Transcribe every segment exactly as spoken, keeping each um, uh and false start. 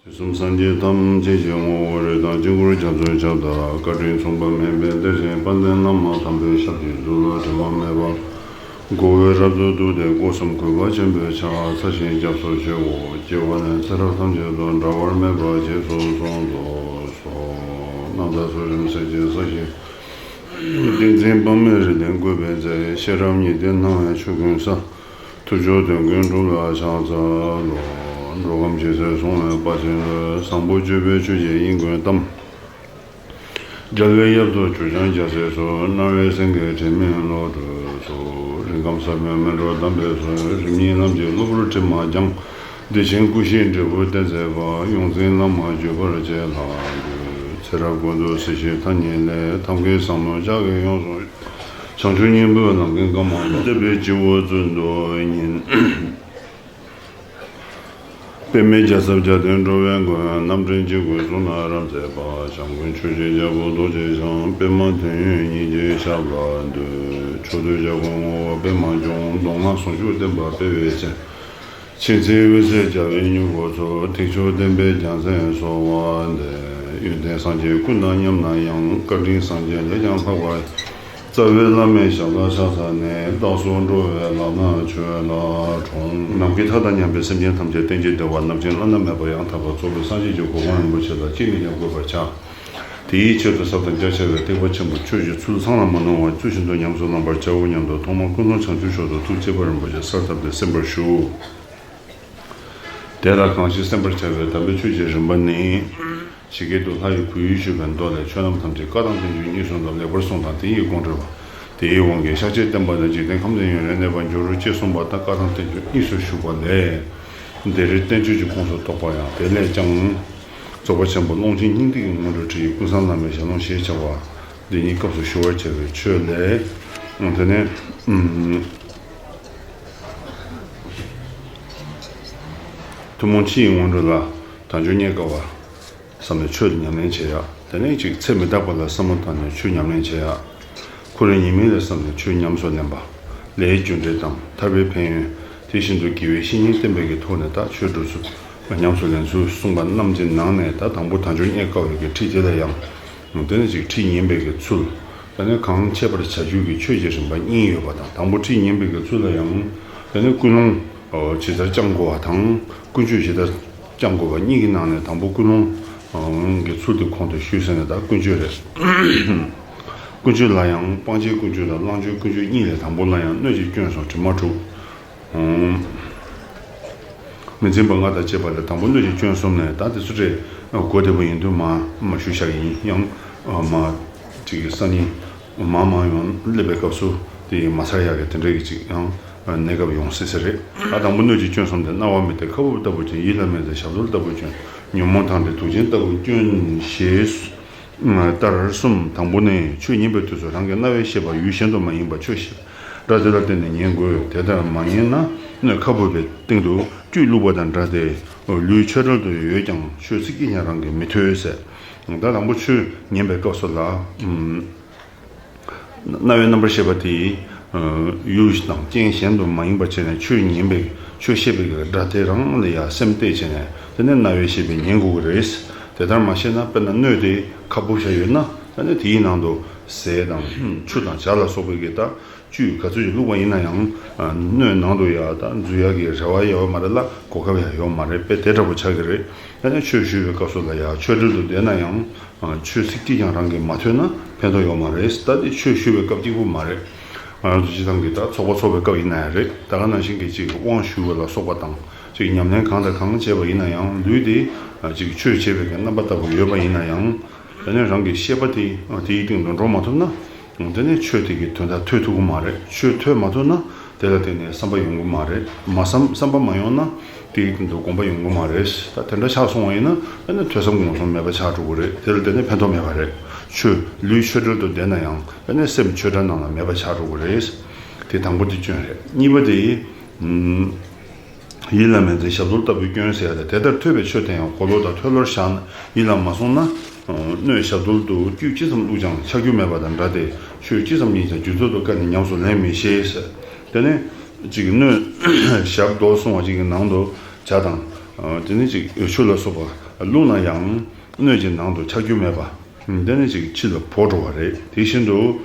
དུས་གསུམ་སངས་རྒྱས་ཐམས་ཅད་ཀྱི་ངོ་བོ་རིགས་དང་དཀྱིལ་འཁོར་རྒྱ་མཚོའི་ཁྱབ་བདག་བཀའ་དྲིན་མཚུངས་པ་མེད་པའི་གཏེར་ཆེན་དཔལ་ལྡན་བླ་མ་དམ་པའི་ཞབས་ཀྱི་རྡུལ་ལ་དྲི་མ་མེད་པ། གོ་བའི་རབ་ཏུ་བསྡུས་ཏེ་སྒོ་གསུམ་གུས་པ་ཆེན་པོས་ཕྱག་འཚལ་ཞིང་སྐྱབས་སུ་མཆིའོ། སྐྱེ་བ་ནས་ཚེ་རབས་ཐམས་ཅད་དུ་འབྲལ་བར་མེད་པར་རྗེས་སུ་བཟུང་དུ་གསོལ། རྣམ་དག་ཚུལ་ཁྲིམས་སེམས་ཅན་སྲ་ཞིང་། ཏིང་འཛིན་དཔག་མེད་རིགས་ལྡན་བཀོད་པའི་རྫས། ཤེས་རབ་ཉི་ཟླའི་སྣང་བས་ཆོས་ཀུན་གསལ། ཐུགས་མཆོག་དོན་ཀུན་གྲུབ་ལ་ཕྱག་འཚལ་ལོ། འགྲོ་ཁམས་ཇི་སྲིད་བསྲུང་བའི་དཔལ་ཆེན་ལུས། བཟང་པོ་སྤྱོད་པའི་ཆོས་ཀྱི་དབྱིངས་ཀུན་གཏམས། རྒྱལ་བའི་ཡབ་ཏུ་གྱུར་ཀྱང་རྒྱལ་སྲས་སུ། སྣང་བའི་སེང་གེ་དྲི་མེད་བློ་གྲོས་སུ། རིང་ཁམས་ཟབ་མོའི་སྨིན་གྲོལ་གདམས་པའི་ཚུལ། རིམ་གཉིས་ལམ་གྱི་གློ་བུར་དྲི་མ་སྦྱངས། བདེ་ཆེན་སྐུ་བཞིའི་འབྲས་བུ་བསྟན་མཛད་པ། ཡོངས་འཛིན་བླ་མ་བརྒྱུད་པར་བཅས་ལ་འདུད། ཚེ་རབས་ཀུན་ཏུ་སྲིད་ཞིའི་མཐའ་གཉིས་ལས། ཐབས་མཁས་ཟབ་མོ་ལྕགས་ཀྱུས་ཡོངས་སུ། བྱང་ཆུབ་སྙིང་པོའི་ལམ་གྱི་བཀའ་མ་ལུས། བསྟན་པའི་སྤྱི་བོར་བཙུན་དུ་ཉིད། པདྨས་རྒྱ་ཚབ་རྒྱ་མཚོའི་འགྲོ་བའི་མགོན། རྣམ་འདྲེན་སྤྱི་སྒོས་གཙུག་ན་རབ་མཛད་པ། བྱམས་མགོན་ཆོས་ཀྱི་རྒྱལ་པོ་རྡོ་རྗེ་འཆང་། པདྨ་དོན་ཡོད་ཉིད་ཀྱི་ཞབས་ལ་འདུད། མཆོག་ཐུན་ཞབས་ཀྱི་ངོ་བོ་པདྨ་འབྱུང་། གདོང་ལ་ཟུང་འཇུག་བསྟན་པ་སྤེལ་བའི་ཚེ། མཁྱེན་བརྩེའི་འོད་ཟེར་རྒྱལ་བའི་མྱུ་གུ་ཚོགས། ཐེག་མཆོག་བསྟན་པའི་རྒྱལ་མཚན་གསོལ་བ་འདེབས། ཡོན་ཏན་སངས་རྒྱས་ཀུན་དང་མཉམ་ན་ཡང་། བཀའ་དྲིན་སངས་རྒྱས་ལས་ཀྱང་ལྷག་པ། རྩ་བའི་བླ་མའི་ཞབས་ལ་ཕྱག་འཚལ་ནས། བདག་སོགས་འགྲོ་བའི་ལམ་སྣ་ཆོས་ལ་དྲོངས། ནམ་མཁའི་མཐའ་དང་མཉམ་པའི་སེམས་ཅན་ཐམས་ཅད་གཏན་གྱི་བདེ་བ་རྣམ་མཁྱེན་བླ་ན་མེད་པ་ཡང་དག་པར་རྫོགས་པའི་སངས་རྒྱས་ཀྱི་གོ་འཕང་རིན་པོ་ཆེ་ལ་ཅིས་ནས་ཀྱང་འགོད་པར་བྱ། དེའི་ཆེད་དུ་ཟབ་དང་རྒྱ་ཆེ་བའི་ཐེག་པ་ཆེན་པོའི་ཆོས་ཀྱི་ཚུལ་ཚང་ལ་མ་ནོར་བར་ཚུལ་བཞིན་དུ་ཉམས་སུ་བླངས་པར་བྱའོ་སྙམ་དུ་ཐོག་མར་ཀུན་སློང་བྱང་ཆུབ་མཆོག་ཏུ་ཐུགས་བསྐྱེད་པ་རིན་པོ་ཆེ་གསལ་བཏབ་སྟེ་གསན་པར་ཞུ། དེ་ལ་གང་ཞིག་གསན་པར་བྱ་བའི་དམ་པའི་ཆོས་ཀྱི་རིམ་པ་ནི། ཇི་སྐད་དུ་ལྷ་ཡི་བོད་ཡུལ་ཞུས་པའི་མདོ་ལས། ཆོས་རྣམས་ཐམས་ཅད་བཀའ་དང་བསྟན་བཅོས་གཉིས་སུ་འདོམས། ལེགས་པར་གསུངས་དང་དེ་ཡི་དགོངས་འགྲེལ་པ། དེའི་དབང་གིས་ཤཱཀྱའི་བསྟན་པ་ནི་འཇིག་རྟེན་ཁམས་དང་ཡུན་རིང་གནས་པར་འགྱུར་རོ་ཅེས་གསུངས་པ་ལྟར་བཀའ་དང་བསྟན་བཅོས་གཉིས་སུ་བཞུགས་པ་ལས། འདིར་བསྟན་བཅོས་ཀྱི་ཁོངས་སུ་གཏོགས་པ་ཡང་དེ་ལས་ཀྱང་། རྫོགས་པ་ཆེན་པོ་ཀློང་ཆེན་སྙིང་ཐིག་གི་སྔོན་འགྲོའི་ཁྲིད་ཀྱི་ཀུན་བཟང་བླ་མའི་ཞལ་ལུང་ཞེས་བྱ་བ། འདི་ཉིད་སྐབས་སུ་ཞུ་བར་བྱ་བའི་ཆོས་ལས། དེ་ནས། ཐུན་མོང་ཕྱི་ཡི་སྔོན་འགྲོ་ལ་དལ་འབྱོར་རྙེད་དཀའ་བ། བསམ་ནས་ཆོས་ཉམས་ལེན་བྱེད་ཡ། དེ་ནས་ཅིག་ཚེ་མི་རྟག་པ་ལ་བསམ་བློ་བཏང་ནས་ཆོས་ཉམས་ལེན་བྱེད་ཡ། འཁོར་བའི་ཉེས་དམིགས་ལ་བསམ་ནས་ཆོས་ཉམས་སུ་ལེན་པ། ལས་རྒྱུ་འབྲས་དང་ཐར་པའི་ཕན་ཡོན། དེ་བཞིན་དུ་དགེ་བའི་བཤེས་གཉེན་བསྟེན་པའི་གི་ཐོག་ནས་ད་ཆོས་སྒྲུབ་ཚུལ། ཉམས་སུ་ལེན་ཚུལ་གསུངས་པ་རྣམས་ཀྱི་ནང་ནས་ད་དང་པོ་དལ་འབྱོར་རྙེད་དཀའ་བའི་གི་ཁྲིད་དེ་ལ་ཡང་། དེ་ནས་ཅིག་ཁྲིད་ཉན་པའི་གི་ཚུལ། དེ་ནས་གང་འཆད་པར་བྱ་རྒྱུ་གི་ཆོས་ཀྱི་རིམ་པ་གཉིས་ཡོད་པ་དང་། དང་པོ་ཁྲིད་ཉན་པའི་གི་ཚུལ་ལ་ཡང་། དེ་ནས་ཀུན་སློང་ཇི་ལྟར་བཅང་དགོས་པ་དང་། ཀུན་སྤྱོད་ཇི་ལྟར་བཅང་དགོས་པ་གཉིས་ཀྱི་ནང་ནས་དང་པོ་ཀུན་སློང་གི་ཚུལ་དེ་གོང་དུ་ཞུས་ཟིན་ནས་ད་ཀུན་སྤྱོད་རེད། ཀུན་སྤྱོད་ལ་ཡང་སྤང་བྱའི་ཀུན་སྤྱོད་དང་བླང་བྱའི་ཀུན་སྤྱོད་གཉིས་ལས། དང་པོ་ལ་ཡང་སྣོད་ཀྱི་སྐྱོན་གསུམ་དྲི་མ་དྲུག་མི་འཛིན་པ་ལྔ་དང་བཅས་པ་ལས། དང་པོ་སྣོད་ཀྱི་སྐྱོན་གསུམ་ནས་ད་དེ་ཚོ་རེད། གོ་བདེ་པོ་ཡིན་དུས་མ་མ་ཞུ་བཞག་ཡིན་ཡང་། མ་ཅིག་གི་སང་ཉིན་མ་མ་ཡོང་སླེབས་པའི་སྐབས་སུ་དེ་མ་ཚར་ཡག་གི་དེ་འདྲ་གི་ཅིག་ཡང་གནས་སྐབས་ཡོང་སྲིད་ས་རེད། ད་དང་པོ་སྣོད་ཀྱི་སྐྱོན་གསུམ་དེ། རྣ་བ་མི་གཏད་ཁ་སྦུབ་ལྟ་བུའི་སྐྱོན། ཡིད་ལ་མི་འཛིན་ཞབས་རྡོལ་ལྟ་བུའི་སྐྱོན། ཉོན་མོངས་དང་ལྡན་དུག་ཅན་ལྟ་བུའི་སྐྱོན་ཞེས། ལྟར་གསུམ། དང་པོ་ནི་ཆོས་ཉན་པའི་དུས་སུ་རང་གི་རྣ་བའི་ཤེས་པ་ཡུལ་གཞན་དུ་མ་ཡེངས་པར་ཆོས་བཤད་པའི་སྒྲ་དེ་ལ་བརྟེན་ནས་ཉན་དགོས། དེ་ལྟར་མ་ཉན་ན་སྣོད་ཁ་སྦུབ་པའི་སྟེང་དུ་བཅུད་བླུགས་པ་དང་འདྲ་སྟེ། ལུས་ཆོས་བྲལ་དུ་ཡོད་ཀྱང་ཆོས་ཚིག་གཅིག་ཀྱང་རང་གིས་མི་ཐོས་ཟེར། ད་དང་པོ་ཆོས་ཉན་པའི་སྐབས་སུ་ལ། རྣ་བའི་རྣམ་པར་ཤེས་པ་དེ། ཡུལ་དང་རྐྱེན་གཞན་དུ་མ་ཡེངས་པར་བྱས་ནས་ཆོས་ཉན་པའི་ཆོས་བཤད་པའི་སྒྲ་དེ་རང་ལ་ཡང་སེམས་གཏད་བྱས་ནས། དེ་ནས་རྣ་བའི་ཤེས་པས་ཉན་དགོས་ཀྱི་རེད། དེ་ལྟར་མ་ཤེས་ན། དཔེར་ན་སྣོད་དེ་ཁ་སྦུབ་བཞག་ཡོད་ན། དེ་ནས་དེའི་ནང་དུ་ཟས་དང་ཆུ་དང་ཇ་ལ་སོགས་པའི་གི་ད་བཅུད་ག་ཚོད་ཅིག་བླུགས་པ་ཡིན་ན་ཡང་། སྣོད་ནང་དུ་ཡང་ད་འཛུལ་ཡག་གི་རེ་བ་ཡོད་མ་རེད་ལ། གོ་སྐབས་ཡང་ཡོད་མ་རེད། དཔེ་དེ་འདྲ་པོ་ཆགས་ཀྱི་རེད། དེ་ནས་ཆོས་ཞུ་བའི་སྐབས་སུ་ལ་ཡང་ཆོས་འབྲེལ་དུ་བསྡད་ན་ཡང་། ཆོས་ཚིག་གཅིག་ཀྱང་རང་གིས་མ་ཐོས་ན་ཕན་ཐོགས་ཡོད་མ་རེད། ད་དེ་ཆོས་ཞུ་བའི་སྐབས་གཅིག་པུ་མ་རེད། ང་རང་ཚོ་སྤྱིར་བཏང་གི་ད་ཚོགས་པ་ཚོགས་པའི་སྐབས་ཡིན་ན་ཡང་རེད། ད་ག་ནང་བཞིན་གྱི་ཅིག་དབང་ཞུ་བ་ལ་སོགས་པ་དང་། ཅིག་ཉམས་ལེན་གང་དང་གང་བྱས་པ་ཡིན་ན་ཡང་། ལུས་དེ་ཅིག་ཆོས་བྱེད་པའི་གི་རྣམ་པ་ལྟ་བུ་ཡོད་པ་ཡིན་ན་ཡང་། དེ་ནས་རང་གི་ཤེས་པ་དེ་དེའི་སྟེང་དུ་འགྲོ་མ་ཐུབ་ན། དེ་ནས་ཆོས་དེ་གི་དོན་དག་ཐོས་ཐུབ་ཀྱི་མ་རེད། ཆོས་ཐོས་མ་ཐུབ་ན་དེ་ལ་བརྟེན་ནས་བསམ་པ་ཡོང་གི་མ་རེད། མ་བསམ་བསམ་པ་མ་ཡོང་ན་དེ་གི་སྟེང་དུ་སྒོམ་པ་ཡོང་གི་མ་རེད། ད་དེ་འདྲ་ཆགས་སོང་བ་ཡིན་ན། དེ་ནས་ཐོས་བསམ་སྒོམ་གསུམ་མེད་པ་ཆགས་འགྲོ་གི་རེད། དེ་ལ་བརྟེན་ནས་ཕན་ཐོགས་མེད་པ་རེད། ཆོས་ལུས་ཆོས་འབྲེལ་དུ་བསྡད་ན་ཡང་། དེ་ནས་སེམས་ཆོས་བྲལ་ནང་ལ་མེད་པ་ཆགས་འགྲོ་གི་རེད། དེ་དང་པོ་དེ་སྐྱོན་རེད། གཉིས་པ་དེ། ཡིད་ལ་མི་འཛིན་ཞབས་རྡོལ་ལྟ་བུའི་སྐྱོན་ཟེར་ཡ་དེ། དེ་ལྟར་ཐོས་པའི་ཆོས་དེ་ཡང་གོ་ལོག་དང་མཐོལ་ལོར་བཞག་ནས་ཡིད་ལ་མ་བཟུང་ན། སྣོད་ཞབས་རྡོལ་དུ་བཅུད་ཅི་ཙམ་བླུགས་ཀྱང་ཆག་རྒྱུ་མེད་པ་དང་འདྲ་སྟེ། ཆོས་ཅི་ཙམ་ཡིན་ཀྱང་རྒྱུ་ཚོད་དུ་བཀར་ནས་ཉམས་སུ་ལེན་མི་ཤེས་ཟེར། དེ་ནས་ཅིག་སྣོད་ཞབས་རྡོལ་གསུངས་པ་ཅིག་གི་ནང་དུ་ཇ་དང་། དེ་ནས་ཅིག་ཆུ་ལ་སོགས་པ། བླུགས་ན་ཡང་སྣོད་ཀྱི་ནང་དུ་ཆགས་རྒྱུ་མེད་པ། དེ་ནི་ཅིག་ཕྱི་ལ་བོར་འགྲོ་བ་རེད། དེ་བཞིན་དུ་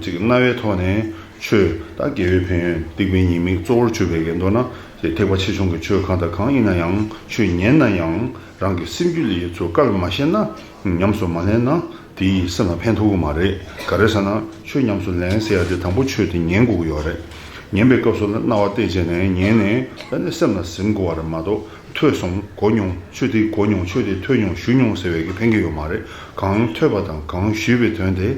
ཅིག་རྣ་བའི་ཐོག་ནས་ཆོས་ད་དགེ་བའི་ཕན་ཡོན་སྡིག་པའི་ཉེས་དམིགས་གཙོ་བོར་གྱུར་པའི་གི་མདོར་ན་ཅིག་ཐེག་པ་ཆེ་ཆུང་གི་ཆོས་གང་དང་གང་ཡིན་ན་ཡང་ཆོས་ཉན་ན་ཡང་རང་གི་སེམས་རྒྱུད་ལ་ཡོད་ཚུལ་བཀར་མ་ཤེས་ན། ཉམས་སུ་མ་ལེན་ན་དེ་ཡིས་སེམས་ལ་ཕན་ཐོགས་ཀྱི་མ་རེད། ག་རེ་ཟེར་ན་ཆོས་ཉམས་སུ་ལེན་ཟེར་ཡ་དེ་དང་པོ་ཆོས་དེ་ཉན་དགོས་ཀྱི་ཡོད་རེད། ཉན་པའི་སྐབས་སུ་ལ་རྣ་བ་གཏད་བྱས་ནས་ཉན་ནས་ད་ནི་སེམས་ལ་ཟིན་དགོས་པ་རེད་མ་གཏོགས། ཐོས་སོང་གོ་མྱོང་། ཆོས་དེ་གོ་མྱོང་། ཆོས་དེ་ཐོས་མྱོང་ཞུ་མྱོང་ཟེར་བའི་གི་ཕན་གྱི་ཡོད་མ་རེད། གང་ཐོས་པ་དང་གང་ཞུས་པའི་དོན་དེ་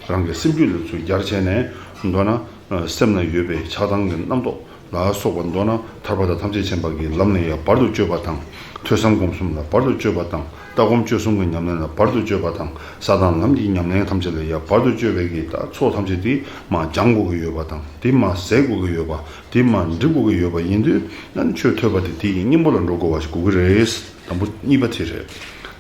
རང་གི་སེམས་རྒྱུད་ལ་ཚུར་སྦྱར་བྱས་ནས། མདོར་ན་སེམས་ལ་ཡོད་པའི་ཆགས་སྡང་གི་རྣམ་རྟོག་ལ་སོགས་པ་མདོར་ན་ཐར་པ་དང་ཐམས་ཅད་མཁྱེན་པ་གི་ལམ་ལ་ཡང་བར་དུ་གཅོད་པ་དང་། ཐོས་བསམ་སྒོམ་གསུམ་ལ་བར་དུ་གཅོད་པ་དང་། ལྟ་སྒོམ་སྤྱོད་གསུམ་གྱི་ཉམས་ལེན་ལ་བར་དུ་གཅོད་པ་དང་། ས་དང་ལམ་གྱི་ཉམས་ལེན་ཐམས་ཅད་ལ་ཡང་བར་དུ་གཅོད་པའི་གི་ད་ཚོགས་ཐམས་ཅད་དེ་མར་སྦྱང་དགོས་ཀྱི་ཡོད་པ་དང་། དེ་མར་ཟད་དགོས་ཀྱི་ཡོད་པ། དེ་མར་འགྲིབ་དགོས་ཀྱི་ཡོད་པ་ཡིན་དུས། ཨ་ནི་ཆོས་ཐོས་པ་དེ་དེ་ཡི་གཉེན་པོ་ལ་འགྲོ་དགོས་པ་ཞིག་དགོས་ཀྱི་རེད། དང་པོ་གཉིས་པ་དེ་རེད།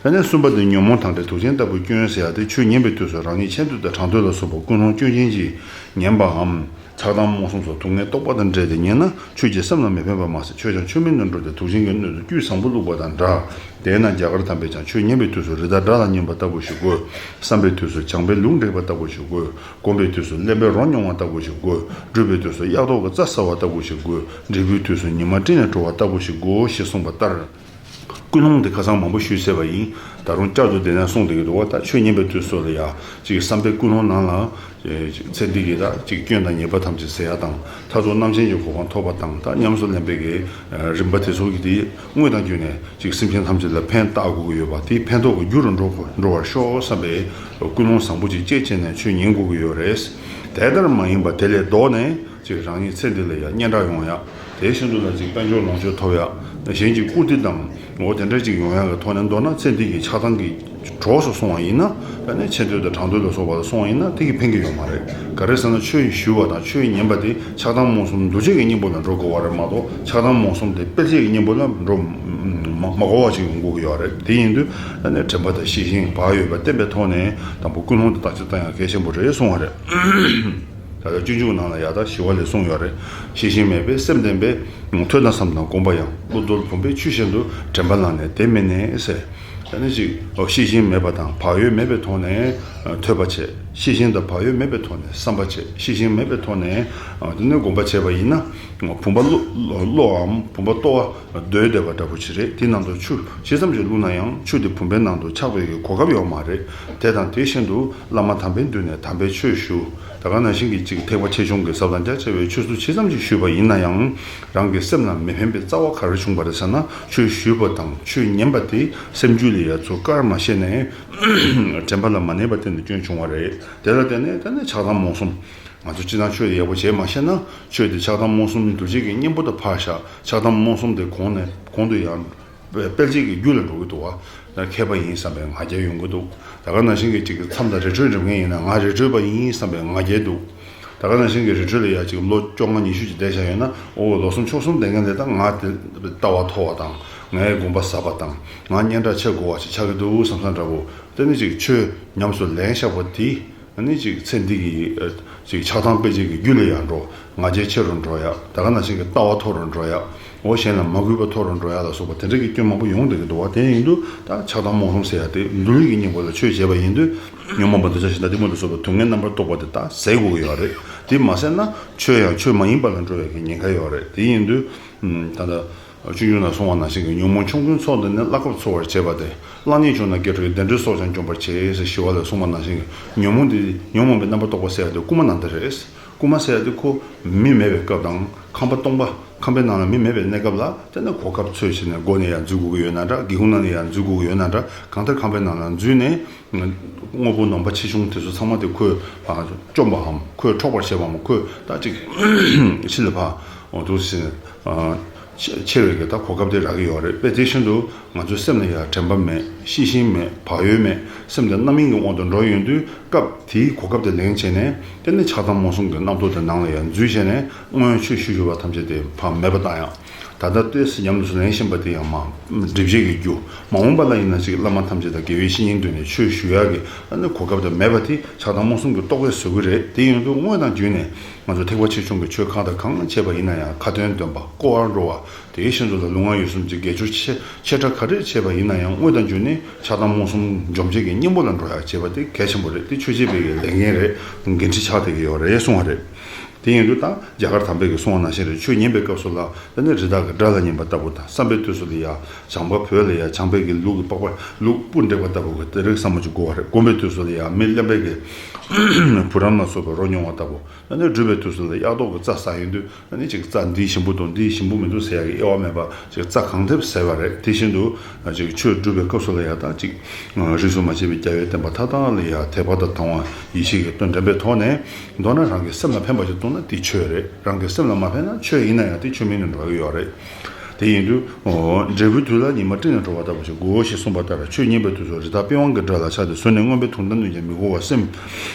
ད་ནི་གསུམ་པ་དེ་ཉོན་མོངས་དང་བྲལ་དུག་ཅན་ལྟ་བུའི་སྐྱོན་ཟེར་ཡ་དེ། ཆོས་ཉན་པའི་དུས་སུ་རང་ཉིད་ཆེ་འདོད་དང་གྲགས་འདོད་ལ་སོགས་པ་ཀུན་སློང་སྐྱོན་ཅན་གྱིས་ཉེན་པའམ། ཆགས་སྡང་རྨོངས་གསུམ་སོགས་སྡུག་བསྔལ་རྟོག་པ་དང་འདྲེས་ཏེ་ཉེན་ན། ཆོས་ཀྱིས་སེམས་ལ་མི་ཕན་པར་མ་ཟད། ཆོས་ཀྱང་ཆོས་མིན་དུ་འགྲོ་སྟེ། དུག་ཅན་གྱི་སྣོད་དུ་རྒྱུས་བཟང་པོ་བླུགས་པ་དང་འདྲ། དེས་ན་རྒྱ་གར་དམ་པས་ཀྱང་ཆོས་ཉན་པའི་དུས་སུ་རི་དྭགས་དགྲ་ལ་བསྙེན་པ་ལྟ་བུ་ཞིག་དགོས། བསམ་པའི་དུས་སུ་བྱམས་པས་ལུང་འགྲེལ་པ་ལྟ་བུ་ཞིག་དགོས། སྒོམ་པའི་དུས་སུ་གླེན་པས་རོ་མྱོང་བ་ལྟ་བུ་ཞིག་དགོས། སྒྲུབ་པའི་དུས་སུ་གཡག་ཐོག་གི་རྩྭ་ཟ་བ་ལྟ་བུ་ཞིག་དགོས། འབྲས་བུའི་དུས་སུ་ཉི་མ་སྤྲིན་ནས་དྲོ་བ་ལྟ་བུ་ཞིག་དགོས་ཞེས་གསུངས་པ་ལྟར། ཀུན་སློང་འདི་ཁ་སང་མང་པོ་ཞུས་ཚར་བ་ཡིན། ད་རུང་བསྐྱར་དུ་དེ་ནས་གསུངས་བསྡད་ཀྱི་འདུག་བ། ད་ཆོས་ཉན་པའི་དུས་སུ་ལ་ཡ་ཅིག་བསམ་པའི་ཀུན་སློང་ནང་ལ། ཨེ། ཅིག་ཚེ་འདི་གི་ད་ཅིག་སྐྱོན་དང་ཉེས་པ་ཐམས་ཅད་ཟད་ཡ་དང་། མཐར་ཐུག་རྣམ་མཁྱེན་གྱི་གོ་འཕང་ཐོབ་པ་དང་། ད་ཉམས་སུ་ལེན་པའི་གི་རིམ་པ་དེ་ཚོ་གི་དེ་དངོས་དང་བརྒྱུད་ནས་ཅིག་སེམས་ཅན་ཐམས་ཅད་ལ་ཕན་བཏགས་དགོས་ཀྱི་ཡོད་པ། དེ་ཕན་ཐོགས་ཀྱི་རྒྱུ་རུ་འགྲོ་དགོས། འགྲོ་བར་ཤོག་བསམ་པའི་ཀུན་སློང་བཟང་པོ་ཅིག་སྐྱེས་བྱས་ནས་ཆོས་ཉན་དགོས་ཀྱི་ཡོད་རེད། དེ་ལྟར་མ་ཡིན་པ་དེ་ལས་ལྡོག་ནས། ཅིག་རང་ཉིད་ཚེ་འདི་ལ་ཡང་སྙན་གྲགས་ཡོང་ཡག། དེ་བཞིན་དུ་ལ་ཅིག་དཔལ་འབྱོར་ལོངས་སྤྱོད་ཐོབ་ཡག། གཞན་གྱི་བཀུར་སྟི་དང་འོ་དེ་འདྲ་ཅིག་ཡོང་ཡག་གི་ཐོག་ནས། མདོར་ན་ཚེ་འདི་གི་ཆགས་སྡང་གི་གྲོགས་སུ་སོང་བ་ཡིན་ན། ད་ནི་ཆེ་འདོད་དང་གྲགས་འདོད་ལ་སོགས་པ་ལ་སོང་བ་ཡིན་ན་དེ་གི་ཕན་གྱི་ཡོད་མ་རེད། ག་རེ་ཟེར་ན་ཆོས་ཞུ་བ་དང་ཆོས་ཉན་པ་དེ་ཆགས་སྡང་རྨོངས་གསུམ་འདུ་བྱེད་ཀྱི་གཉེན་པོ་ལ་འགྲོ་དགོས་པ་རེད་མ་གཏོགས། ཆགས་སྡང་རྨོངས་གསུམ་དེ་སྤེལ་བྱེད་ཀྱི་གཉེན་པོ་ལ་འགྲོ་མ་མ་དགོས་པ་ཅིག་ཡོང་དགོས་ཀྱི་ཡོད་རེད། དེ་ཡིན་དུས་ད་ནི་དྲན་པ་དང་ཤེས་བཞིན་བག་ཡོད་པ་བསྟེན་པའི་ཐོག་ནས་དང་པོ་ཀུན་སློང་དེ་བརྟག་དཔྱད་གཏོང་ཡག་གལ་ཆེན་པོ་རེད་གསུང་བ་རེད། ད་ལྟ་སྤྱོད་འཇུག་ནང་ལ་ཡང་ད་ཞི་བ་ལྷས་གསུངས་ཡོད་རེད། ཤེས་བཞིན་མེད་པས་སེམས་བརྟན་པས། ཐོས་དང་བསམ་དང་སྒོམ་པ་ཡང་། ཀླུ་གདོལ་བུམ་པས་ཆུ་བཞིན་དུ། དྲན་པ་བླངས་ནས་དེ་མི་གནས་ཟེར། ད་ནི་ཅིག་ཤེས་བཞིན་མེད་པ་དང་བག་ཡོད་མེད་པའི་ཐོག་ནས་ཐོས་པ་བྱེད། ཤེས་བཞིན་དང་བག་ཡོད་མེད་པའི་ཐོག་ནས་བསམ་པ་བྱེད། ཤེས་བཞིན་མེད་པའི་ཐོག་ནས་དེ་ནས་སྒོམ་པ་བྱས་པ་ཡིན་ན། བུམ་པ་བློ་བློའམ་བུམ་པ་ལྟོ་བ་རྡོལ་བསྡད་པ་འདྲ་པོ་ཅིག་རེད། དེ་ནང་དུ་ཆུ་ཇི་ཙམ་ཞིག་བླུགས་ན་ཡང་ཆུ་དེ་བུམ་པའི་ནང་དུ་ཆགས་པའི་གོ་སྐབས་ཡོད་མ་རེད། དེ་དང་དེ་བཞིན་དུ་བླ་མ་དམ་པའི་མདུན་ནས་དམ་པའི་ཆོས་ཞུ། ད་ག་ནང་བཞིན་གྱི་ཅིག་ཐེག་པ་ཆེ་ཆུང་གི་ཟབ་དང་རྒྱ་ཆེ་བའི་ཆོས་ཚུལ་ཇི་ཙམ་ཞིག་ཞུས་པ་ཡིན་ན་ཡང་། རང་གི་སེམས་ལ་མི་ཕན་པའི་རྩ་བ་ག་རེ་བྱུང་བ་རེད་ཟེར་ན། ཆོས་ཞུས་པ་དང་ཆོས་ཉན་པ་དེ་སེམས་རྒྱུད་ལ་ཡ་ཚུར་བཀར་མ་ཤེས་ནས། དྲན་པ་ལ་མ་གནས་པར་བརྟེན་ནས་སྐྱོན་བྱུང་བ་རེད། དེ་ལ་བརྟེན་ནས་ད་ནི་ཆགས་སྡང་རྨོངས་གསུམ། ང་ཚོ་སྤྱིར་བཏང་ཆོས་དེ་ཡག་པོ་བྱེད་མ་ཤེས་ན། ཆོས་དེ་ཆགས་སྡང་རྨོངས་གསུམ་འདུ་བྱེད་ཀྱི་གཉེན་པོ་དུ་ཕར་བཞག། ཆགས་སྡང་རྨོངས་གསུམ་དེ་གོང་ནས་གོང་དུ་ཡང་སྤེལ་བྱེད་ཀྱི་རྒྱུ་ལ་འགྲོ་གི་འདུག་བ། ད་མཁས་པ་ཡིན་བསམ་པའི་ང་རྒྱལ་ཡོང་གི་འདུག། ད་ག་ནང་བཞིན་གྱི་ཅིག་མཚམས་དང་རི་ཁྲོད་འགྲིམ་མཁན་ཡིན་ན་ང་རི་ཁྲོད་པ་ཡིན་བསམ་པའི་ང་རྒྱལ་འདུག། ད་ག་ནང་བཞིན་གྱི་རི་ཁྲོད་ལ་ཡ་ཅིག་ལོ་བཅོ་ལྔ་ཉི་ཤུ་ཅིག་བསྡད་བཞག་ཡོད་ན། ཨོ་ལོ་གསུམ་ཕྱོགས་གསུམ་བསྡད་མཁན་དེ་ད་ང་དེ་ལྟ་བ་མཐོ་བ་དང་། ངའི་དགོངས་པ་ཟབ་པ་དང་། ང་སྙན་གྲགས་ཆེ་དགོས་པ་ཞིག་ཆགས་ཀྱི་འདུག་བསམ་བསམ་འདྲ་པོ། དེ་ནི་ཅིག་ཆོས་ཉམས་སུ་ལེན་བཞག་པ་དེ། ཨ་ནི་ཅིག་ཚེ་འདི་གི་ཨ་ཅིག་ཆགས་སྡང་སྤེལ་བྱེད་ཀྱི་རྒྱུ་ལ་ཡང་འགྲོ། ང་རྒྱལ་ཆེ་རུ་འགྲོ་ཡ། ད་ག་ནང་བཞིན་གྱི་ལྟ་བ་མཐོ་རུ་འགྲོ་ཡ། འོ་གཞན་ལ་མ་གུས་པ་མཐོ་རུ་འགྲོ་ཡ་ལ་སོགས་པ་དེ་འདྲ་གི་སྐྱོན་མང་པོ་ཡོང་བསྡད་ཀྱི་འདུག་བ། དེ་ཡིན་དུས་ད་ཆགས་སྡང་རྨོངས་གསུམ་ཟེར་ཡ་དེ་འདུལ་བའི་གི་གཉེན་པོ་ལ་ཆོས་བྱས་པ་ཡིན་དུས། ཉོན་མོངས་པ་འདོད་ཆགས་ཞེ་སྡང་གཏི་མུག་ལ་སོགས་པ་སྡུག་བསྔལ་རྣམ་པར་རྟོག་པ་དེ་ད་ཟད་དགོས་ཀྱི་ཡོད་རེད། དེ་མ་ཟད་ན་ཆོས་ཡང་ཆོས་མ་ཡིན་པ་ལ་འགྲོ་བའི་གི་ཉེན་ཁ་ཡོད་རེད། དེ་ཡིན་དུས་ད་ལྟ། སྤྱོད་འཇུག་ནང་གསུངས་པ་ནང་བཞིན་གྱི་ཉོན་མོངས་ཆོམ་རྐུན་ཚོགས་འདི་ནི། བླ་གབ་འཚོལ་བར་བྱེད་པ་སྟེ། གླགས་རྙེད་བྱུང་ན་སྐྱེ་འགྲོའི་བདེ་འབྲས་སྲོག་ཀྱང་འཇོམས་པར་བྱེད་ཟེར་ཞི་བ་ལྷས་གསུངས་པ་ནང་བཞིན་གྱི་ཉོན་མོངས་འདི། ཉོན་མོངས་པའི་རྣམ་པར་རྟོག་པ་ཟེར་ཡ་དེ་རྐུན་མ་ནང་དེ་རེད། རྐུན་མ་ཟེར་ཡ་དེ་ཁོ་མི་མེད་པའི་སྐབས་དང་། ཁང་པ་སྟོང་པ། ཁང་པའི་ནང་ལ་མི་མེད་པའི་གནས་སྐབས་ལ་དེ་ནི་གོ་སྐབས་འཚོལ་བྱས་ནས་སྒོ་ནས་ཡར་འཛུལ་དགོས་ཀྱི་ཡོད་ན་འདྲ། སྒེའུ་ཁུང་ནང་ནས་ཡར་འཛུལ་དགོས་ཀྱི་ཡོད་ན་འདྲ། གང་ལྟར་ཁང་པའི་ནང་ལ་འཛུལ་ནས། དངོས་པོ་ནོམ་པ་ཆེ་ཆུང་དེ་ཚོ་ཚང་མ་དེ་ཁོས་བཅོམ་པའམ། ཁོས་འཕྲོག་པར་བྱེད་པའམ། ཁོས་ད་ཅིག་ཕྱི་ལ་ཕར་འོ་འདུག་ཟེར་ནས་ཆེ་བའི་གི་ད་གོ་སྐབས་དེ་རག་གི་ཡོད་རེད་པས། དེ་བཞིན་དུ་ང་ཚོའི་སེམས་ལ་ཡང་དྲན་པ་མེད། ཤེས་བཞིན་མེད། བག་ཡོད་མེད། སེམས་དེ་རྣམ་གཡེང་གི་དབང་དུ་འགྲོ་ཡོང་དུས་སྐབས་དེའི་གོ་སྐབས་དེ་ལེན་བྱས་ནས། དེ་ནི་ཆགས་སྡང་རྨོངས་གསུམ་གྱི་རྣམ་རྟོག་དེ་ནང་ལ་ཡང་འཛུལ་བྱས་ནས། སྔོན་ཆོས་ཞུ་ཞུ་བ་ཐམས་ཅད་དེ་ཕར་མེད་པ་བཏང་ཡག། ད་ལྟ་ལྟོས་སུ་ཉམས་སུ་ལེན་བཞིན་པ་དེ་ཡང་མ་སྒྲིབ་བྱེད་ཀྱི་རྒྱུ། མ་འོངས་པ་ལ་ཡིན་ན་ཅིག་བླ་མ་ཐམས་ཅད་དང་དགེ་བའི་བཤེས་གཉེན་མདུན་ནས་ཆོས་ཞུ་ཡག་གི་ཨ་ནི་གོ་སྐབས་དེ་མེད་པ་དེ་ཆགས་སྡང་རྨོངས་གསུམ་གྱི་རྟོག་པས་བཟོ་གི་རེད། དེ་ཡིན་དུས་དངོས་དང་བརྒྱུད་ནས་ང་ཚོ་ཐེག་པ་ཆེ་ཆུང་གི་ཆོས་གང་དང་གང་བྱས་པ་ཡིན་ན་ཡང་། ཁ་ཏོན་འདོན་པ། སྐོར་བར་འགྲོ་བ། དེའི་ཤིན་ཏུ་ལ་ལུས་ངག་ཡིད་གསུམ་གྱི་དགེ་སྦྱོར་ཆེ་ཆེ་ཕྲ་ག་རེ་བྱས་པ་ཡིན་ན་ཡང་དངོས་དང་བརྒྱུད་ནས་ཆགས་སྡང་རྨོངས་གསུམ་འཇོམས་བྱེད་ཀྱི་གཉེན་པོ་ལ་འགྲོ་ཡག་བྱེད་པ་དེ་གལ་ཆེན་པོ་རེད། དེ་ཆོས་བྱེད་པའི་ལས་འགན་རེད། འགན་འཁྲི་ཆགས་བསྡད་ཀྱི་ཡོད་རེད་གསུང་བ་རེད། དེ་ཡིན་དུས་ད་རྒྱ་གར་དམ་པས་ཀྱིས་གསུངས་པ་ནང་བཞིན་རེད། ཆོས་ཉན་པའི་སྐབས་སུ་ལ་ད་ནི་རི་དྭགས་ཀྱི་སྒྲ་ལ་ཉན་པ་ལྟ་བུ་དང་བསམ་པའི་དུས་སུ་ལ་ཡ་བྱམས་པ་བོད་ལ་ཡ་བྱམས་པའི་གི་ལུག་གི་པགས་པ་ལུག་སྤུ་འདེགས་པ་ལྟ་བུ་གི་དེ་རིགས་བསམ་བློ་ཅིག་དགོས་པ་རེད། སྒོམ་པའི་དུས་སུ་ལ་ཡ་མི་གླེན་པའི་གི་བུ་རམ་ལ་སོགས་པའི་རོ་མྱོང་བ་ལྟ་བུ། ཨ་ནི་སྒྲུབ་པའི་དུས་སུ་ལ་གཡག་ཏོག་གི་རྩྭ་ཟ་ཡོང་དུས་ཨ་ནི་ཅིག་རྩྭ་འདི་ཞིམ་པོ་འདུག་འདི་ཞིམ་པོ་མི་འདུག་ཟེར་ཡག་གི་དབྱེ་བ་མེད་པ་ཅིག་རྩྭ་གང་ཐེབས་ཟ་བ་རེད། དེ་བཞིན་དུ་ཅིག་ཆོས་སྒྲུབ་པའི་སྐབས་སུ་ལ་ཡ་ད་ཅིག་རིས་སུ་མ་ཆད་པའི་རྒྱལ་བའི་བསྟན་པ་མཐའ་དག་ལ་ཡ་དད་པ་དང་དང་བ་ཡིད་ཆེས་ཀྱི་དོན་དྲན་པའི་ཐོག་ནས་མདོར་ན་རང་གི་སེམས་ལ་ཕན་པ་ཞིག་བཏང་ན་དེ་ཆོས་རེད། རང་གི་སེམས་ལ་མ་ཕན་ན་ཆོས་ཡིན་ན་ཡང་དེ་ཆོས་མིན་དུ་འགྲོ་གི་ཡོད་རེད། དེ་ཡིན་དུས་འབྲས་བུའི་དུས་ལ་ཉི་མ་སྤྲིན་ནས་འགྲོ་བ་ལྟ་བུ་ཞིག་དགོས་ཞེས་གསུངས་པ་ལྟར་ཆོས་ཉན་པའི་དུས་སུ་རི་དྭགས་པི་ཝང་གི་སྒྲ་ལ་ཆགས་ཏེ་ཟོས་ནས་རྔོན་པའི་དུང་ཟླ་གནོན་ཀྱང་མི་གོ་བ་སེམས་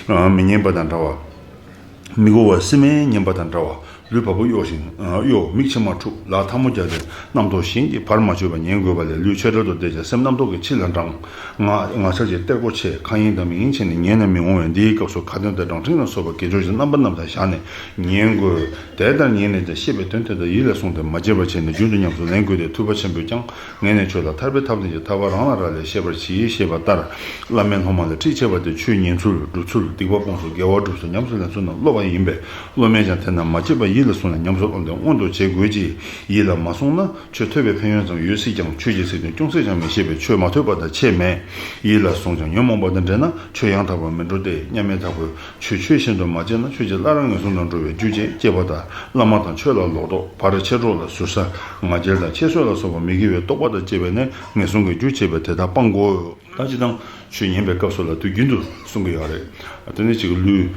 མི་ཉན་པ་དང་འདྲ་བ། མི་གོ་བར་སེམས་མེད་ཉན་པ་དང་འདྲ་བ། ལུས་བ་སྤུ་གཡོ་ཞིང་གཡོ། མིག་མཆི་མ་འཁྲུག་ལག་ཐལ་མོ་སྦྱར་ཏེ་རྣམ་རྟོག་གཞན་གྱིས་བར་མ་ཆོད་པར་ཉན་དགོས་པ་ལས་ལུས་ཆོས་བྲལ་དུ་བསྡད་ཅིང་སེམས་རྣམ་རྟོག་གི་ཕྱི་ལ་འབྲང་། ང་ང་ཆགས་ཀྱི་གཏེར་སྒོ་ཕྱེ། མཁའ་དབྱིངས་དང་མིག་དབྱིངས་ཕྱེ་ནས་ཉལ་ནས་མི་འོང་བས་འདིའི་སྐབས་སུ་ཁ་འདོན་དང་སྒྲ་འཕྲིན་ལ་སོགས་པ་དགེ་སྦྱོར་གྱི་རྣམ་པ་རྣམ་དག་བཞག་ནས་ཉན་དགོས། དེ་ལྟར་ཉན་ནས་ཀྱང་ཤེས་པའི་དོན་དེ་དག་ཡིད་ལ་བཟུང་སྟེ་མ་བརྗེད་པར་བྱས་ནས་རྒྱུན་དུ་ཉམས་སུ་ལེན་དགོས་ཏེ། ཐུབ་པ་ཆེན་པོས་ཀྱང་ངས་ནི་ཆོས་ལ་ཐར་པའི་ཐབས་འདི་ཉིད་ཐར་པ་རང་ལ་རག་ལས་ཤེས་པར་གྱིས་ཞེས་པ་ལྟར། བླ་མས་སློབ་མ་ལ་ཁྲིད་བྱས་པ་དེ་ཆོས་ཉན་ཚུལ་སྒྲུབ་ཚུལ་སྡིག་པ་སྤོང་ཚུལ་དགེ་བ་སྒྲུབ་ཚུལ་ཉམས་སུ་ལེན་ཚུལ་རྣམས་སློབ་པ་ཡིན་པས། སློབ་མས་ཀྱང་དེ་རྣམས་མ་བརྗེད་པར་ཡིད་ལ་བཟུང་ནས་ཉམས་སུ་བླངས་ཏེ་མངོན་དུ་བྱེད་དགོས་ཀྱི། ཡིད་ལ་མ་བཟུང་ན་ཆོས་ཐོས་པའི་ཕན་ཡོན་ཙམ་ཡོད་སྲིད་ཀྱང་ཆོས་ཀྱི་ཚིག་དོན་ཅུང་ཟད་ཀྱང་མི་ཤེས་པས་ཆོས་མ་ཐོས་པ་དང་ཁྱད་མེད། ཡིད་ལ་བཟུང་ཀྱང་ཉོན་མོངས་པ་དང་འདྲེས་ན་ཆོས་ཡང་དག་པར་མི་འགྲུབ་སྟེ། མཉམ་མེད་དྭགས་པོས་ཆོས་ཆོས་བཞིན་དུ་མ་བྱས་ན་ཆོས་ཀྱི་བླ་རབས་ངན་སོང་དུ་འགྲོ་བའི་རྒྱུ་ཅེས་དཔྱད་པ་དང་བླ་མ་དང་ཆོས་ལ་ལོག་རྟོག་བར་ཆད་གྲོགས་ལ་ཟུར་ཟ་ང་རྒྱལ་དང་ཁྱད་གསོད་ལ་སོགས་པ་མི་དགེ་བའི་རྟོག་པ་དང་བཅས་པས་ནི་ངན་སོང་གི་རྒྱུ་བྱེད་པས་དེ་དག་སྤང་དགོས། ད་སྤྱིར་བཏང་ཆོས་ཉན་པའི་སྐབས་སུ་ལ་དུས་རྒྱུན་དུ་གསུང་གི་ཡོད་རེད། དེ་ནི་ཅིག་ལུས་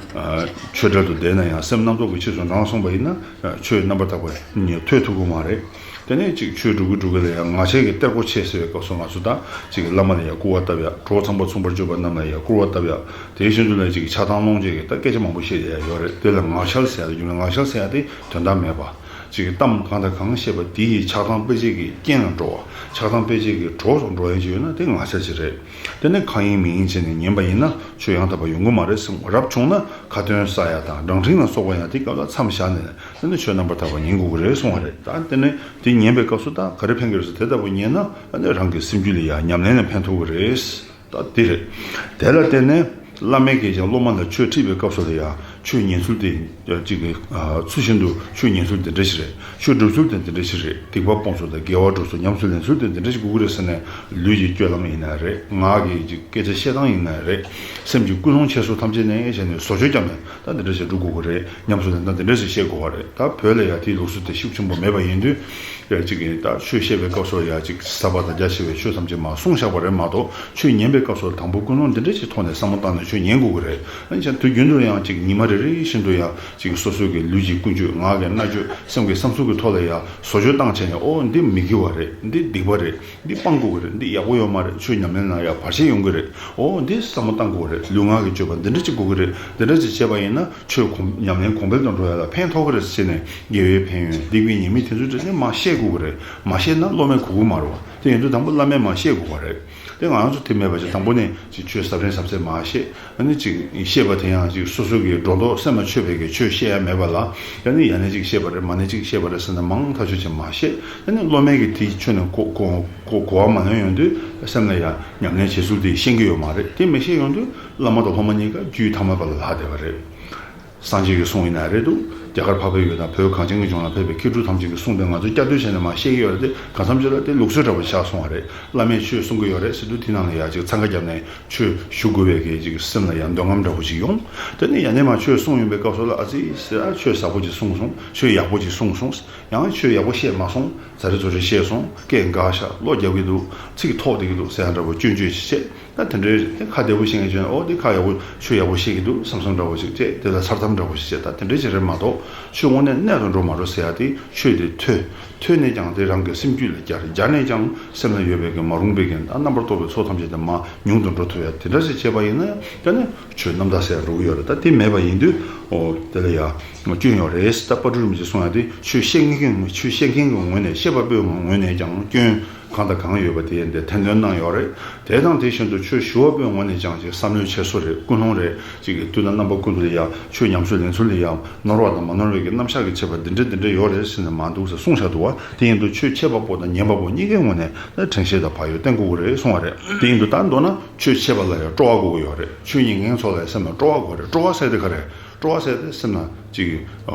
ཆོས་བྲལ་དུ་བསྡད་ན་ཡང་སེམས་རྣམ་རྟོག་གི་ཕྱིས་སུ་འབྲང་སོང་བ་ཡིན་ན་ཆོས་རྣམ་པར་དག་པ་ཉིད་ཐོས་ཐུབ་ཀྱི་མ་རེད། དེ་ནས་ཅིག་ཆོས་སྒྲུབ་ཀྱི་སྒྲུབ་ཀྱི་ལ་ཡང་ང་བཅས་ཀྱི་གཏེར་སྒོ་ཕྱེ་ཟེར་བའི་སྐབས་སུ་ང་ཚོ་ད་ཅིག་བླ་མ་ལ་ཡང་སྐུར་བ་བཏབ་ཡ། གྲོགས་ཚངས་པ་མཚུངས་པར་སྤྱོད་པ་རྣམས་ལ་ཡང་སྐུར་བ་བཏབ་ཡ། དེ་བཞིན་དུ་ལ་ཅིག་ཆགས་སྡང་སློང་བྱེད་ཀྱི་ད་སྐད་ཆ་མང་པོ་བཤད་ཡ་ཡོད་རེད། དེ་ལ་ངག་འཁྱལ་ཟེར་ཡ་རེད། རྒྱུ་མཚན་ངག་འཁྱལ་ཟེར་ཡ་དེ་དོན་དག་མེད་པ། ཅིག་གཏམ་གང་དང་གང་བཤད་པ་དེ་ཡིས་ཆགས་སྡང་སྤེལ་བྱེད་ཀྱི་རྐྱེན་ལ་འགྲོ་བ། ཆགས་སྡང་སྤེལ་བྱེད་ཀྱི་གྲོགས་སུ་འགྲོ་ཡ་ཅིག་ཡོད་ན་དེ་ངག་འཁྱལ་ཅིག་རེད། དེ་ནས་མཁའ་དབྱིངས་མིག་དབྱིངས་བྱས་ནས་ཉན་པ་ཡིན་ན་ཆོས་ཡང་དག་པ་ཡོང་གི་མ་རེད་གསུངས། རབ་བྱུང་ན་ཁ་ཏོན་ཟ་ཡ་དང་སྒྲ་འཕྲིན་ལ་སོགས་པ་ཡང་དེ་སྐབས་ལ་མཚམས་བཞག་ནས་དེ་ནི་ཆོས་རྣམ་པར་དག་པ་ཉན་དགོས་ཀྱི་རེད་གསུང་བ་རེད། ད་དེ་ནི་དེ་ཉན་པའི་སྐབས་སུ་ད་ག་རེ་ཕན་གྱི་རེད་ཟེར། དེ་ལྟ་བུ་ཉན་ན་ཨ་ནི་རང་གི་སེམས་རྒྱུད་ལ་ཡང་ཉམས་ལེན་ལ་ཕན་ཐོགས་ཀྱི་རེད། ད་དེ་རེད། དེ་ལ་བརྟེན་ནས་བླ་མས་ཀྱིས་ཀྱང་སློབ་མ་ལ་ཆོས་ཁྲིད་པའི་སྐབས་སུ་ལ་ཡང་ཆོས་ཉན་ཚུལ་དེ་ཅིག་གི་ཚུལ་བཞིན་དུ་ཆོས་ཉན་ཚུལ་དེ་འདྲ་ཞིག་རེད། ཆོས་སྒྲུབ་ཚུལ་དེ་འདི་འདྲ་ཞིག་རེད། སྡིག་པ་སྤོང་ཚུལ་དང་དགེ་བ་སྒྲུབ་ཚུལ་ཉམས་སུ་ལེན་ཚུལ་དེ་འདི་འདྲ་ཞིག་དགོས་ཀྱི་རེད་ཟེར་ནས་ལུས་ཀྱི་སྤྱོད་ལམ་ཡིན་ན་རེད། ངག་གི་ཅིག་སྐད་ཆ་བཤད་སྟངས་ཡིན་ན་རེད། སེམས་ཀྱི་ཀུན་སློང་འཁྱེར་སོ་ཐམས་ཅད་ནས་བྱས་ནས་བཟོ་བཅོས་བརྒྱབ་ནས་ད་འདི་འདྲ་ཞིག་སྒྲུབ་དགོས་ཀྱི་རེད། ཉམས་སུ་ལེན་སྟངས་འདི་འདྲ་ཞིག་ཤེས་དགོས་པ་རེད། ད་བོད་ལ་ཡང་དེའི་ལུགས་སྲོལ་དེ་ཤུགས་ཆེན་པོ་མེད་པ་ཡིན་དུས། ཡ་གཅིག་གིས་ད་ཆོས་བཤད་པའི་སྐབས་སུ་ཡ་གཅིག་ཟབ་པ་དང་རྒྱ་ཆེ་བའི་ཆོས་ཐམས་ཅད་མར་གསུངས་བཞག་པ་རེད་མ་གཏོགས། ཆོས་ཉན་པའི་སྐབས་སུ་དང་པོ་ཀུན་སློང་འདི་འདྲ་ཞིག་ཐོག་ནས་བསམ་བློ་བཏང་ནས་ཆོས་ཉན་དགོས་ཀྱི་རེད། ཨ་ནི་ཅང་དུས་རྒྱུན་དུ་ཡང་གཅིག་ཉི་མ་རེ་རེ་བཞིན་དུ་ཡང་གཅིག་སོ་སོའི་གི་ལུས་ཀྱི་ཀུན་སྤྱོད། ངག་གི་སྨྲ་བརྗོད། སེམས་ཀྱི་བསམ་ཚུལ་གྱི་ཐོག་ལ་ཡང་བཟོ་བཅོས་བཏང་བྱས་ནས། ཨོ་འདི་མི་དགེ་བ་རེད། འདི་སྡིག་པ་རེད། འདི་སྤང་དགོས་ཀྱི་རེད། འདི་ཡག་པོ་ཡོད་མ་རེད། ཆོས་ཉམས་ལེན་ལ་ཡང་བར་ཆད་ཡོང་གི་རེད། ཨོ་འདི་བསམ་བློ་བཏང་དགོས་ཀྱི་རེད། ལུས་ངག་གི་སྤྱོད་པ་འདི་འདྲ་ཅིག་དགོས་ཀྱི་རེད། འདི་འདྲ་ཅིག་བྱས་པ་ཡིན་ན་ཆོས་གོང་ཉམས་ལེན་གོང་འཕེལ་དུ་འགྲོ་ཡ་ལ་ཕན་ཐོགས་ཀྱི་རེད་ཟེར་ནས་དགེ་བའི་ཕན་ཡོན། སྡིག་པའི་ཉེས་དམིགས་དེ་ཚོ་འདྲ་ནི་མར་བཤད་དགོས་ཀྱི་རེད། མ་བཤད་ན་སློབ་མས་གོ་གི་མ་རེད་བ། དེ་ཡིན་དུས་དང་པོ་བླ་མས་མར་བཤད་དགོས་པ་རེད། དེ་ང་རང་ཚོ་དེ་མེད་པ་ཅིག་དང་པོ་ནས་ཅིག་ཆོས་ཟབ་རིམ་ཟབ་ཚད་མར་བཤད། ཨ་ནི་ཅིག་བཤད་པ་དེ་ཡང་ཅིག་སོ་སོ་གི་སྒྲོ་འདོགས་སེམས་ལ་ཆོད་པའི་གི་ཆོས་བཤད་ཡ་མེད་པ་ལ། ཡང་ནི་ཡང་ནས་ཅིག་བཤད་པ་རེད། མ་ནས་ཅིག་བཤད་པ་རེད་ཟེར་ནས་མང་ཐག་ཆོད་ཅིག་མར་བཤད། ཨ་ནི་སློབ་མས་གི་དེའི་ཆོས་ནས་གོ་གོ་གོ་གོ་བ་མ་ལོན་ཡོང་དུས་སེམས་ལ་ཡང་ཉམས་ལེན་བྱེད་ཚུལ་དེ་ཤེས་ཀྱི་ཡོད་མ་རེད། དེ་མི་ཤེས་ཡོང་དུས་བླ་མ་དང་སློབ་མ་གཉིས་ཀ་རྒྱུད་ཐ་མལ་པ་ལ་ལྷག་བསྡད་པ་རེད། སངས་རྒྱས་ཀྱི་གསུང་ཡིན་ན་རེད་འདུག་རྒྱ་གར་འཕགས་པའི་ཡུལ་དང་བོད་གངས་ཅན་གྱི་ལྗོངས་ལ་ཕེབས་པའི་མཁས་གྲུབ་ཐམས་ཅད་ཀྱི་གསུང་དེ་ང་ཚོས་བསྐྱར་ཟློས་བྱས་ནས་མར་བཤད་ཀྱི་ཡོད་རེད། དེ་གང་འཚམ་ཅིག་ལ་དེ་ལུགས་སྲོལ་འདྲ་པོ་ཆགས་སོང་བ་རེད། བླ་མས་ཆོས་གསུང་གི་ཡོད་རེད་ཟེར་དུས་དེ་ནང་ལ་ཡ་ཅིག་འཚང་ཁ་བརྒྱབ་ནས་ཆོས་ཞུ་དགོས་པའི་གི་ཅིག་སེམས་ལ་ཡ་འདོད་རྔམ་འདྲ་པོ་ཅིག་ཡོང་། དེ་ནས་ཡ་ནས་མར་ཆོས་གསུང་ཡོང་པའི་སྐབས་སུ་ལ་ཨ་ཙི་ཟེར། ཨ་ཆོས་ཟབ་པོ་ཅིག་གསུངས་སོང་། ཆོས་ཡག་པོ་ཅིག་གསུངས་སོང་། ཡང་ཆོས་ཡག་པོ་བཤད་མ་སོང་། ཛ་རི་ཛོ་རི་བཤད་སོང་། སྐད་འགག་ཤག་བློ་རྒྱབ་ཀྱི་འདུག་ཚིག་ཐོག་བསྡད་ཀྱི་འདུག་ཟེར་ཡ་འདྲ་པོ་སྐྱོན་བརྗོད་ཅིག་བྱས། ད་དེ་འདྲའི་ཁ་བདེ་པོ་བཤད་མཁན་ཅིག་ཡོད་ན། ཨོ་འདི་ཁ་ཡག་པོ་ཆོས་ཡག་པོ་བཤད་ཀྱི་འདུག་བསམ་བསམ་འདྲ་པོ་ཞིག་བྱས། དེ་ལ་མཚར་གཏམ་འདྲ་པོ་ཞིག་བྱས། ད་དེ་འདྲའི་ཅིག་རེད་མ་གཏོགས་ཆོས་དངོས་གནས་གནད་དུ་འགྲོ་མ་འགྲོ་ཟེར་ཡ་དེ། ཆོས་དེ་ཐོས། ཐོས་ནས་ཀྱང་དེ་རང་གི་སེམས་རྒྱུད་ལ་སྦྱར། སྦྱར་ནས་ཀྱང་སེམས་ལ་ཡོད་པའི་གི་མ་རུངས་པའི་གི་རྣམ་པར་རྟོག་པའི་ཚོགས་ཐམས་ཅད་དེ་མར་ཉུང་དུ་འགྲོ་ཐུབ་ཡ་དེ་འདྲ་ཞིག་བྱས་པ་ཡིན་ན་ཡང་། ད་ནི་ཆོས་རྣམ་དག་ཟེར་ཡ་འགྲོ་གི་ཡོད་རེད། ད་དེ་མེད་པ་ཡིན་དུས། ཨོ་དེ་ལ་ཡ་སྐྱོན་ཡོད་རེད། ད་དཔལ་སྤྲུལ་རིན་པོ་ཆེས་གསུང་ཡ་དེ་ཆོས་བཤད་མཁན་གྱི་ངོས། ཆོས་བཤད་མཁན་གྱི་ངོས་ནས། བཤད་པ་པོའི་ངོས་ནས་ཀྱང་སྐྱོན། གང་དང་གང་ཡོད་པ་དེ་ཡིན་ཏེ་ཐེར་འདོན་གནང་ཡོད་རེད། དེ་དང་དེ་བཞིན་དུ་ཆོས་ཞུ་བ་པོའི་ངོས་ནས་ཀྱང་ཅིག་བསམ་བློའི་འཁྱེར་སོ་རེད། ཀུན་སློང་རེད། ཅིག་གི་དུས་དང་རྣམ་པ་ཀུན་ཏུ་ལ་ཡང་ཆོས་ཉམས་སུ་ལེན་ཚུལ་ལ་ཡང་ནོར་བ་དང་མ་ནོར་བའི་གི་རྣམ་གཞག་གི་ཁྱད་པར་འདི་འདྲ་འདི་འདྲ་ཡོད་རེད་ཟེར་ནས་མ་འདུག་ཟེར་གསུངས་བཞག་འདུག་བ། དེ་ཡིན་དུས་ཆོས་འཆད་པ་པོ་དང་ཉན་པ་པོ་གཉིས་ཀའི་ངོས་ནས་ད་དྲན་ཤེས་དང་བག་ཡོད་བསྟེན་དགོས་ཀྱི་རེད་གསུངས་པ་རེད། དེ་ཡིན་དུས་ད་མདོར་ན་ཆོས་འཆད་པ་ལ་ཡང་སྤྲོ་བ་དགོས་ཀྱི་ཡོད་རེད། ཆོས་ཉན་མཁན་ཚོ་ལ་ཡང་སེམས་ལ་སྤྲོ་བ་དགོས་རེད། སྤྲོ་བ་ཟེར་དེ་ག་རེད། སྤྲོ་བ་ཟེར་དེ་སེམས་ལ་ཅིག་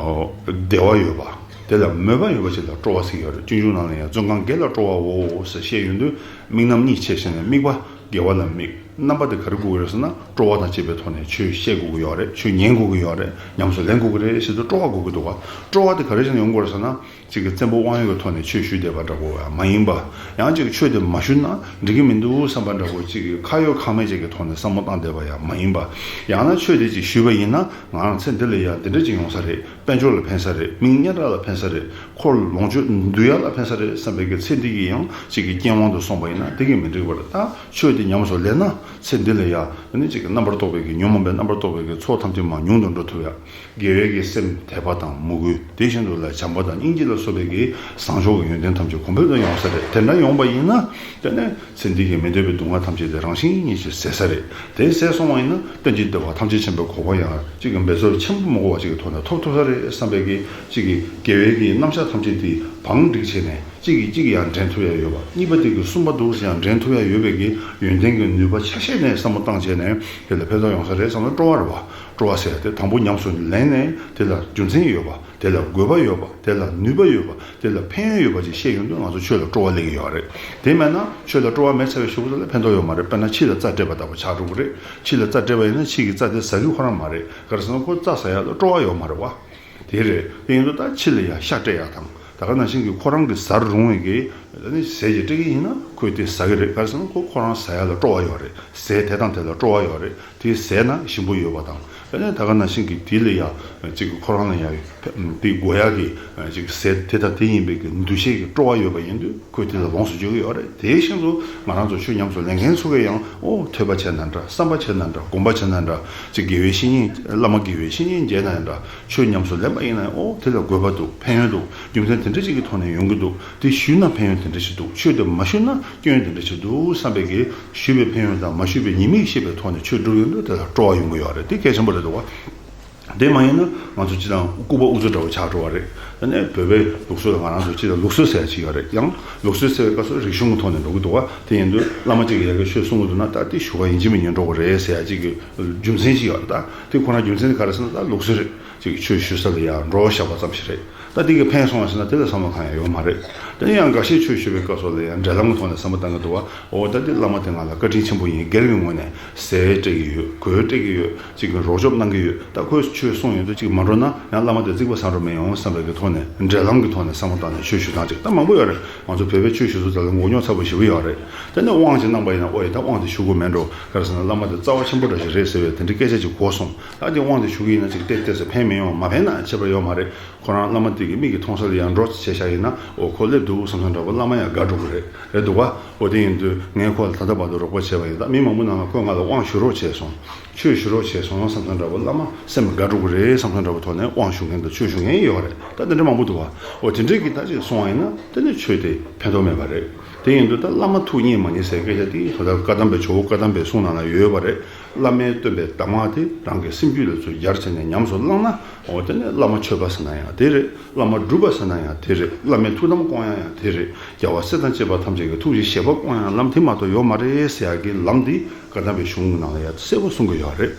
བདེ་བ་ཡོད་པ། དེ་ལ་མོས་པ་ཡོད་པ་ཅིག་ལ་སྤྲོ་བ་ཟེར་གྱི་ཡོད་རེད། སྤྱོད་འཇུག་ནང་ལ་ཡང་བཙོན་ཁང་བརྒྱད་ལ་སྤྲོ་བའོ་ཟེར་བཤད་ཡོང་དུས་དམིགས་རྣམ་གཉིས་ཕྱེ་བྱས་ནས་དམིགས་པ་དགེ་བ་ལ་དམིགས། རྣམ་པ་དེ་ག་རེ་དགོས་ཀྱི་རེད་ཟེར་ན་སྤྲོ་བ་དང་བཅས་པའི་ཐོག་ནས་ཆོས་བཤད་དགོས་ཀྱི་ཡོད་རེད། ཆོས་ཉན་དགོས་ཀྱི་ཡོད་རེད། ཉམས་སུ་ལེན་དགོས་ཀྱི་རེད་ཟེར་དུས་སྤྲོ་བ་དགོས་ཀྱི་འདུག་བ། སྤྲོ་བ་དེ་ག་རེ་བྱས་ནས་ཡོང་དགོས་རེད་ཟེར་ན། གཅིག་གི་བཙན་པོ་དབང་ཡོད་ཀྱི་ཐོག་ནས་ཆོས་ཞུས་བསྡད་པ་འདྲ་པོ་ཡང་མ་ཡིན་པ། ཡང་གཅིག་ཆོས་དེ་མ་ཞུས་ན་འགྲིག་གི་མི་འདུག་བསམ་པ་འདྲ་པོ་གཅིག་གི་ཁ་ཡོད་ཁ་མེད་ཅིག་གི་ཐོག་ནས་བསམ་བློ་བཏང་བསྡད་པ་ཡང་མ་ཡིན་པ། ཡང་ན་ཆོས་དེ་ཅིག་ཞུས་པ་ཡིན་ན་ང་རང་ཚེ་འདི་ལ་ཡང་འདི་འདྲ་ཅིག་ཡོང་ས་རེད། དཔལ་འབྱོར་ལ་ཕན་ས་རེད། མིང་སྙན་གྲགས་ལ་ཕན་ས་རེད། འཁོར་ལོངས་སྤྱོད་འདུལ་ཡག་ལ་ཕན་ས་རེད་བསམ་པའི་གི་ཚེ་འདི་གི་ཡང་གཅིག་གི་རྐྱེན་དབང་དུ་སོང་པ་ཡིན་ན་དེ་གི་མི་འགྲིག་པ་རེད། ད་ཆོས་དེ་ཉམས་སུ་ལེན་ན་ཚེ་འདི་ལ་ཡང་ཨ་ནི་གཅིག་གི་རྣམ་པར་རྟོག་པའི་གི་ཉོན་མོངས་པའི་རྣམ་པར་རྟོག་པའི་གི་ཚོགས་ཐམས་ཅད་མར་ཉུང་དུ་འགྲོ་ཐུབ་ཡག་དགེ་བའི་གི་སེམས་དད་པ་དང་མོས་གུས། དེ་བཞིན་དུ་ལ་བྱམས་པ་དང་སྙིང་རྗེ་ལ་སོགས་པའི་གི་བཟང་ཕྱོགས་ཀྱི་ཡོན་ཏན་ཐམས་ཅད་གོང་འཕེལ་དུ་ཡོང་ས་རེད། དེ་འདྲ་ཡོང་པ་ཡིན་ན་དེ་ནས་ཚེ་འདི་གི་མི་འདོད་པའི་སྡུག་བསྔལ་ཐམས་ཅད་དེ་རང་བཞིན་གྱིས་ཟད་ས་རེད། དེ་ཟད་སོང་བ་ཡིན་ན་རྟེན་ཅིང་འབྲེལ་བ་ཐམས་ཅད་མཁྱེན་པའི་གོ་འཕང་ཡང་གཅིག་གི་འབད་རྩོལ་ཆེན་པོ་མ་དགོས་པ་ཅིག་གི་ཐོག་ནས་ཐོབ་ཐུབ་ས་རེད་བསམ་པའི་གི་གཅིག་གི་དགེ་བའི་གི་རྣམ་གཞག་ཐམས་ཅད་དེ་བང་བསྒྲིགས་བྱས་ནས། གཅིག་གིས་གཅིག་ཡང་འདྲེན་ཐུབ་ཡ་ཡོད་པ། གཉིས་པ་དེ་གིས་གསུམ་པ་འདུག་ཡང་འདྲེན་ཐུབ་ཡ་ཡོད་པའི་གི་ཡོན་ཏན་གྱི་ནུས་པ་ཆ་ཤས་ནས་བསམ་བློ་བཏང་བྱས་ནས་དེ་ལ་ཕན་ཐོགས་ཡོང་ས་རེད་བསམ་ན་སྤྲོ་བ་རེད་བ། སྤྲོ་བ་ཟེར་ཡ་དེ་དང་པོ་ཉམས་སུ་ལེན་ནས་དེ་ལ་རྒྱུ་མཚན་ཡོད་པ། དེ་ལ་དགོས་པ་ཡོད་པ། དེ་ལ་ནུས་པ་ཡོད་པ། དེ་ལ་ཕན་ཡོན་ཡོད་པ་ཅིག་ཤེས་ཡོང་དུས་ང་ཚོ་ཆོས་ལ་སྤྲོ་བ་སླེབས་ཀྱི་ཡོད་རེད། དེ་མེད་ན་ཆོས་ལ་སྤྲོ་བ་མེད་ཚར་བའི་གཞུག་གུ་དེ་ལ་ཕན་ཐོགས་ཡོད་མ་རེད། དཔེར་ན་ཁྱི་ལ་རྩྭ་སྤྲད་པ་ལྟ་བུ་ཆགས་འགྲོ་གི་རེད། ཁྱི་ལ་རྩྭ་སྤྲད་པ་ཡིན་ན་ཁྱི་གིས་རྩྭ་དེ་ཟ་གི་ཁོ་རང་མ་རེད། ག་རེ་ཟེར་ན་ཁོ་རྩྭ་ཟ་ཡ་ལ་སྤྲོ་བ་ཡོད་མ་རེད་བ། དེ་རེད། དེ་ཡིན་དུས་ད་ཕྱི་ལ་ཡ་ཤ་སྤྲད་ཡག་དང་། ད་ག་ནང་བཞིན་གྱི་ཁོ་རང་གི་ཟ་རུང་བའི་གི་ཨ་ནི་ཟས་ཅིག་སྤྲད་ཀྱི་ཡིན་ན་ཁོས་དེ་ཟ་གི་རེད། ག་རེ་ཟེར་ན་ཁོ་ཁོ་རང་ཟ་ཡ་ལ་སྤྲོ་བ་ཡོད་རེད། ཟས་དེ་དང་དེ་ལ་སྤྲོ་བ་ཡོད་རེད། དེ་ཟས་ན་ཞིམ་པོ་ཡོད་པ་དང་། ཨ་ནི་ད་ག་ནང་བཞིན་གྱི་དེ་ལ་ཡ་ཅིག་གི་ཁོ་རང་ལ་ཡ་དེ་དགོས་ཡག་གི་ཅིག་ཟས་དེ་དང་དེ་ཡིན་པའི་གི་འདུ་ཤེས་ཀྱི་སྤྲོ་བ་ཡོད་པ་ཡིན་དུས། ཁོས་དེ་ལ་ལོངས་སུ་སྤྱོད་ཀྱི་ཡོད་རེད། དེ་བཞིན་དུ་ང་རང་ཚོ་ཆོས་ཉམས་སུ་ལེན་མཁན་ཚོ་གིས་ཡང་ཨོ་ཐོས་པ་བྱས་ན་འདྲ། བསམ་པ་བྱས་ན་འདྲ། སྒོམ་པ་བྱས་ན་འདྲ། ཅིག་དགེ་བའི་བཤེས་གཉེན། བླ་མ་དགེ་བའི་བཤེས་གཉེན་མཇལ་ན་ཡང་འདྲ། ཆོས་ཉམས་སུ་ལེན་པ་ཡིན་ན་ཨོ་དེ་ལ་དགོས་པ་འདུག་ཕན་ཡོན་འདུག་རྒྱུ་མཚན་དེ་འདྲ་ཅིག་གི་ཐོག་ནས་ཡོང་གི་འདུག་དེ་ཞུས་ན་ཕན་ཡོན་དེ་འདྲ་ཞིག་འདུག་ཆོས་དེ་མ་ཞུས་ན་སྐྱོན་དེ་འདྲ་ཞིག་འདུག་བསམ་པའི་གི་ཞུས་པའི་ཕན་ཡོན་དང་མ་ཞུས་པའི་ཉེས་དམིགས་ཤེས་པའི་ཐོག་ནས་ཆོས་སྒྲུབ་ཡོང་དུས་དེ་ལ་སྤྲོ་བ་ཡོང་གི་ཡོད་རེད། དེ་གལ་ཆེན་པོ་རེད་འདུག་བ། དེ་མ་ཡིན་ན་ང་ཚོ་སྤྱིར་བཏང་ལྐུགས་པ་ཨུ་ཚུགས་འདྲ་བོ་ཆགས་འགྲོ་བ་རེད། དེ་ནས་བོད་པའི་ལུགས་སྲོལ་ལ་ང་རང་ཚོ་སྤྱིར་བཏང་ལུགས་སྲོལ་ཟེར་ཡ་ཅིག་ཡོད་རེད། ཡང་ལུགས་སྲོལ་ཟེར་བའི་སྐབས་སུ་རིག་གཞུང་གི་ཐོག་ནས་འགྲོ་གི་འདུག་བ། དེ་ཡིན་དུས་བླ་མ་གཅིག་གིས་ཡ་གི་ཆོས་གསུང་གི་འདུག་ན་ད་དེ་ཞུ་ག་ཡིན་གཅིག་མིན་གཉིས་འགྲོ་གི་རེད་ཟེར་ཡ་ཅིག་གི་རྒྱུ་མཚན་ཅིག་ཡོད་རེད། ད་དེ་ཁོ་རང་རྒྱུ་མཚན་དེ་ག་རེ་ཟེར་ན་ད་ལུགས་སྲོལ་རེད། ཅིག་ཆོས་ཞུ་ས་ལ་ཡང་འགྲོ་བཞག་པ་ཙམ་ཞིག་རེད། ད་དེ་གི་ཕན་སོང་བ་ཟེར་ན་དེ་ལ་བསམ་བློ་གང་ཡང་ཡོད་མ་རེད། དེ་ནས་ཡང་འགའ་ཤས་ཆོས་ཞུ་བའི་སྐབས་སུ་ལ་ཡང་འབྲེལ་ལམ་གྱི་ཐོག་ནས་བསམ་བློ་བཏང་གི་འདུག་བ། འོ་ད་དེ་བླ་མ་དེ་ང་ལ་བཀའ་དྲིན་ཆེན་པོ་ཡིན། སྒེར་གྱི་ངོས་ནས་ཟས་སྤྲད་ཀྱི་ཡོད། གོས་སྤྲད་ཀྱི་ཡོད། ཅིག་གི་རོགས་སྐྱོབ་གནང་གི་ཡོད། ད་ཁོས་ཆོས་གསུངས་ཡོང་དུས་ཅིག་མ་འགྲོ་ན་ཡང་བླ་མ་དེ་རྩིག་པ་ཟ་འགྲོ་མི་ཡོང་བསམ་པའི་གི་ཐོག་ནས་འབྲེལ་ལམ་གྱི་ཐོག་ནས་བསམ་བློ་བཏང་ནས་ཆོས་ཞུ་སྟངས་ཅིག་ད་མང་པོ་ཡོད་རེད། ང་ཚོ་བོད་པའི་ཆོས་ཞུ་ས་དེ་ལ་མགོ་རྙོག་ཚ་པོ་ཞེ་པོ་ཡོད་རེད། དེ་ནས་དབང་ཅིག་གནང་པ་ཡིན་ན་ཨོ་ཡ་ད་དབང་དེ་ཞུ་དགོས་མེད་འགྲོ། ག་རེ་ཟེར་ན་བླ་མ་དེ་རྩ་བ་ཆེན་པོ་འདྲ་ཞིག་རེད་ཟེར་བའི་དེ་འདྲའི་སྐད་ཆ་ཅིག་གོ་སོང་། ད་དེ་དབང་དེ་ཞུ་གི་ཡིན་ན་ཅིག་ཏེ་ཏེ་ཟེར་ཕན་མི་ཡོང་། མ་ཕན་ན་ཁྱད་པར་ཡོད་མ་རེད། ཁོ་རང་བླ་མ་དེ་གི་མིག་གིས་མཐོང་ས་ལ་ཡང་འགྲོ་བྱས་བཞག་ཡིན་ན་ཨོ་ཁོ་སླེབས་འདུག་བསམ་བསམ་འདྲ་པོ་བླ་མ་ཡང་དགའ་འགྲོ་གི་རེད། རེད་འདུག་བ། ཨོ་དེ་ཡིན་དུས་ངས་ཁོ་ལ་ད་ལྟ་བར་དུ་རོགས་པ་བྱས་པ་ཡིན། ད་མི་མང་པོ་ནང་ལ་ཁོས་ང་ལ་དབང་ཞུ་རོགས་བྱས་སོང་། ཆོས་ཞུ་རོགས་བྱས་སོང་བསམ་བསམ་འདྲ་པོ་བླ་མ་སེམས་དགའ་འགྲོ་གི་རེད་བསམ་བསམ་འདྲ་པོ་ཐོག་ནས་དབང་ཞུ་མཁན་དང་ཆོས་ཞུ་མཁན་ཡོད་རེད། ད་དེ་འདྲ་མང་པོ་འདུག་བ། ཨོ་དེ་འདྲས་ཀྱི་ད་ཅིག་སོང་བ་ཡིན་ན་དེ་ནི་ཆོས་དེ་ཕན་ཐོགས་མེད་པ་རེད། དེ་ཡིན་དུས་ད་བླ་མ་ཐུགས་མཉེས་མ་མཉེས་ཟེར་སྐད་ཆ་དེ་ད་ལྟ་བཀའ་གདམས་པའི་ཇོ་བོ་བཀའ་གདམས་པའི་གསུང་ནང་ལ་ཡོད་པ་རེད། བླ་མའི་སྟོན་པའི་གདམས་ངག་དེ་རང་གི་སེམས་རྒྱུད་ལ་ཚུར་སྦྱར་བྱས་ནས་ཉམས་སུ་བླངས་ན། འོ་དེ་ནས་བླ་མ་མཆོད་པ་ཟེར་ན་ཡང་དེ་རེད། བླ་མ་སྒྲུབ་པ་ཟེར་ན་ཡང་དེ་རེད། བླ་མའི་ཐུགས་དམ་སྐོང་ཡག་ཡང་དེ་རེད། རྒྱལ་བ་སྲས་དང་བཅས་པ་ཐམས་ཅད་ཀྱི་ཐུགས་རྗེ་བཞེད་པ་སྐོང་ཡག་ལམ་དེ་མ་གཏོགས་ཡོད་མ་རེད་ཟེར་ཡག་གི་ལམ་འདི་བཀའ་གདམས་པའི་གཞུང་གི་ནང་ལ་ཡང་གསལ་པོ་གསུང་གི་ཡོད་རེད།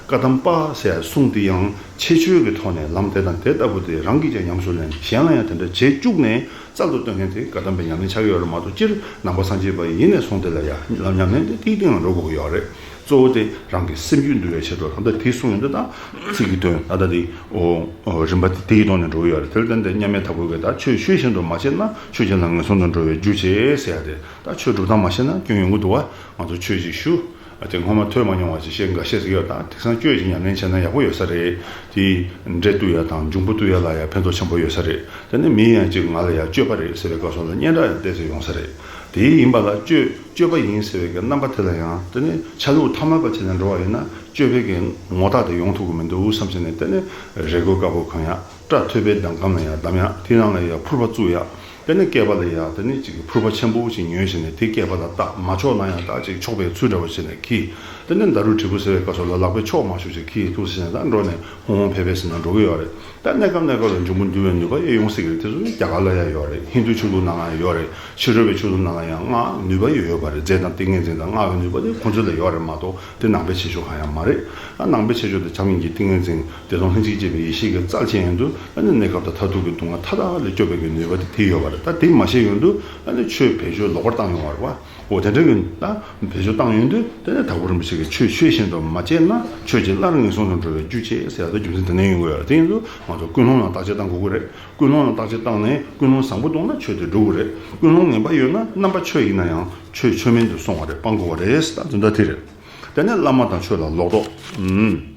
བཀའ་གདམས་པ་ཟེར་ཡག་གསུང་དེ་ཡང་ཁྱད་ཆོས་ཀྱི་ཐོག་ནས་ལམ་དེ་དང་དེ་ལྟ་བུ་དེ་རང་གིས་ཀྱང་ཉམས་སུ་ལེན། གཞན་ལ་ཡང་དེ་འདྲ་བྱེད་བཅུག་ནས་རྩལ་དུ་སྟོན་མཁན་དེ་བཀའ་གདམས་པའི་ཉམས་ལེན་ཆགས་ཀྱི་ཡོད་རེད་མ་གཏོགས། སྤྱིར་ནང་པ་སངས་རྒྱས་པ་ཡིན་ནས་བཟུང་དེ་ལ་ཡང་ལམ་ཉམས་ལེན་དེ་ཏིག་ཏིག་ནང་འགྲོ་དགོས་ཀྱི་ཡོད་རེད། གཙོ་བོ་དེ་རང་གི་སེམས་རྒྱུད་འདུལ་བའི་ཆེད་དུ། ད་ལྟ་དེ་གསུངས་ཡོང་དུས་ད་ཚིག་གི་དོན་ད་ལྟ་དེ་ཨོ་ཨོ་རིམ་པ་དེ་དེ་ཡི་ཐོག་ནས་འགྲོ་གི་ཡོད་རེད། དེར་བརྟེན་ཏེ་མཉམ་མེད་དྭགས་པོ་གིས་ད་ཆོས་ཆོས་བཞིན་དུ་མ་བྱས་ན་ཆོས་ཅན་ལ་ངན་སོང་དུ་འགྲོ་བའི་རྒྱུ་བྱེད་ཟེར་ཡ་དེ། ད་ཆོས་སྒྲུབ་སྟངས་མ་ཤེས་ན་སྐྱོན་ཡོང་གི་འདུག་བ། ང་ཚོ་ཆོས་ཅིག་ཞུ། ཨ་དེ་སྔོན་མ་ཐོས་མ་མྱོང་བ་ཅིག་བཤད་འགའ་ཤས་ཟིག་ཡོད། ད་དེང་སང་ཆོས་ཅིག་ཉམས་ལེན་བྱས་ན་ཡག་པོ་ཡོད་ས་རེད། དེ་འདྲེ་བཏུལ་ཡ་དང་འབྱུང་པོ་བཏུལ་ཡ་ལ་ཡང་ཕན་ཐོགས་ཆེན་པོ་ཡོད་ས་རེད། དེ་ནས་མི་ཡང་ཅིག་ང་ལ་ཡང་སྤྱོད་པ་རེད་ཟེར་བའི་སྐབས་སུ་ལ་སྙན་གྲགས་ཡང་ཏོག་ཙམ་ཡོང་ས་རེད། དེ་ཡིན་པ་ལ་སྤྱོད་སྤྱོད་པ་ཡིན་ཟེར་བའི་གི་རྣམ་པ་དེ་ལ་ཡང་དེ་ནས་ཆ་ལུགས་ཐ་མལ་པ་བྱས་ནས་འགྲོ་བ་ཡིན་ན་སྤྱོད་པའི་གི་ངོ་རྟགས་དེ་ཡོང་ཐུབ་ཀྱི་མི་འདུག་བསམ་བྱས་ནས། དེ་ནས་རས་གོས་དཀར་པོ་གོན་ཡ། སྐྲ་ཐོད་པའི་འདམ་སྒམ་ལ་ཡང་བསྡམ་ཡ། དེ་ནང་ལ་ཡང་ཕུར་པ་བཙུགས་ཡ། དེ་ནས་སྐེད་པ་ལ་ཡ་དེ་ནས་ཅིག་ཕུར་པ་ཆེན་པོ་ཅིག་ཉོས་བྱས་ནས་དེ་སྐེད་པ་ལ་བཏགས། མ་ཆོག་ན་ཡང་ད་ཅིག་ཆོག་པའི་ཚུལ་འདྲ་བོ་བྱས་ནས་འཁྱེར། དེ་ནས་ཟླ་རུ་དྲིལ་བུ་ཟེར་བའི་སྐབས་སུ་ལ་ལག་པས་ཕྱོགས་མ་ཞུགས་ཅིག་འཁྱེར་འདུག་ཟེར་ནས་ད་འགྲོ་ནས་ཧོང་ཧོང་ཕེ་ཕེ་ཟེར་ནས་འགྲོ་གི་ཡོད་རེད། ད་གནས་སྐབས་གནས་སྐབས་ལ་འབྱུང་པོ་འདུལ་བའི་ནུས་པ་ཡང་ཡོང་སྲིད་ཀྱི་རེད། དེ་ཚོ་ནི་རྒྱ་གར་ལ་ཡང་ཡོད་རེད། ཧིན་རྡུ་ཆོས་ལུགས་ནང་ལ་ཡང་ཡོད་རེད། ཕྱི་རོལ་པའི་ཆོས་ལུགས་ནང་ལ་ཡང་སྔགས་ནུས་པ་ཡོད་ཡོད་པ་རེད། རྫས་དང་ཏིང་ངེ་འཛིན་དང་སྔགས་ཀྱི་ནུས་པ་དེ་ཁོང་ཚོ་ལ་ཡོད་རེད་མ་གཏོགས། དེ་ནང་པའི་བྱེད་ཕྱོགས་གང་ཡང་མ་རེད། ཨ་ནང་པའི་བྱེད་ཕྱོགས་དེ་བྱམས་སྙིང་རྗེ་ཏིང་ངེ་འཛིན་བདེ་སྟོང་ལྷན་ཅིག་སྐྱེས་པའི་ཡེ་ཤེས་ཀྱི་རྩལ་ཅན་ཡིན་དུས། ཨ་ནི་གནས་སྐབས་དང་མཐར་ཐུག་གི་སྡུག་བསྔལ་མཐའ་དག་ལས་སྐྱོབ་པའི་གི་ནུས་པ་དེ་དེ་ཡོད་པ་རེད། ད་དེ་མ་ཤེས་ཡོང་དུས་ཨ་ནི་ཆོས་བེད་སྤྱོད་ལོག་པར་བཏང་ཡོང་བ་རེད་བ། འོ་དེ་འདྲ་གི་ད་བེད་སྤྱོད་བཏང་ཡོང་དུས། དེ་ནས་དྭགས་པོ་རིན་པོ་ཆེ་གིས་ཆོས་ཆོས་བཞིན་དུ་མ་སྤྱད་ན་ཆོས་ཀྱིས་སླར་ངན་སོང་དུ་འགྲོ་བའི་རྒྱུ་བྱེད་ཟེར་ཡག་ད་རྒྱུ་མཚན་དེ་ནས་ཡོང་གི་ཡོད་རེད། དེ་ཡིན་དུས་ང་ཚོ་ཀུན་སློང་ལ་བརྟག་དཔྱད་བཏང་དགོས་ཀྱི་རེད། ཀུན་སློང་ལ་བརྟག་དཔྱད་བཏང་ནས་ཀུན་སློང་བཟང་པོ་འདུག་ན་ཆོས་དེ་འགྲུབ་ཀྱི་རེད། ཀུན་སློང་ངན་པ་ཡོད་ན་རྣམ་པ་ཆོས་ཡིན་ན་ཡང་ཆོས་ཆོས་མིན་དུ་སོང་བ་རེད། སྤང་དགོས་པ་རེད། ད་དོན་དག་དེ་རེད། དེ་ནས་བླ་མ་དང་ཆོས་ལ་ལོག་རྟོག་ཨུམ།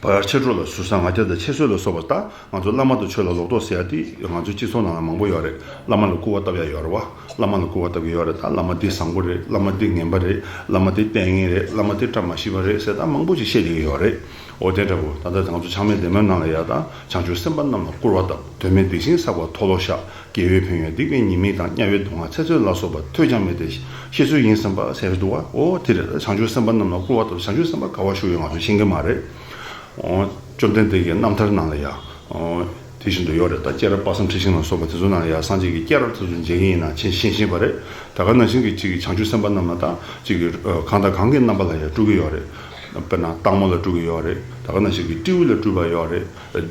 བག་ཡར་ཆད་འགྲོ་ལ་ཟུར་ཟ་ང་རྒྱལ་དང་ཁྱད་གསོད་ལ་སོགས་པ། ད་ང་ཚོ་བླ་མ་དང་ཆོས་ལ་ལོག་རྟོག་ཟེར་ཡ་དེ་ང་ཚོའི་སྤྱི་ཚོགས་ནང་ལ་མང་པོ་ཡོད་རེད། བླ་མ་ལ་སྐུར་བ་བཏབ་ཡ་ཡོད་རེད་བ། བླ་མ་ལ་སྐུར་བ་བཏབ་ཀྱི་ཡོད་རེད། ད་བླ་མ་འདི་བཟང་པོ་རེད། བླ་མ་འདི་ངན་པ་རེད། བླ་མ་འདི་ལྟས་ངན་རེད། བླ་མ་འདི་བཀྲ་མ་ཤིས་པ་རེད་ཟེར་ད་མང་པོ་ཅིག་བཤད་བསྡད་ཀྱི་ཡོད་རེད། འོ་དེ་འདྲ་བོ། ད་ལྟ་ང་ཚོ་ཆགས་མེད་བདེ་སྨོན་ནང་ལ་ཡ་ད་བྱང་ཆུབ་སེམས་དཔའ་རྣམས་ལ་སྐུར་བ་བཏབ། དོན་མེད་སྡིག་ཆེན་བསགས་པ་མཐོལ་ལོ་བཤགས། དགེ་བའི་ཕན་ཡོན་སྡིག་པའི་ཉེས་དམིགས་དང་། དམྱལ་བའི་སྡུག་བསྔལ་ཚེ་བཙོན་ལ་སོགས་པ་ཐོས་ཀྱང་མི་བདེ། ཤེས་ཚོད་ཡིན་བསམ་པ་ཟེར་བ་འདུག་བ། འོ་དེ་རེད། བྱང་ཆུབ་སེམས་དཔའ་རྣམས་ལ་སྐུར་བ་བཏབ། བྱང་ཆུབ་སེམས་དཔའ་ག་བ་བཞུགས་ཡོད་ང་ཚོ་ཤེས་ཀྱི་མ་རེད། འོ་བཅོམ་ལྡན་འདས་ཀྱི་རྣམ་ཐར་ནང་ལ་ཡ། འོ་དེ་བཞིན་དུ་ཡོད་རེད། ད་སྐྱེས་རབས་དཔག་བསམ་འཁྲི་ཤིང་ལ་སོགས་པ་དེ་ཚོ་ནང་ལ་ཡ་སངས་རྒྱས་ཀྱི་སྐྱེས་རབས་དེ་ཚོ་མཇལ་གྱི་ཡིན་ན་ཅིག་ཤེས་ཤེས་པ་རེད། ད་ག་ནང་བཞིན་གྱི་ཅིག་བྱང་ཆུབ་སེམས་དཔའ་རྣམས་ལ་ད་ཅིག་གང་དང་གང་གི་རྣམ་པ་ལ་ཡ་སྤྲུལ་གྱི་ཡོད་རེད། དཔེར་ན་སྟག་མོ་ལ་སྤྲུལ་གྱི་ཡོད་རེད། ད་ག་ནང་བཞིན་གྱི་སྤྲེའུ་ལ་སྤྲུལ་པ་ཡོད་རེད།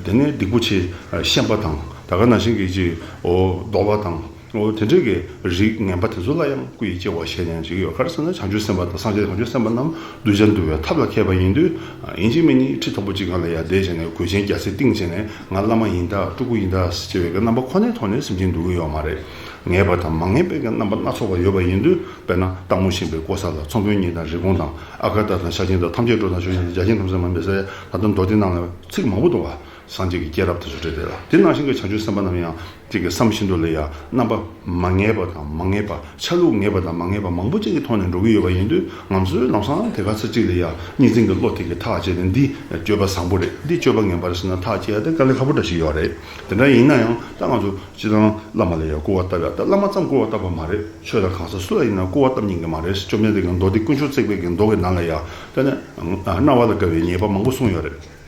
དེ་ནས་སྡིག་པོ་ཆེ་ཤན་པ་དང་། ད་ག་ནང་བཞིན་གྱི་ཅིག་འོ་གདོལ་པ་དང་། འོ་དེ་འདྲའི་གི་རིགས་ངན་པ་དེ་ཚོ་ལ་ཡང་སྐུ་ཡི་སྐྱེ་བ་བཞེས་ནས་བྱེད་ཀྱི་ཡོད། ག་རེ་ཟེར་ན་བྱང་ཆུབ་སེམས་དཔའ་དང་སངས་རྒྱས་བྱང་ཆུབ་སེམས་དཔའ་རྣམས་གདུལ་བྱ་འདུལ་བའི་ཐབས་ལ་མཁས་པ་ཡིན་དུས། ཡིན་གཅིག་མིན་གཉིས་ཁྲི་མཐོ་པོ་གཅིག་སྒང་ལ་ཡར་བསྡད་བྱས་ནས་གོས་ཆེན་རྒྱ་སེ་བཏིང་བྱས་ནས་ང་བླ་མ་ཡིན་ད་སྤྲུལ་སྐུ་ཡིན་ད་ཟེར་བྱེད་པའི་གི་རྣམ་པ་ཁོ་ནའི་ཐོག་ནས་སེམས་ཅན་འདུལ་གྱི་ཡོད་མ་རེད། ངེས་པ་དང་མ་ངེས་པའི་གི་རྣམ་པ་སྣ་ཚོགས་པ་ཡོད་པ་ཡིན་དུས། དཔེར་ན་སྟག་མོ་ཤན་པའི་ཀོ་ས་ལ་ཚོང་དཔོན་གཉིས་དང་རི་བོང་དང་། ཨ་ཀ་ཏ་དང་ཤ་ཆེན་དང་ཐམས་ཅད་འགྲོ་དང་ཞུ་ཞིང་བརྒྱ་བྱིན་ཐམས་ཅད་མ་འབད་ས། ད་ལྟ་མདོ་སྡེ་ནང་ལ་ཚིག་མང་པོ་འདུག་བ། སངས་རྒྱས་ཀྱི་སྐྱེས་རབས་དེ་ཚོ་རེད་དེ་ལ། དེ་ནང་བཞིན་གྱི་བྱང་ཆུབ་སེམས་དཔའ་རྣམས་ཡང་ཅིག་གི་བསམ་བཞིན་དུ་ལ་ཡ་རྣམ་པ་མ་ངེས་པ་དང་མ་ངེས་པ། ཆ་ལུགས་ངེས་པ་དང་མ་ངེས་པ་མང་པོ་ཅིག་གི་ཐོག་ནས་འགྲོ་གི་ཡོད་པ་ཡིན་དུས། ང་ཚོས་ལམ་སང་དེ་ག་ཚོད་ཅིག་ལ་ཡ་གཉིས་འཛིན་གྱི་བློ་དེ་གི་ཐག་བཅད་ནས་འདི་སྤྱོད་པ་བཟང་པོ་རེད། འདི་སྤྱོད་པ་ངན་པ་རེད་ཟེར་ན་ཐག་བཅད་ཡ་དེ་དཀའ་ལས་ཁག་པོ་འདྲ་ཞིག་ཡོད་རེད། དེ་འདྲ་ཡིན་ན་ཡང་ད་ང་ཚོ་སྤྱིར་བཏང་བླ་མ་ལ་ཡ་སྐུར་བ་བཏབ་ཡ། ད་བླ་མ་ཙམ་སྐུར་བ་བཏབ་པ་མ་རེད། ཆོས་ལ་གང་ཟག་སུ་ལ་ཡིན་ན་སྐུར་བ་བཏབ་ཉན་གི་མ་རེད། བཅོམ་ལྡན་འདས་ཀྱིས་མདོ་སྡེ་དཀོན་མཆོག་བརྩེགས་པའི་གི་མདོ་གི་ནང་ལ་ཡ། དེ་ནས་རྣ་བ་ལ་དགའ་བའི་ཉེས་པ་མང་པོ་གསུངས་ཡོད་རེད།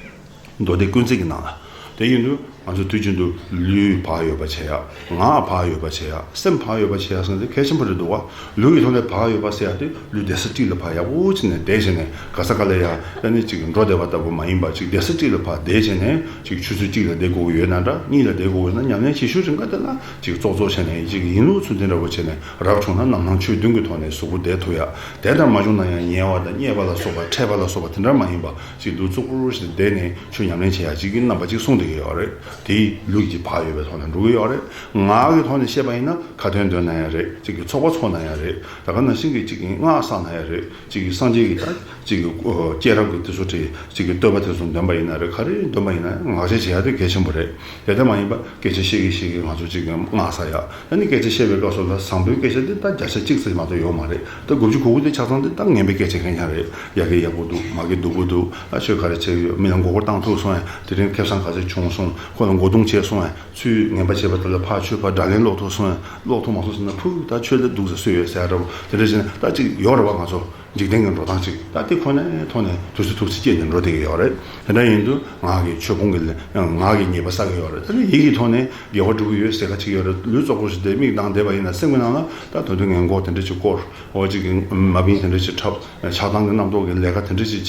མདོ་སྡེ་ཀུན་བརྩེགས་ཀྱི་ནང་ལ། དེ་ཡིན་དུས་ང་ཚོ་དུས་རྒྱུན་དུ་ལུས་བག་ཡོད་པ་བྱེད་ཡ། ངག་བག་ཡོད་པ་བྱེད་ཡ། སེམས་བག་ཡོད་པ་བྱེད་ཡ་ཟེར་ན་དེ་གལ་ཆེན་པོ་རེད་འདུག་བ། ལུས་ཀྱི་ཐོག་ནས་བག་ཡོད་པ་ཟེར་ཡ་དེ་ལུས་བདེ་ས་གཅིག་ལ་བག་ཡག་པོ་བྱས་ནས་བསྡད་བྱས་ནས་ག་ས་ག་ལ་ཡ་ཨ་ནི་ཅིག་འགྲོ་བསྡད་པ་ལྟ་བུ་མ་ཡིན་པ། ཅིག་བདེ་ས་གཅིག་ལ་བག་བསྡད་བྱས་ནས་ཅིག་ཆུ་ཚོད་གཅིག་ལ་བསྡད་དགོས་ཀྱི་ཡོད་ན་འདྲ། གཉིས་ལ་བསྡད་དགོས་ཀྱི་ཡོད་ན་ཉམས་ལེན་བྱེད་ཤུལ་རིང་ག་དེ་ལ་ཅིག་ཙོག་ཙོག་བྱས་ནས་ཅིག་ཡིན་ལུགས་ཚུལ་འདི་འདྲ་བོ་བྱས་ནས། རབ་བྱུང་ན་ནམ་སྣང་ཆོས་བདུན་གྱི་ཐོག་ནས་གཟུགས་པོ་བདེ་ཐུབ་ཡ། དེ་ལྟར་མ་བྱུང་ན་ཡང་ཉལ་བ་དང་བརྙས་པ་ལ་སོགས་པ། འཕྲད་པ་ལ་སོགས་པ་དེ་འདྲ་མ་ཡིན་པ་ཅིག་ལུས་བཙོག་པོ་ཞིག་བསྡད་ནས་ཆོས་ཉམས་ལེན་བྱེད་ཡ་ཅིག་གི་རྣམ་པ་ཅིག་གསུངས་བསྡད་ཀྱི་ཡོད་རེད། དེ་ལུས་ཀྱི་བག་ཡོད་པའི་ཐོག་ནས་འགྲོ་གི་ཡོད་རེད། ངག་གི་ཐོག་ནས་བཤད་པ་ཡིན་ན་ཁ་ཏོན་འདོན་ན་ཡང་རེད། ཅིག་གི་ཚོགས་པ་འཚོགས་ན་ཡང་རེད། ད་ག་ནང་བཞིན་གྱི་ཅིག་གི་སྔགས་བསགས་ན་ཡང་རེད། ཅིག་གི་སངས་རྒྱས་ཀྱི་ད་ཅིག་གི་ཨོ་སྐྱེས་རབས་ཀྱི་དེ་ཚོ་དེ་ཅིག་གི་བསྟོད་པ་དེ་ཚོ་འདོན་པ་ཡིན་ན་རེད། ག་རེ་འདོན་པ་ཡིན་ན་ངག་བཅད་བྱེད་ཡ་དེ་གལ་ཆེན་པོ་རེད། དེ་ལྟར་མ་ཡིན་པ་སྐད་ཆ་བཤད་ཀྱི་བཤད་ཀྱི་ང་ཚོ་ཅིག་གི་སྔགས་བསགས་ཡ། ཨ་ནི་སྐད་ཆ་བཤད་པའི་སྐབས་སུ་ལ་བཟང་པོའི་སྐད་ཆ་འདི་ད་བརྒྱ་ཆ་གཅིག་ཙམ་མ་གཏོགས་ཡོད་མ་རེད། ད་དགུ་བཅུ་གོ་དགུ་དེ་ཆ་ཚང་འདི་ད་ངན་པའི་སྐད་ཆ་གང་ཡང་རེད། ཡ་གི་ཡག་པོ་འདུག་མ་གི་སྡུག་པོ་འདུག་ཨ་ཆོས་ག་རེ་བྱས་ཡོད། མི་ལ་མགོ་སྐོར་བཏང་ཐུབ་སོང་ཡ། དེ་རིང་ཁེ་བཟང་ག་ཚོད་བྱུང་སོང་། ཁོ་ལ་མགོ་རྡུང་བྱས་སོང་ཡ། ཚུལ་ངན་པ་བྱས་པ་དེ་ལ་ཕར་ཆོས་པ་དགྲ་ལན་སློག་ཐུབ་སོང་ཡ། སློག་ཐུབ་མ་སོང་ཟེར་ན་ཕུག་ད་ཆོས་ལ་སྡུག་ཟ་སོས་ཡོད་ཟེར་ཡ་འདྲ་པོ་དེ་འདྲ་བྱས་ན་ད་ཅིག་ཡོད་རེད་བ། ང་ཚོ་འཇིག་རྟེན་གྱི་འགྲོ་སྟངས་ཅིག་ད་དེ་ཁོ་ནའི་ཐོག་ནས་ཐུགས་སུ་ཐུགས་སུ་སྐྱེས་ནས་འགྲོ་བསྡད་ཀྱི་ཡོད་རེད། དེ་འདྲ་ཡིན་དུས་ངག་གི་ཆོས་སྤོང་གི་ལས་ངག་གི་ཉེས་པ་བསགས་ཀྱི་ཡོད་རེད། ད་ནི་ཡིད་ཀྱི་ཐོག་ནས་དགེ་བ་སྒྲུབ་ཀྱི་ཡོད་ཟེར་ཁ་ཅིག་ཡོད་རེད། ལུས་བཙོག་པོ་ཞིག་དེ་མིག་གདངས་བསྡད་པ་ཡིན་ན་སེམས་ཀྱི་ནང་ལ་ད་དོན་དུ་ངན་གོ་དེ་འདྲ་ཅིག་སྐོར་འོ་ཅིག་གི་མ་བིན་དེ་འདྲ་ཅིག་འཁྲབ། ཆགས་སྡང་གི་རྣམ་རྟོག་གི་ལས་ཀ་དེ་འདྲ་ཅིག་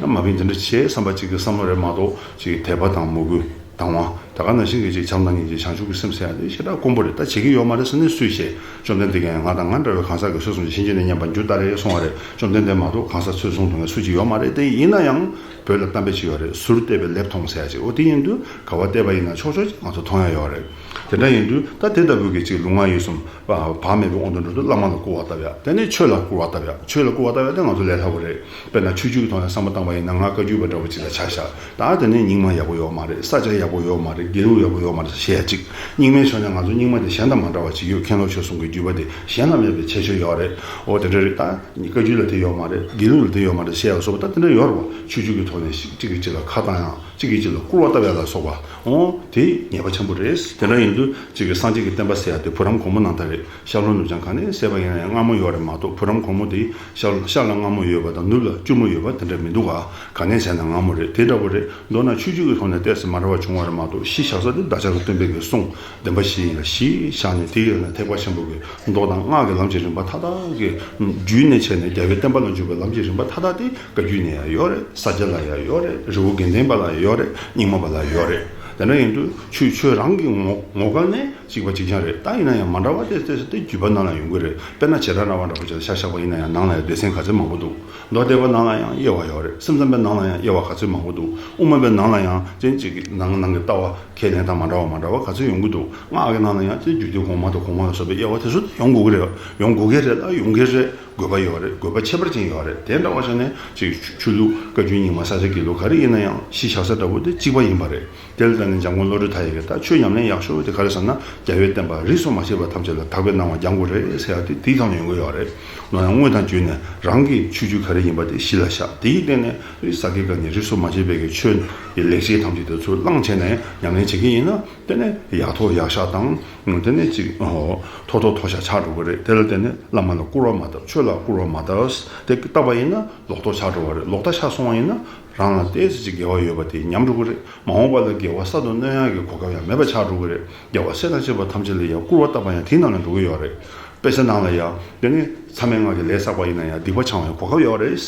བྱས། མ་བིན་དེ་འདྲ་བྱས་བསམ་པ་ཅིག་གི་བསམ་བློ་རེད་མ་གཏོགས་ཅིག་དད་པ་དང་མོས་གུས་དང་བ། ད་ག་ནང་བཞིན་གྱི་ཅིག་བྱམས་དང་སྙིང་རྗེ་བྱང་ཆུབ་ཀྱི་སེམས་ཟེར་ཡ་དེ་ཞེ་དྲག་དཀོན་པོ་རེད། ད་བྱེད་ཀྱི་ཡོད་མ་རེད་ཟེར་ནས་སུས་བཤད། བཅོམ་ལྡན་འདས་ཀྱིས་ང་དང་ང་འདྲ་བའི་གང་ཟག་གིས་སུ་སོང་ཞིག་ཕྱིན་ཆད་ནས་མཉམ་པར་འགྱུར་ལྟ་རེད་གསུང་བ་རེད། བཅོམ་ལྡན་འདས་མ་གཏོགས་གང་ཟག་ཚུལ་བཟུང་ཐུབ་མཁན་སུ་གཅིག་ཡོད་མ་རེད། དེ་ཡིན་ན་ཡང་བོད་ལ་གཏམ་དཔེ་ཅིག་ཡོད་རེད། ཟུར་བལྟས་པས་ལེབ་མཐོང་ཟེར་ཡ་ཅིག་འོ་དེ་ཡིན་དུས་ག་བ་བལྟས་པ་ཡིན་ན་ཕྱོགས་ཕྱོགས་ཅིག་ང་ཚོ་མཐོང་ཡ་ཡོད་རེད། དེ་འདྲ་ཡིན་དུས་ད་དེ་ལྟ་བུའི་གི་ཅིག་ལུས་ངག་ཡིད་གསུམ་བག་མེད་པའི་དབང་དུ་འགྲོ་དུས་བླ་མ་ལ་སྐུར་བ་བཏབ་ཡ། དེ་ནས་ཆོས་ལ་སྐུར་བ་བཏབ་ཡ། ཆོས་ལ་སྐུར་བ་བཏབ་ཡ་དེ་ང་ཚོ་ལས་སླ་པོ་རེད། དཔེར་ན་ཆོས་བརྒྱུད་ཀྱི་ཐོག་ནས་བསམ་བློ་བཏང་བ་ཡིན་ན་ང་བཀའ་བརྒྱུད་པ་འདྲ་བོ་ཅིག་ལ་ཆ་བཞག་ད་དེ་ནས་རྙིང་མ་ཡག་པོ་ཡོད་མ་རེད། ས་ཆ་ཡག་ ཡག་པོ་ཡོད་མ་རེད། དགེ་ལུགས་ཡག་པོ་ཡོད་མ་རེད་ཟེར་ཡ་གཅིག་རྙིང་མའི་ཕྱོགས་ནས་ང་ཚོ་རྙིང་མ་དེ་གཞན་དང་མ་འདྲ་བ་ཅིག་ཡོད། མཁན་སློབ་ཆོས་གསུམ་གྱི་བརྒྱུད་པ་དེ་གཞན་ལ་མེད་པའི་ཁྱད་ཆོས་ཡོད་རེད། འོ་དེ་འདྲ་རེད། ད་བཀའ་བརྒྱུད་ལ་དེ་ཡོད་མ་རེད། དགེ་ལུགས་ལ་དེ་ཡོད་མ་རེད་ཟེར་ཡ་ལ་སོགས་པ་ད་དེ་འདྲ་ཡོད་རེད་བ། ཆོས་བརྒྱུད་ཀྱི་ཐོག་ནས་ཤིག་གཅིག་གིས་གཅིག་ལ་ཁ་བཏང་ཡ། གཅིག་གིས་གཅིག་ལ་སྐུར་བ་བཏབ་ཡ་ལ་སོགས་པ། འོ་དེ་ཉེས་པ་ཆེན་པོ་རེད། དེ་འདྲ་ཡིན་དུས་གཅིག་གིས་སངས་རྒྱས་ཀྱི་བསྟན་པ་ཟེར་ཡ་དེ་བུ་རམ་གོང་མ་ནང་ལྟར་རེད། ཤར་ལྷོ་ནུབ་བྱང་ག་ནས་བསད་པ་ཡིན་ན་ཡང་མངར་མོ་ཡོད་རེད་མ་གཏོགས། བུ་རམ་གོང་མོ་དེ་ཤར་ཤར་ལ་མངར་མོ་ཡོད་པ་དང་ནུབ་ལ་སྐྱུར་མོ་ཡོད་པ་དེ་འདྲ་མི་འདུག་ག་ག་ནས་བཟས་ན་མངར་མོ་རེད། དེ་འདྲ་པོ་རེད། མདོར་ན་ཆོས་བརྒྱུད་ཀྱི་ཐོག་ནས་ཏོག་ཙམ་མ་འདྲ་བ་བྱུང་བ་རེད་མ་གཏོགས། གཞི་བཞག་ས་དེ་བདག་ཅག་གི་སྟོན་པའི་གི་གསུང་བདེན་པ་བཞི་ཡིན་ལ། གཞི་བཞག་ནས་དེ་ཡི་ནང་ཐེག་པ་ཆེན་པོ་གི་མདོ་དང་སྔགས་ཀྱི་ལམ་གྱི་རིམ་པ་མཐའ་དག་གི་བརྒྱུད་ནས་བྱས་ནས་རྒྱལ་བའི་བསྟན་པ་ལ་འཇུག་པའི་ལམ་གྱི་རིམ་པ་མཐའ་དག་དེ་བཀའ་བརྒྱུད་ནས་ཡང་ཡོད་རེད། ས་སྐྱ་ལ་ཡང་ཡོད་རེད། རི་བོ་དགེ་ལྡན་པ་ལ་ཡང་ཡོད་རེད། རྙིང་མ་པ་ལ་ཡང་ཡོད་རེད། དེ་འདྲ་ཡིན་དུས་ཆོས་ཆོས་རང་གི་ངོ་ངོ་སྐལ་ནས་གཅིག་པ་གཅིག་རྐྱང་རེད། ད་ཡིན་ན་ཡང་མ་འདྲ་བ་དེ་དེ་དེ་བརྒྱུད་པ་ནང་ལ་ཡོང་གི་རེད། དཔེར་ན་བྱེ་བྲག་སྨྲ་བ་འདྲ་པོ་ཅིག་ལ་ཆ་བཞག་པ་ཡིན་ན་ཡང་ནང་ལ་ཡང་སྡེ་ཚན་ག་ཚོད་མང་པོ་འདུག་མདོ་སྡེ་པ་ནང་ལ་ཡང་དབྱེ་བ་ཡོད་རེད། སེམས་ཙམ་པའི་ནང་ལ་ཡང་དབྱེ་བ་ག་ཚོད་མང་པོ་འདུག་དབུ་མ་པའི་ནང་ལ་ཡང་ཅན་གཅིག་གི་ནང་ནང་གི་ལྟ་བ་ཁས་ལེན་སྟངས་མ་འདྲ་བ་མ་འདྲ་བ་ག་ཚོད་ཡོང་གི་འདུག་སྔགས་ཀྱི་ནང་ལ་ཡང་ཅན་རྒྱུད་སྡེ་གོང་མ་དང་གོང་མ་ལ་སོགས་པའི་དབྱེ་བ་དེ་ཚོ་ཡོང་དགོས་ཀྱི་རེད། ཡོང་དགོས་ཀྱི་རེད་ལ་ཡོང་གི་རེད། དགོས་པ་ཡོད་རེད། དགོས་པ་ཁྱད་པར་ཅན་ཡོད་རེད། དེ་འདྲ་བ་བྱས་ནས་ཅིག་ཆོས་ལུགས་བཀའ་བརྒྱུད་རྙིང་མ་ས་སྐྱ་དགེ་ལུགས་ག་རེ་ཡིན་ན་ཡང་གཞི་བཞག་ས་འདྲ་པོ་དེ་གཅིག་པ་ཡིན་པ་རེད། དེ་ལ་བརྟེན་ནས་འཇམ་མགོན་བློ་གྲོས་མཐའ་ཡས་ཀྱིས་ད་ཆོས་ཉམས་ལེན་ཡག་ཤོས་དེ་ག་རེ་ཟེར་ན། རྒྱལ་བའི་བསྟན་པ་རིས་སུ་མ་ཆད་པ་ཐམས་ཅད་ལ་དག་པའི་གནང་བ་སྦྱང་དགོས་རེད་ཟེར་ཡ་དེ་དེའི་ཐོག་ནས་ཡོང་གི་ཡོད་རེད། ནོ་ཡང་དངོས་དང་བརྒྱུད་ནས་རང་གི་ཆོས་བརྒྱུད་ག་རེ་ཡིན་པ་དེ་གཞི་ལ་བཞག་དེའི་སྟེང་ནས་ས་དགེ་བཀའ་རྙིང་རིས་སུ་མ་ཆད་པའི་གི་ཆོས་ཀྱི་ལེགས་བཤད་ཐམས་ཅད་དེ་ཚུར་བླངས་བྱས་ནས་ཉམས་ལེན་བྱེད་ཀྱི་ཡིན་ན། དེ་ནས་ཡག་ཐོག་ཡག་ཤག་དང་། དེ་ནས་ཅིག་ཨོ་མཐོ་ཐོག་མཐོ་ཤག་ཆགས་འགྲོ་གི་རེད། དེ་ལ་བརྟེན་ནས་བླ་མ་ལ་སྐུར་བ་མ་བཏབ། ཆོས་ལ་སྐུར་བ་མ་བཏབ། དེ་བཏབ་པ་ཡིན་ན་ལོག་རྟོག་ཆགས་འགྲོ་བ་རེད། ལོག་ལྟ་ཆགས་སོང་བ་ཡིན་ན་རང་ལ་ཏོག་ཙམ་ཅིག་དགེ་བ་ཡོད་པ་དེ་ཉམས་འགྲོ་གི་རེད། མ་འོངས་པ་ལ་དགེ་བ་གསར་དུ་སྣོན་ཡག་གི་གོ་སྐབས་ཡང་མེད་པ་ཆགས་འགྲོ་གི་རེད། རྒྱལ་བ་སྲས་དང་བཅས་པ་ཐམས་ཅད་ལ་ཡང་སྐུར་བ་བཏབ་པ་ཡང་དེའི་ནང་ལ་འགྲོ་གི་ཡོད་རེད། དཔེ་ཆ་ནང་ལ་ཡང་དེ་ནི་མཚམས་མེད་ལྔ་གི་ལས་བསགས་པ་ཡིན་ན་ཡང་སྡིག་པ་བྱང་བའི་གོ་སྐབས་ཡོད་རེད།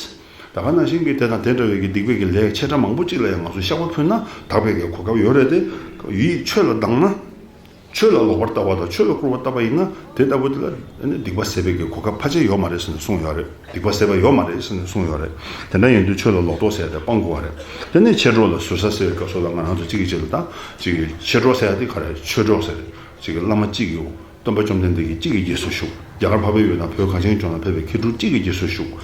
ད་ག་ནང་བཞིན་གྱི་དེ་དང་དེ་འདྲ་བའི་གི་སྡིག་པའི་གི་ལས་ཆེ་ཕྲ་མང་པོ་ཅིག་ལ་ཡང་ང་ཚོས་བཤགས་པ་ཕུལ་ན་དག་པའི་གི་གོ་སྐབས་ཡོད་རེད་དེ། ཡིད་ཆོས་ལ་སྡང་ན། ཆོས་ལ་ལོག་པར་ལྟ་བ་དང་ཆོས་ལ་སྐུར་བ་བཏབ་པ་ཡིན་ན་དེ་ལྟ་བུ་དེ་ལ་ནི་སྡིག་པ་ཟད་པའི་གི་གོ་སྐབས་ཕལ་ཆེར་ཡོད་མ་རེད་ཟེར་ནས་གསུངས་ཡོད་རེད། སྡིག་པ་ཟད་པ་ཡོད་མ་རེད་ཟེར་ནས་གསུངས་ཡོད་རེད། དེ་འདྲ་ཡིན་དུས་ཆོས་ལ་ལོག་རྟོག་ཟེར་ཡ་དེ་སྤང་དགོས་པ་རེད། དེ་ནས་མཆེད་གྲོགས་ལ་ཟུར་ཟ་ཟེར་བའི་སྐབས་སུ་ལ་ང་རང་ཚོ་གཅིག་གིས་གཅིག་ལ་ད་གཅིག་གིས་མཆེད་གྲོགས་ཟེར་ཡ་དེ་ག་རེ། ཆོས་གྲོགས་ཟེར། གཅིག་གི་བླ་མ་གཅིག་གི་སྟོན་པ་བཅོམ་ལྡན་འདས་ཀྱི་གཅིག་གི་རྗེས་སུ་ཞུགས། རྒྱ་གར་འཕགས་པའི་ཡུལ་དང་བོད་གངས་ཅན་ལྗོངས་ལ་ཕེབས་པའི་མཁས་གྲུབ་གཅིག་གི་རྗེས་སུ་ཞུགས།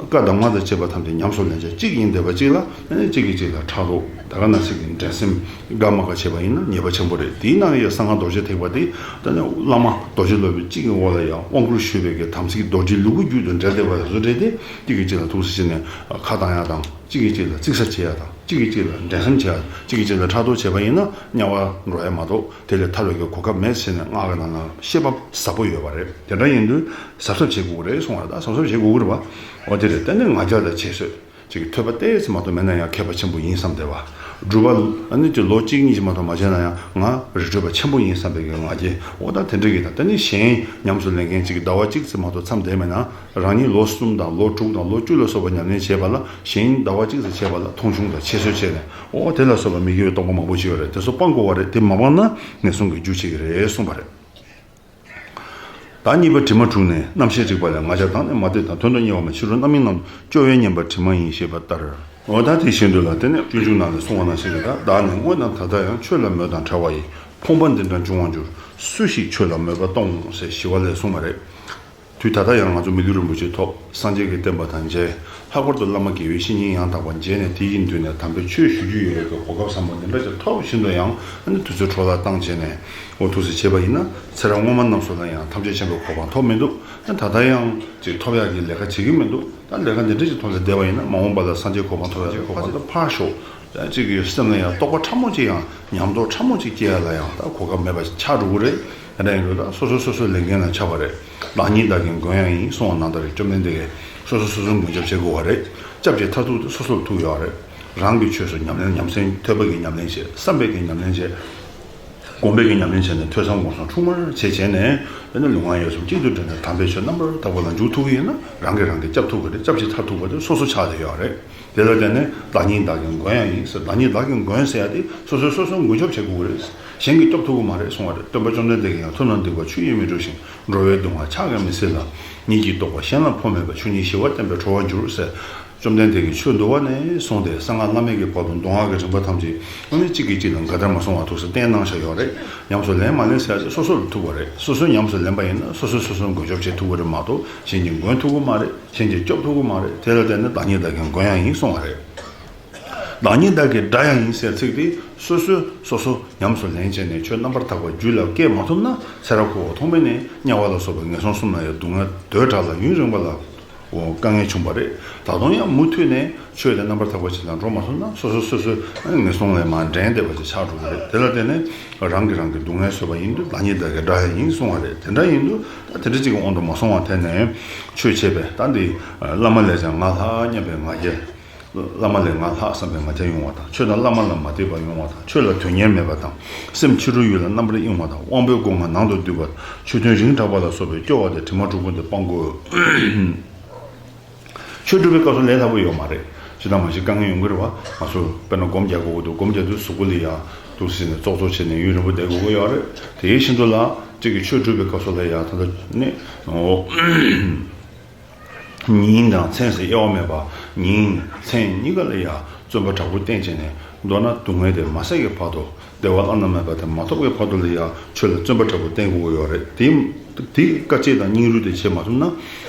བཀའ་གདམས་ངག་དང་བཅས་པ་ཐམས་ཅད་ཉམས་སུ་ལེན་བྱ་གཅིག་ཡིན་བསྡད་པ་གཅིག་ལ་གཅིག་གིས་གཅིག་ལ་ཕྲག་དོག་ད་ག་ནང་བཞིན་གྱི་འགྲན་སེམས་དགའ་མ་དགའ་བྱས་པ་ཡིན་ན་ཉེས་པ་ཆེན་པོ་རེད། དེའི་ནང་ཡང་གསང་སྔགས་རྡོ་རྗེ་ཐེག་པ་དེ་ད་ནི་བླ་མ་རྡོ་རྗེ་སློབ་དཔོན་གཅིག་གི་འོག་ལ་ཡང་དབང་བསྐུར་ཞུས་པའི་གི་དམ་ཚིག་རྡོ་རྗེ་ལུ་གུ་རྒྱུད་དུ་འདྲེས་བསྡད་པ་ལ་བཟོ་འདྲེས་ཏེ་གཅིག་གིས་གཅིག་ལ་ཐུགས་སུ་ཆེ་ནས་ཁ་བཏང་ཡ་དང་། གཅིག་གིས་གཅིག་ལ་ཚིག་གསར་བྱེད་ཡ་དང་། གཅིག་གིས་གཅིག་ལ་འགྲན་སེམས་བྱེད་ཡ། གཅིག་གིས་གཅིག་ལ་ཕྲག་དོག་བྱས་པ་ཡིན་ན་དམྱལ་བར་འགྲོ་ཡ་མ་གཏོགས་དེ་ལས་ཐར་བའི་གོ་སྐབས་མེད་ཟེར་ནས་སྔགས་ཀྱི་ནང་ལ་བཤད་པ་ཟབ་པོ་ཡོད་པ་རེད། དེ་འདྲ་ཡིན་དུས་གཟབ་གཟབ་བྱེད་དགོས་ཀྱི་རེད་གསུངས་པ་རེད། ད་གཟབ་གཟབ་བྱེད་དགོས་ཀྱི་རེད་པ། འོ་དེ་རེད། དེ་ནས་ང་རྒྱལ་དང་ཁྱད་གསོད་ཅིག་ཐོས་པ་ཏོག་ཙམ་མ་གཏོགས་མེད་ན་ཡང་མཁས་པ་ཆེན་པོ་ཡིན་བསམ་བསྡད་པ། སྒྲུབ་པ་ཨ་ནི་ཅིག་ལོ་གཅིག་གཉིས་ཅིག་མ་གཏོགས་མ་བྱས་ན་ཡང་ང་རི་ཁྲོད་པ་ཆེན་པོ་ཡིན་བསམ་པའི་གི་ང་རྒྱལ། འོ་ད་དེ་འདྲ་གི་ད་དེ་ནས་གཞན་ཉམས་སུ་ལེན་མཁན་ཅིག་ཟླ་བ་གཅིག་ཙམ་མ་གཏོགས་མཚམས་བསྡད་མེད་ན། རང་ཉིད་ལོ་གསུམ་དང་ལོ་དྲུག་དང་ལོ་བཅུ་ལ་སོགས་པ་ཉམས་ལེན་བྱས་པ་ལ་གཞན་ཟླ་བ་གཅིག་ཙམ་བྱས་པ་ལ་མཐོང་ཆུང་དང་ཁྱད་གསོད་བྱས་ནས། འོ་དེ་ལ་སོགས་པ་མི་དགེ་བའི་རྟོག་པ་མང་པོ་ཅིག་ཡོད་རེད། དེ་ཚོ་སྤང་དགོས་པ་རེད། དེ་མ་སྤངས་ན་ངན་སོང་གི་རྒྱུ་བྱེད་ཀྱི་རེད་གསུངས་པ་རེད། བདག་གཉིས་པ་དྲི་མ་དྲུག་ནི། རྣམ་ཤེས་རིག་པ་ལས་ང་རྒྱལ་དང་ནི། མ་དད་དང་དོན་དུ་གཉེར་བ་མ། ཕྱི་རོལ་རྣམ་སྨིན་རྣམས་སུ་སྐྱོ་བས་ཉེན་པར་དྲི་མ་ཡིན་ཞེས་པ་ལྟར། འོ་ད་དེ་བཞིན་དུ་ལ་དེ་ནས་སྤྱོད་འཇུག་ནང་ལས་གསུངས་པ་ནང་བཞིན་གྱི་ད་བདག་ནི་སྔོན་དང་ད་ལྟ་ཡང་། ཆོས་ལ་མོས་དང་བྲལ་བ་ཡི། ཕོངས་པ་འདི་འདྲ་འབྱུང་བར་འགྱུར། སུ་ཞིག་ཆོས་ལ་མོས་པ་གཏོང་། ཟེར་ཞི་བ་ལྷས་གསུངས་པ་རེད། དུས་ད་ལྟ་ཡང་ང་ཚོ་མི་ལུས་རིན་པོ་ཆེ་ཐོབ། སངས་རྒྱས་ཀྱི་བསྟན་པ་དང་མཇལ། ལྷག་པར་དུ་བླ་མ་དགེ་བའི་བཤེས་གཉེན་ཡང་དག་པ་མཇལ་ནས་དེ་ཡི་མདུན་ནས་དམ་པའི་ཆོས་ཞུ་རྒྱུ་ཡོད་པའི་གོ་སྐབས་བཟང་པོ་འདི་འདྲ་ཅིག་ཐོབ་བཞིན་དུ་ཡང་ཨ་ནི་དུས་ཚོད་འཕྲོ་བརླག་བཏང་བྱས་ནས། འོ་ཐུགས་སུ་བྱས་པ་ཡིན་ན་ཚེ་རབས་སྔོན་མ་རྣམས་སུ་ལ་ཡང་ཐམས་ཅད་མཁྱེན་པའི་གོ་འཕང་ཐོབ་མི་འདུག་ཨ་ད་ལྟ་ཡང་ཅིག་ཐོབ་ཡག་གི་ལས་ཀ་བྱེད་ཀྱི་མི་འདུག་ད་ལས་ཀ་འདི་འདྲ་ཅིག་ཐོག་ནས་བསྡད་པ་ཡིན་ན་མ་འོངས་པ་ལ་སངས་རྒྱས་གོ་འཕང་ཐོབ་ཡག་གི་གོ་སྐབས་དེ་ཕར་ཞོག་ད་ཅིག་གི་སེམས་ལ་ཡང་རྟོགས་པ་ཕྲ་མོ་ཅིག་ཡང་ཉམས་རྟོགས་ཕྲ་མོ་ཅིག་སྐྱེ་ཡ་ལ་ཡང་ད་གོ་སྐབས་མེད་པ་ཆགས་འགྲོ་གི་རེད། དེ་འདྲ་ཡིན་དུས་ད་སོ་སོ་སོ་སོའི་ལས་འགན་ལ་ཆགས་པ་རེད། བདག་ཉིད་བདག་གི་མགོན་ཡང་ཡིན་གསུངས་པ་ནང་ལྟར་བཅོམ་ལྡན་འདས་ཀྱིས་སོ་སོ་སོ་སོའི་མགོན་སྐྱབས་བྱེད་དགོས་པ་རེད། སྐྱབས་ཀྱི་མཐར་ཐུག་དེ་སོ་སོར་ཐུག་ཡོད་རེད། རང་གི་ཆོས་སུ་ཉམས་ལེན་ཉམས་སེམས་ཐོས་པ་གི་ཉམས་ལེན་བྱེད། བསམ་པའི་གི་ཉམས་ལེན་བྱེད། སྒོམ་པའི་གི་ཉམས་ལེན་བྱས་ནས་ཐོས་བསམ་སྒོམ་གསུམ་འཁྲུལ་མར་བྱས་བྱས་ནས་དེ་ནས་ལུས་ངག་ཡིད་གསུམ་གཅིག་ཏུ་དྲིལ་ནས་དམ་པའི་ཆོས་རྣམ་པར་དག་པ་ལ་འཇུག་ཐུབ་ཀྱི་ཡིན་ན་རང་གིས་རང་གི་སྐྱབས་ཐུབ་ཀྱི་རེད། སྐྱབས་ཀྱི་མཐར་ཐུག་པ་དེ་སོ་སོ་ཆགས་བསྡད་ཡོད་རེད། དེ་ལ་བརྟེན་ནས་བདག་ཉིད་བདག་གི་མགོན་ཡང་ཡིན་ཟེར། བདག་ཉིད་བདག་གི་མགོན་ཟེར་ཡ་དེ་སོ་སོས་སོ་སོའི་མགོན་སྐྱབས་བྱེད་དགོས་ཀྱི་རེད། གཞན་གྱིས་སྐྱོབ་ཐུབ་ཀྱི་མ་རེད་གསུངས་པ་རེད། སྟོན་པ་བཅོམ་ལྡན་འདས་ཀྱིས་ཡང་མཐུ་རྣམས་སྡིག་པ་ཆུ་ཡིས་མི་འཁྲུ་ཞིང་། འགྲོ་བའི་སྡུག་བསྔལ་ཕྱག་གིས་མི་སེལ་ལ། ཉིད་ཀྱི་རྟོགས་པ་གཞན་ལ་ཕོག་མེད་པར། ཆོས་ཉིད་ཞི་བར་བསྟན་པས་གྲོལ་བར་འགྱུར་ཟེར། བཅོམ་ལྡན་འདས་ཀྱིས་ཆོས་འདུལ་བ་ནས་བཟུང་སྟེ་གསང་སྔགས་བླ་མེད་ཀྱི་བར་དུ་མདོ་སྔགས་ཀྱི་རིམ་པ་ཐམས་ཅད་ཨ་ནི་གཅིག་གིས་གཅིག་ལ་འགལ་ཟླར་མ་སོང་བ་ཐུགས་སུ་བསྟན་གནང་བཞག་ཡོད་རེད། ཉམས་སུ་ལེན་མ་ལེན་ཟེར་ཡ་དེ་སོ་སོ་ལ་ཐུག་པ་རེད། སོ་སོས་ཉམས་སུ་ལེན་པ་ཡིན་ན་སོ་སོས་སོ་སོའི་མགོན་སྐྱོབ་བྱེད་ཐུབ་ཀྱི་རེད་མ་གཏོགས་གཞན་གྱི་མགོན་ཐུབ་ཀྱི་མ་རེད། གཞན་གྱིས་སྐྱོབ་ཐུབ་ཀྱི་མ་རེད། དེ་ལ་བརྟེན་ནས་བདག་ཉིད་བདག་གི་མགོན་ཡང་ཡིན་གསུངས་པ་རེད། བདག་ཉིད་བདག་གི་དགྲ་ཡང་ཡིན་ཟེར་ཚིག་དེ་སོ་སོས་སོ་སོ་ཉམས་སུ་ལེན་བྱས་ནས་ཆོས་རྣམ་པར་དག་པ་རྒྱུད་ལ་སྐྱེས་མ་ཐུབ་ན། ཚེ་རབས་འཁོར་བ་ཐོག་མེད་ནས་དམྱལ་བ་ལ་སོགས་པའི་ངན་སོང་གསུམ་ན་ཡང་སྡུག་བསྔལ་དོས་དྲག་ལ་ཡུན་རིང་པ་ལ་དཀའ་ངལ་བྱུང་བ་རེད། ད་དུང་ཡང་མུ་མཐུད་ནས་ཆོས་དེ་རྣམ་པར་དག་པ་ཅིག་ལ་འགྲོ་མ་ཐུབ་ན། སོ་སོ་སོ་སོའི་ངན་སོང་ལས་མར་འདྲེན་བསྡད་པ་ཅིག་ཆགས་འགྲོ་གི་རེད། དེ་ལ་བརྟེན་ནས་རང་གིས་རང་གི་སྡུག་བསྔལ་བཟོས་པ་ཡིན་དུས། བདག་ཉིད་བདག་གི་དགྲ་ཡང་ཡིན་གསུང་བ་རེད། དེ་འདྲ་ཡིན་དུས་ད་དེ་འདྲ་ཅིག་གི་དབང་དུ་མ་སོང་བར་བརྟེན་ནས་ཆོས་བྱས་པས། ད་འདི་བླ་མ་ལས་ཀྱང་ང་ལྷག་སྙམ་པའི་ང་རྒྱལ། བླ་མ་ལས་ང་ལྷག་བསམ་པའི་ང་རྒྱལ་ཡོང་བ་དང་། ཆོས་དང་བླ་མ་ལ་མ་དད་པ་ཡོང་བ་དང་། ཆོས་ལ་དོན་གཉེར་མེད་པ་དང་། སེམས་ཕྱི་རོལ་ཡུལ་ལ་རྣམ་པར་གཡེང་བ་དང་། དབང་པོའི་སྒོ་ལྔ་ནང་དུ་བསྡུས་པ། ཆོས་མཐུན་རིང་དྲགས་པ་ལ་སོགས་པའི་སྐྱོ་བ་དེ་དྲི་མ་དྲུག་པོ་འདི་སྤང་དགོས། ཆོས་སྒྲུབ་པའི་སྐབས་སུ་ལས་སླ་པོ་ཡོད་མ་རེད། ཇི་ལྟར་མ་ཞིག་དཀའ་ངལ་ཡོང་གི་རེད་བ། ང་ཚོ་དཔེར་ན་སྒོམ་རྒྱག་དགོས་ཀྱི་འདུག་སྒོམ་རྒྱག་དུས་གཟུགས་པོ་ལ་ཡ་འདུག་ཟེར་ནས་ཙོག་ཙོག་བྱས་ནས་ཡུན་རིང་པོ་བསྡད་དགོས་ཀྱི་ཡོད་རེད། དེ་བཞིན་དུ་ལ་གཅིག་གིས་ཆོས་སྒྲུབ་པའི་སྐབས་སུ་ལ་ཡ་ད་ལྟ་ནི། ཉིན་དང་མཚན་ཟེར་དབྱེ་བ་མེད་པ། ཉིན་མཚན་གཉིས་ཀ་ལ་ཡང་བརྩོན་པ་དྲག་པོ་བསྟེན་བྱས་ནས། མདོར་ན་སྡུག་བསྔལ་དེ་མ་བསལ་གྱི་བར་དུ། བདེ་བ་བླ་ན་མེད་པ་དེ་མ་ཐོབ་ཀྱི་བར་དུ་ལ་ཡང་ཆོས་ལ་བརྩོན་པ་དྲག་པོ་བསྟེན་དགོས་ཀྱི་ཡོད་རེད། དེ་དེ་དཀའ་སྤྱད་དང་སྙིང་རུས་དེ་བྱེད་མ་ཐུབ་ན།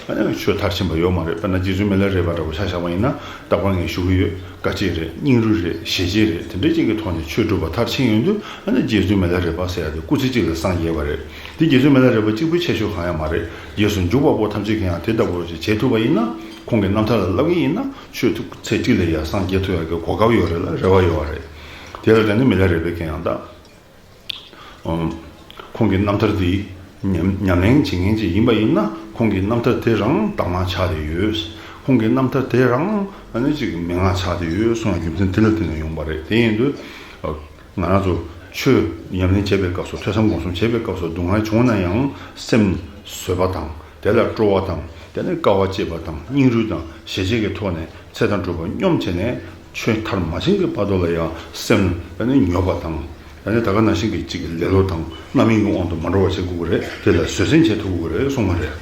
ཨ་ནི་ཆོས་མཐར་ཕྱིན་པ་ཡོད་མ་རེད། དཔེར་ན་རྗེ་བཙུན་མི་ལ་རས་པ་འདྲ་པོ་ཆ་བཞག་པ་ཡིན་ན། རྟག་པར་ངས་ཞུ་གི་ཡོད། དཀའ་སྤྱད་རེད། སྙིང་རུས་རེད། ཞེ་བཅད་རེད། དེ་འདྲ་ཅིག་གི་ཐོག་ནས་ཆོས་སྒྲུབ་པ་མཐར་ཕྱིན་ཡོང་དུས། ཨ་ནི་རྗེ་བཙུན་མི་ལ་རས་པ་ཟེར་ཡ་དེ་སྐུ་ཚེ་གཅིག་ལ་སངས་རྒྱས་པ་རེད། དེ་རྗེ་བཙུན་མི་ལ་རས་པ་གཅིག་པུའི་ཁྱད་ཆོས་གང་ཡང་མ་རེད། རྗེས་སུ་འཇུག་པ་པོ་ཐམས་ཅད་ཀྱིས་ཡང་དེ་ལྟ་བུ་ཞིག་བྱེད་ཐུབ་པ་ཡིན་ན། ཁོང་གི་རྣམ་ཐར་ལ་བསླབ་ཀྱི་ཡིན་ན། ཆོས་ཐུགས་ཚེ་གཅིག་ལ་ཡང་སངས་རྒྱས་ཐུབ་ཡག་གི་གོ་སྐབས་ཡོད་རེད་ལ། རེ་བ་ཡོད་རེད། དེ་ལ་བརྟེན་ནས་མི་ལ་རས་པའི་མཁྱེན་ཡང་དང་། ཁོང་གི་རྣམ་ཐར་དེ་ཉམས་ཉམས་ལེན་བྱེད་མཁན་ཅིག་ཡིན་པ་ཡིན་ན། ཁོང་གི་རྣམ་ཐར་དེ་རང་གདམས་ངག་ཆགས་བསྡད་ཡོད། ཁོང་གི་རྣམ་ཐར་དེ་རང་ཨ་ནི་ཅིག་མན་ངག་ཆགས་བསྡད་ཡོད་གསུང་ཡ་རྒྱུ་མཚན་དེ་ལ་བརྟེན་ནས་ཡོང་བ་རེད། དེ་ཡིན་དུས། ང་རང་ཚོ་ཆོས་ཉམས་ལེན་བྱེད་པའི་སྐབས་སུ། ཐོས་བསམ་སྒོམ་གསུམ་བྱེད་པའི་སྐབས་སུ་སྡུག་བསྔལ་བྱུང་ན་ཡང་སེམས་བཟོད་པ་དང་། དེ་ལ་སྤྲོ་བ་དང་། དེ་ནས་དཀའ་བ་སྤྱད་པ་དང་། སྙིང་རུས་དང་ཞེ་བཅད་ཀྱི་ཐོག་ནས་ཚེ་དང་སྒྲུབ་པ་སྙོམས་བྱས་ནས། ཆོས་མཐར་མ་ཕྱིན་གྱི་བར་དུ་ལ་ཡང་སེམས་ཨ་ནི་ཉོབ་པ་དང་། ཨ་ནི་ད་ག་ནང་བཞིན་གྱི་གཅིག་གི་ལེ་ལོ་དང་རྣམ་གཡེང་གི་དབང་དུ་མ་འགྲོ་བ་བྱེད་དགོས་ཀྱི་རེད། དེ་ལ་བཟོད་བསྲན་བྱེད་ཐུབ་དགོས་ཀྱི་རེད་གསུངས་པ་རེད།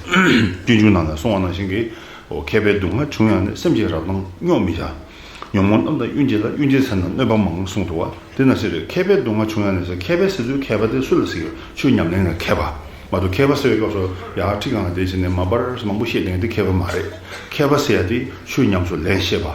སྤྱོད་འཇུག་ནང་ལ་གསུངས་པ་ནང་བཞིན་གྱི། འོ། མཁས་པས་སྡུག་བསྔལ་བྱུང་ཡང་ནི། སེམས་ཀྱི་རབ་དང་སྙོམས་མི་བྱ། ཉོན་མོངས་རྣམས་དང་གཡུལ་འགྱེད་ལ། གཡུལ་འགྱེད་ཚེ་ན་གནོད་པ་མང་གསུངས་འདུག་བ། དེ་ནང་བཞིན་རེད། མཁས་པས་སྡུག་བསྔལ་བྱུང་ཡང་ནི་ཟེར། མཁས་པས་ཟེར་དུས་མཁས་པ་དེ་སུ་ལ་ཟེར་གི། ཆོས་ཉམས་ལེན་ལ་མཁས་པ། མ་གཏོགས་མཁས་པ་ཟེར་བའི་སྐབས་སུ་ཡར་ཁྲི་སྒང་ལ་བསྡད་བྱས་ནས་མར་པར་མང་པོ་བཤད་བསྡད་མཁན་དེ་མཁས་པ་མ་རེད། མཁས་པ་ཟེར་ཡ་དེ་ཆོས་ཉམས་སུ་ལེན་ཤེས་པ།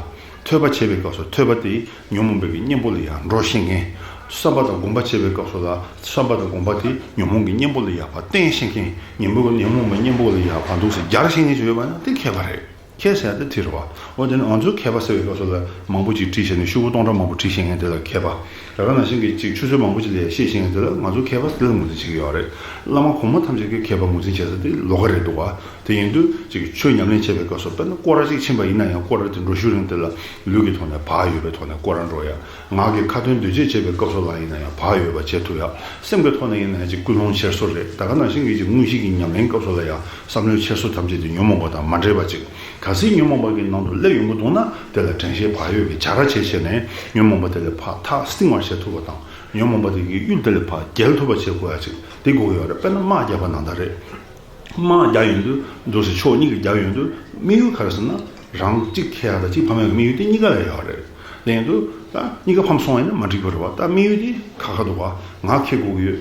ཐོས་པ་བྱེད་པའི་སྐབས་སུ་ཐོས་པ་དེ་ཉོན་མོངས་པའི་གི་གཉེན་པོ་ལ་ཡར་འགྲོ་ཤེས་མཁན། བསམ་པ་དང་སྒོམ་པ་བྱེད་པའི་སྐབས་སུ་ལ་བསམ་པ་དང་སྒོམ་པ་དེ་ཉོན་མོངས་ཀྱི་གཉེན་པོ་ལ་ཡར་ཕར་བསྟེན་ཤེས་མཁན། ཉོན་མོངས་ཀྱི་ཉོན་མོངས་པའི་གཉེན་པོ་ལ་ཡར་ཕར་འདུག་སེ་སྦྱར་ཤེས་མཁན་ཅིག་ཡོད་པ་ན་དེ་མཁས་པ་རེད། མཁས་ཟེར་ཡ་དེ་དེ་རེད་བ། འོ། དེ་ནི་ང་ཚོས་མཁས་པ་ཟེར་བའི་སྐབས་སུ་ལ་མང་པོ་ཅིག་བྲིས་བྱས་ནས་ཤོག་བུ་སྟོང་ཕྲག་མང་པོ་བྲིས་བྱེད་མཁན་དེ་ལ་མཁས་པ། ད་ག་ནང་བཞིན་གྱི་ཅིག་ཆུ་ཚོད་མང་པོ་ཅིག་ལ་ཡ་བཤད་བྱེད་མཁན་དེ་ལ་ང་ཚོ་མཁས་པ་ཟེར་ལ་ངོས་འཛིན་བྱེད་ཀྱི་ཡོད་རེད། བླ་མ་གོང་མ་ཐམས་ཅད་ཀྱིས་མཁས་པ་ངོས་འཛིན་བྱེད་ས་དེ་ལོགས་ཀ་རེད་འདུག་བ། དེ་ཡིན་དུས་ཅིག་ཆོས་ཉམས་ལེན་བྱེད་པའི་སྐབས་སུ། དཔེར་ན་སྐོར་ར་ཅིག་ཕྱིན་པ་ཡིན་ན་ཡང་། སྐོར་ར་དེ་འགྲོ་ཤུལ་རིང་དེ་ལ་ལུས་ཀྱི་ཐོག་ནས་བག་ཡོད་པའི་ཐོག་ནས་སྐོར་ར་འགྲོ་ཡ། ངག་གི་ཁ་ཏོན་འདོན་སྤྱོད་བྱེད་པའི་སྐབས་སུ་ལ་ཡིན་ན་ཡང་བག་ཡོད་པ་བྱེད་ཐུབ་ཡ། སེམས་ཀྱི་ཐོག་ནས་ཡིན་ན་ཡང་ཅིག་ཀུན་སློང་འཁྱེར་སོ་རེད། ད་ག་ནང་བཞིན་གྱི་ཅིག་དངོས་གཞི་གི་ཉམས་ལེན་སྐབས་སུ་ལ་ཡང་བསམ་བློའི་འཁྱེར་སོ་ཐམས་ཅད་དེ་ཉོན་མོངས་པ་དང་མ་འདྲེས་པ་ཅིག་གལ་སྲིད་ཉོན་མོངས་པ་གི་ནང་དུ་སླེབས་ཡོང་གི་འདུག་ན། དེ་ལ་དྲན་ཤེས་བག་ཡོད་ཀྱི་བྱ་ར་བྱེད་བྱས་ནས། ཉོན་མོངས་པ་དེ་ལས་ཕར་ཐག་བསྲིང་བར་བྱེད་ཐུབ་པ་དང་། ཉོན་མོངས་པ་དེ་གི་གཡུལ་དེ་ལས་ཕར་རྒྱལ་ཐུབ་པ་བྱེད་དགོས་ཡ་ཅིག་དེ་དགོས་ཀྱི་ཡོད་རེད། དཔེར་ན་དམག་རྒྱག་པ་ནང་ལྟར་རེད། དམག་རྒྱག་ཡོང་དུས་འདུག་སེ་ཕྱོགས་གཉིས་ཀྱིས་རྒྱག་ཡོང་དུས། དམིགས་ཡུལ་ག་རེ་ཟེར་ན། རང་གཅིག་ཁེ་ཡ་དང་གཅིག་ཕམ་ཡ་གི་དམིགས་ཡུལ་དེ་གཉིས་ཀ་ལ་ཡོད་རེད། དེ་ཡིན་དུས་ད་གཉིས་ཀ་ཕམ་སོང་བ་ཡིན་ན་མ་འགྲིག་པ་རེད་བ། ད་དམིགས་ཡུལ་དེ་ཁ་ཁ་འདུག་བ། ང་ཁེ་དགོས་ཀྱི་ཡོད།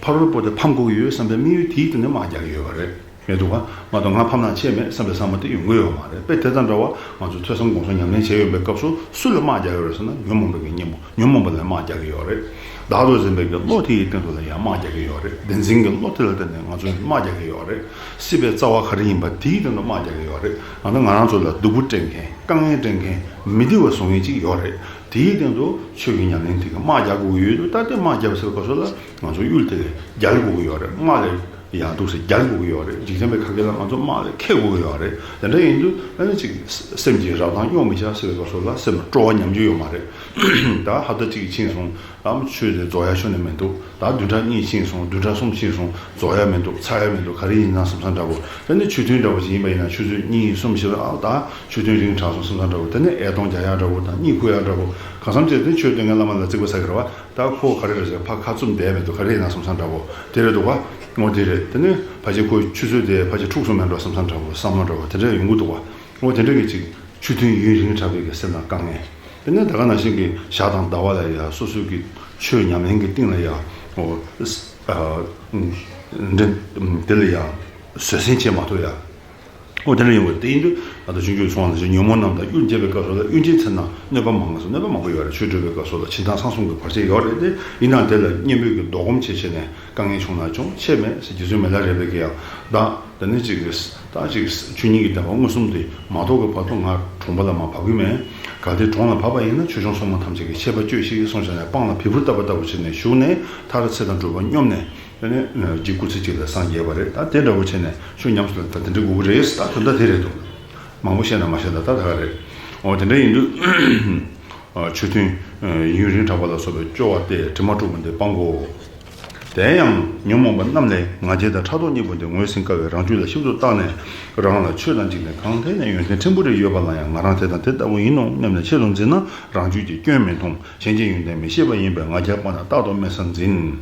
ཕ་རོལ་པོ་དེ་ཕམ་དགོས་ཀྱི་ཡོད་བསམ་པའི་དམིགས་ཡུལ་དེའི་སྟེང་ནས་དམག་རྒྱག་གི་ཡོད་པ་རེད། མི་འདུག་ག་མ་གཏོགས་ང་ཕམ་ན་ཆད་མེད་བསམ་པའི་བསམ་བློ་དེ་ཡོང་གི་ཡོད་མ་རེད། དཔེ་དེ་དང་འདྲ་བ། ང་ཚོ་ཐོས་བསམ་སྒོམ་གསུམ་ཉམས་ལེན་བྱས་ཡོང་པའི་སྐབས་སུ་སུ་ལ་དམག་རྒྱག་ཡོད་རེད་ཟེར་ན། ཉོན་མོངས་པའི་གི་གཉེན་པོ། ཉོན་མོངས་པ་ལ་དམག་རྒྱག་གི་ཡོད་རེད། བདག་ཏུ་འཛིན་པའི་གི་བློ་དེ་ཡི་སྟེང་དུ་ལ་ཡང་དམག་རྒྱག་གི་ཡོད་རེད། བདེན་འཛིན་གྱི་བློ་དེ་ལ་བརྟེན་ནས་ང་ཚོས་དམག་རྒྱག་གི་ཡོད་རེད། སྲིད་པའི་རྩ་བ་ག་རེ་ཡིན་པ་དེའི་སྟེང་དུ་དམག་རྒྱག་གི་ཡོད་རེད། ང་ཚོ་ང་རང་ཚོ་ལ་སྡུག་པོ་སྤྲད་མཁན། དཀའ་ངལ་སྤྲད་མཁན། མི་བདེ་བ་བཟོ་མཁན་ཅིག་ཡོད་རེད། དེའི་སྟེང་དུ་ཆོས་ཀྱི་ཉམས་ལེན་དེ་གི་དམག་རྒྱག་དགོས་ཀྱི་ཡོད་དུས། ད་དེ་དམག་རྒྱག་ཟེར་བའི་སྐབས་སུ་ལ་ང་ཚོ་གཡུལ་དེ་རྒྱལ་དགོས་ཀྱི་ཡོད་རེད། དམག་ལས་ཡང་འདུག་སེ་རྒྱལ་དགོས་ཀྱི་ཡོད་རེད། འཇིག་རྟེན་པའི་ཁ་སྐད་ལ་ང་ཚོ་དམག་ལས་ཁེགས་དགོས་ཀྱི་ཡོད་རེད། དེ་འདྲ་ཡིན་དུས་ཨ་ནི་ཅིག་སེམས་ཀྱི་རབ་དང་སྙོམས་མི་བྱ་ཟེར་བའི་སྐབས་སུ་ལ་སེམས་ལ་སྤྲོ་བ་ཉམས་རྒྱུ་ཡོད་མ་རེད། ད་ཧབ་ཏ་གཅིག་ཕྱིན་སོང་། ཨ་མ་ཆོས་དེ་རྫོགས་ཡ་ཆོས་ནི་མི་འདུག་ད་བདུན་ཕྲག་གཉིས་ཕྱིན་སོང་། བདུན་ཕྲག་གསུམ་ཕྱིན་སོང་། རྫོགས་ཡ་མི་འདུག་ཚར་ཡ་མི་འདུག་ག་རེ་ཡིན་ན་བསམ་བསམ་འདྲ་པོ། དེ་ནི་ཆོས་ཐུན་འདྲ་པོ་ཞིག་ཡིན་པ་ཡིན་ན། ཆུ་ཚོད་གཉིས་གསུམ་བཞི་ལ། ཨ། ད་ཆོས་ཐུན་རིང་དྲགས་སོང་བསམ་བསམ་འདྲ་པོ། དེ་ནི་ཨེ་གཏོང་རྒྱག་ཡ་འདྲ་པོ་དང་གཉིད་ཁུག་ཡ་འདྲ་པོ། གང་འཚམ་བྱས་ཏེ་ཆོས་སྟོན་མཁན་བླ་མ་ལ་རྩིག་པ་ཟ་གི་རེད་བ། ད་ཁོ་ག་རེ་རེད་ཟེར། ཕར་ཁ་བཙུམ་བསྡད་མི་འདུག་ག་རེ་ཡིན་ན་བསམ་བསམ་འདྲ་པོ་དེ་རེད་འདུག་བ། ངོ་དེ་རེད། དེ་ནི་ཕལ་ཆེར་ཁོའི་ཆུ་ཚོད་དེ་ཕལ་ཆེར་འཁྲུགས་སོང་མེད་འགྲོ་བསམ་བསམ་འདྲ་པོ། བསམ་བློ་འདྲ་པོ་དེ་འདྲ་ཡོང་གི་འདུག་བ། ངོ་དེ་འདྲ་གི་ཅིག་ཆོས་ཐུན་ཡུན་རིང་དྲགས་པའི་གི་སེམས་ལ་དཀའ་ངལ། དེ་ནས་ད་ག་ནང་བཞིན་གྱི་ཞག་དང་ཟླ་བ་ལ་ཡ་སོ་སོའི་གི་ཆོས་ཉམས་ལེན་གྱི་སྟེང་ལ་ཡ། འོ། ཨ། འདི། དེ་ལ་ཡ་བཟོད་བསྲན་བྱེད་མ་ཐུབ་ཡ། ཨོ་དེ་འདྲ་ཡོང་བ་དེ་ཡིན་དུས། ད་ལྟ་ཆུང་ཆུང་སོང་ལ་ཉོན་མོངས་རྣམས་དང་གཡུལ་འགྱེད་པའི་སྐབས་སུ་ལ། གཡུལ་འགྱེད་ཚེ་ན་གནོད་པ་མང་ངོ་། གནོད་པ་མང་པོ་ཡོད་རེད། ཆོས་སྒྲུབ་པའི་སྐབས་སུ་ལ་ཆིན་ཐང་སང་གསུམ་གྱི་བར་ཆད་ཡོད་རེད་དེ། ཡིན་ནའང་དེ་ལ་གཉེན་པོས་ཀྱི་ལྡོག་སྒོམ་བྱེད་བྱས་ནས་དཀའ་ངལ་བྱུང་ན་ཀྱང་ཆད་མེད་ཟེར། རྗེ་བཙུན་མི་ལ་རས་པས་ཀྱི་ཡང་བདག་ད་ནི་ཅིག་གིས་ད་ཅིག་ཆོས་ཉིད་ཀྱི་བདེན་པ་མངོན་སུམ་དེ་མ་རྟོགས་ཀྱི་བར་དུ་ང་གྲོང་པ་ལ་མ་བབས་ཀྱི་མེད། གལ་ཏེ་གྲོང་ལ་བབས་པ་ཡིན་ན་ཆོས་སྐྱོང་སྲུང་མ་ཐམས་ཅད་ཀྱིས་ཆད་པ་གཅོད་ཤིག་གསུངས་བྱས་ནས་སྤང་ལ་བི་བུར་བཏབ་པ་ལྟ་བུ་བྱས་ནས་བཞུགས་ནས། མཐར་ཚེ་དང་སྒྲུབ་པ་སྙོམས་ནས། དེ་ནས་རྗེ་སྐུ་ཚེ་གཅིག་ལ་སངས་རྒྱས་པ་རེད། ད་དེ་འདྲ་བོ་བྱས་ནས་ཆོས་ཉམས་སུ་ལེན་ད་དེ་འདྲ་དགོས་ཀྱི་རེད། ད་དོན་དག་དེ་རེད་འདུག་མང་པོ་བཤད་ན་མ་བཤད་ན་ད་ད་ག་རེད། འོ་དེ་འདྲ་ཡིན་དུས། ཆོས་མཐུན་ཡུན་རིང་དྲག་པ་ལ་སོགས་པའི་སྐྱོ་བ་སྟེ་དྲི་མ་དྲུག་པོ་འདི་སྤང་དགོས། དེ་ཡང་ཉོན་མོངས་པ་རྣམས་ལས་ང་རྒྱལ་དང་ཕྲག་དོག་གཉིས་པོ་འདི་ངོས་ཟིན་དཀའ་བས་རང་རྒྱུད་ལ་ཞིབ་ཏུ་བརྟགས་ནས། རང་ལ་ཆོས་དང་འཇིག་རྟེན་གང་ཐད་ནས་ཡོན་ཏན་ཕྲན་བུ་རེ་ཡོད་པ་ལ་ཡང་ང་རང་དེ་དང་དེ་ལྟ་བུ་ཡིན་ནོ་སྙམ་ནས་ཆེད་དུ་འཛིན་ན། རང་རྒྱུད་ཀྱི་སྐྱོན་མི་མཐོང་། གཞན་གྱི་ཡོན་ཏན་མི་ཤེས་པ་ཡིན་པས་ང་རྒྱལ་སྤངས་ནས་རྟག་ཏུ་དམན་ས་འཛིན།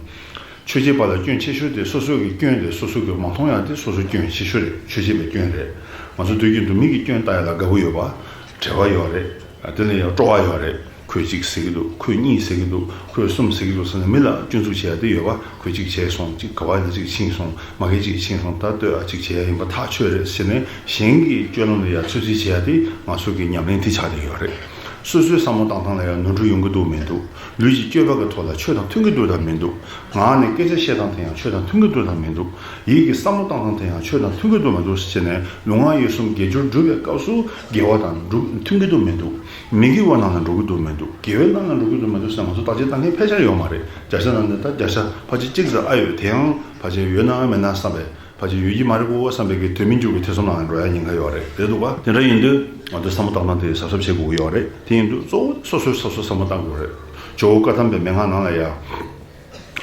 ཆོས་བྱེད་པ་ལ་སྐྱོན་ཆེ་ཤོས་དེ་སོ་སོ་གི་སྐྱོན་དེ་སོ་སོ་གིས་མ་མཐོང་ཡག་དེ་སོ་སོ་སྐྱོན་ཆེ་ཤོས་རེད། ཆོས་བྱེད་པའི་སྐྱོན་རེད། ང་ཚོ་དུས་རྒྱུན་དུ་མི་གི་སྐྱོན་ལྟ་ཡག་ལ་དགའ་པོ་ཡོད་པ། བྲེལ་བ་ཡོད་རེད། དེ་ལས་ཡང་སྤྲོ་བ་ཡོད་རེད། ཁོས་གཅིག་ཟེར་གི་འདུག་ཁོས་གཉིས་ཟེར་གི་འདུག་ཁོས་གསུམ་ཟེར་གི་འདུག་ཟེར་ནས་མི་ལ་སྐྱོན་འཛུགས་བྱེད་ཡག་དེ་ཡོད་པ། ཁོས་གཅིག་བྱས་སོང་། གཅིག་ག་བ་ཡིན་ན་གཅིག་ཕྱིན་སོང་། མ་གིར་གཅིག་ཕྱིན་སོང་། ད་ལྟོས་ཨ། གཅིག་བྱེད་ཡག་ཡིན་པ་ཐག་ཆོད་རེད་ཟེར་ནས་གཞན་གྱི་སྤྱོད་ལམ་ལ་ཡང་ཚོད་རྩིས་བྱེད་ཡག་དེ་ང་ཚོ་གི་ཉམས་ལེན་དེ་ཆགས་བསྡད་ཡོད་རེད། སོ་སོའི་བསམ་བློ་བཏང་སྟངས་ལ་ཡང་ནོར་འཁྲུལ་ཡོང་གི་འདུག་མི་འདུག་ལུས་ཀྱི་སྤྱོད་པ་གི་ཐོག་ལ་ཆོས་དང་མཐུན་གྱི་འདུག་དང་མི་འདུག་ངག་ནས་སྐད་ཆ་བཤད་སྟངས་དེ་ཡང་ཆོས་དང་མཐུན་གྱི་འདུག་དང་མི་འདུག་ཡིད་ཀྱི་བསམ་བློ་བཏང་སྟངས་དེ་ཡང་ཆོས་དང་མཐུན་གྱི་འདུག་མི་འདུག་ཟེར་ནས་ལུས་ངག་ཡིད་གསུམ་དགེ་སྦྱོར་སྒྲུབ་པའི་སྐབས་སུ་དགེ་བ་དང་འགྲུབ་མཐུན་གྱི་འདུག་མི་འདུག་མི་དགེ་བ་རྣམས་ལ་འགྲོ་གི་འདུག་མི་འདུག་དགེ་བའི་རྣམ་ལ་འགྲོ་གི་འདུག་མི་འདུག་ཟེར་ང་ཚོ་བརྟག་དཔྱད་བཏང་མཁན་ཕལ་ཆེར་ཡོད་མ་རེད། བརྒྱ་ཆ་ནང་ནས་ད་བརྒྱ་ཆ་ཕལ་ཆེར་གཅིག་ཙམ་ཨ་ཡོད། དེ་ཡང་ཕལ་ཆེར་ཡོད་ན་མེད་ན་བསམ་པས། ཕལ་ཆེར་ཡོད་ཀྱི་མ་རེད་གོ་བསམ་པའི་གི་དོན་མི་འགྱུར་བའི་ཐེ་ཚོམ་ནང་ལ་འགྲོ་ཡ་ཉེན་ཁ་ཡོད་རེད། དེ་འདུག་ག་དེ་འདྲ་ཡིན་དུས་ང་ཚོས་བསམ་བློ་བཏང་སྟངས་དེ་གཟབ་གཟབ་བྱེད་དགོས་ཀྱི་ཡོད་རེད། དེ་ཡིན་དུས་གཙོ་བོ་སོ་སོས་སོ་སོར་བསམ་བློ་བཏང་དགོས་རེད། ཇོ་བོ་བཀའ་གདམས་པའི་མན་ངག་ནང་ལ་ཡ།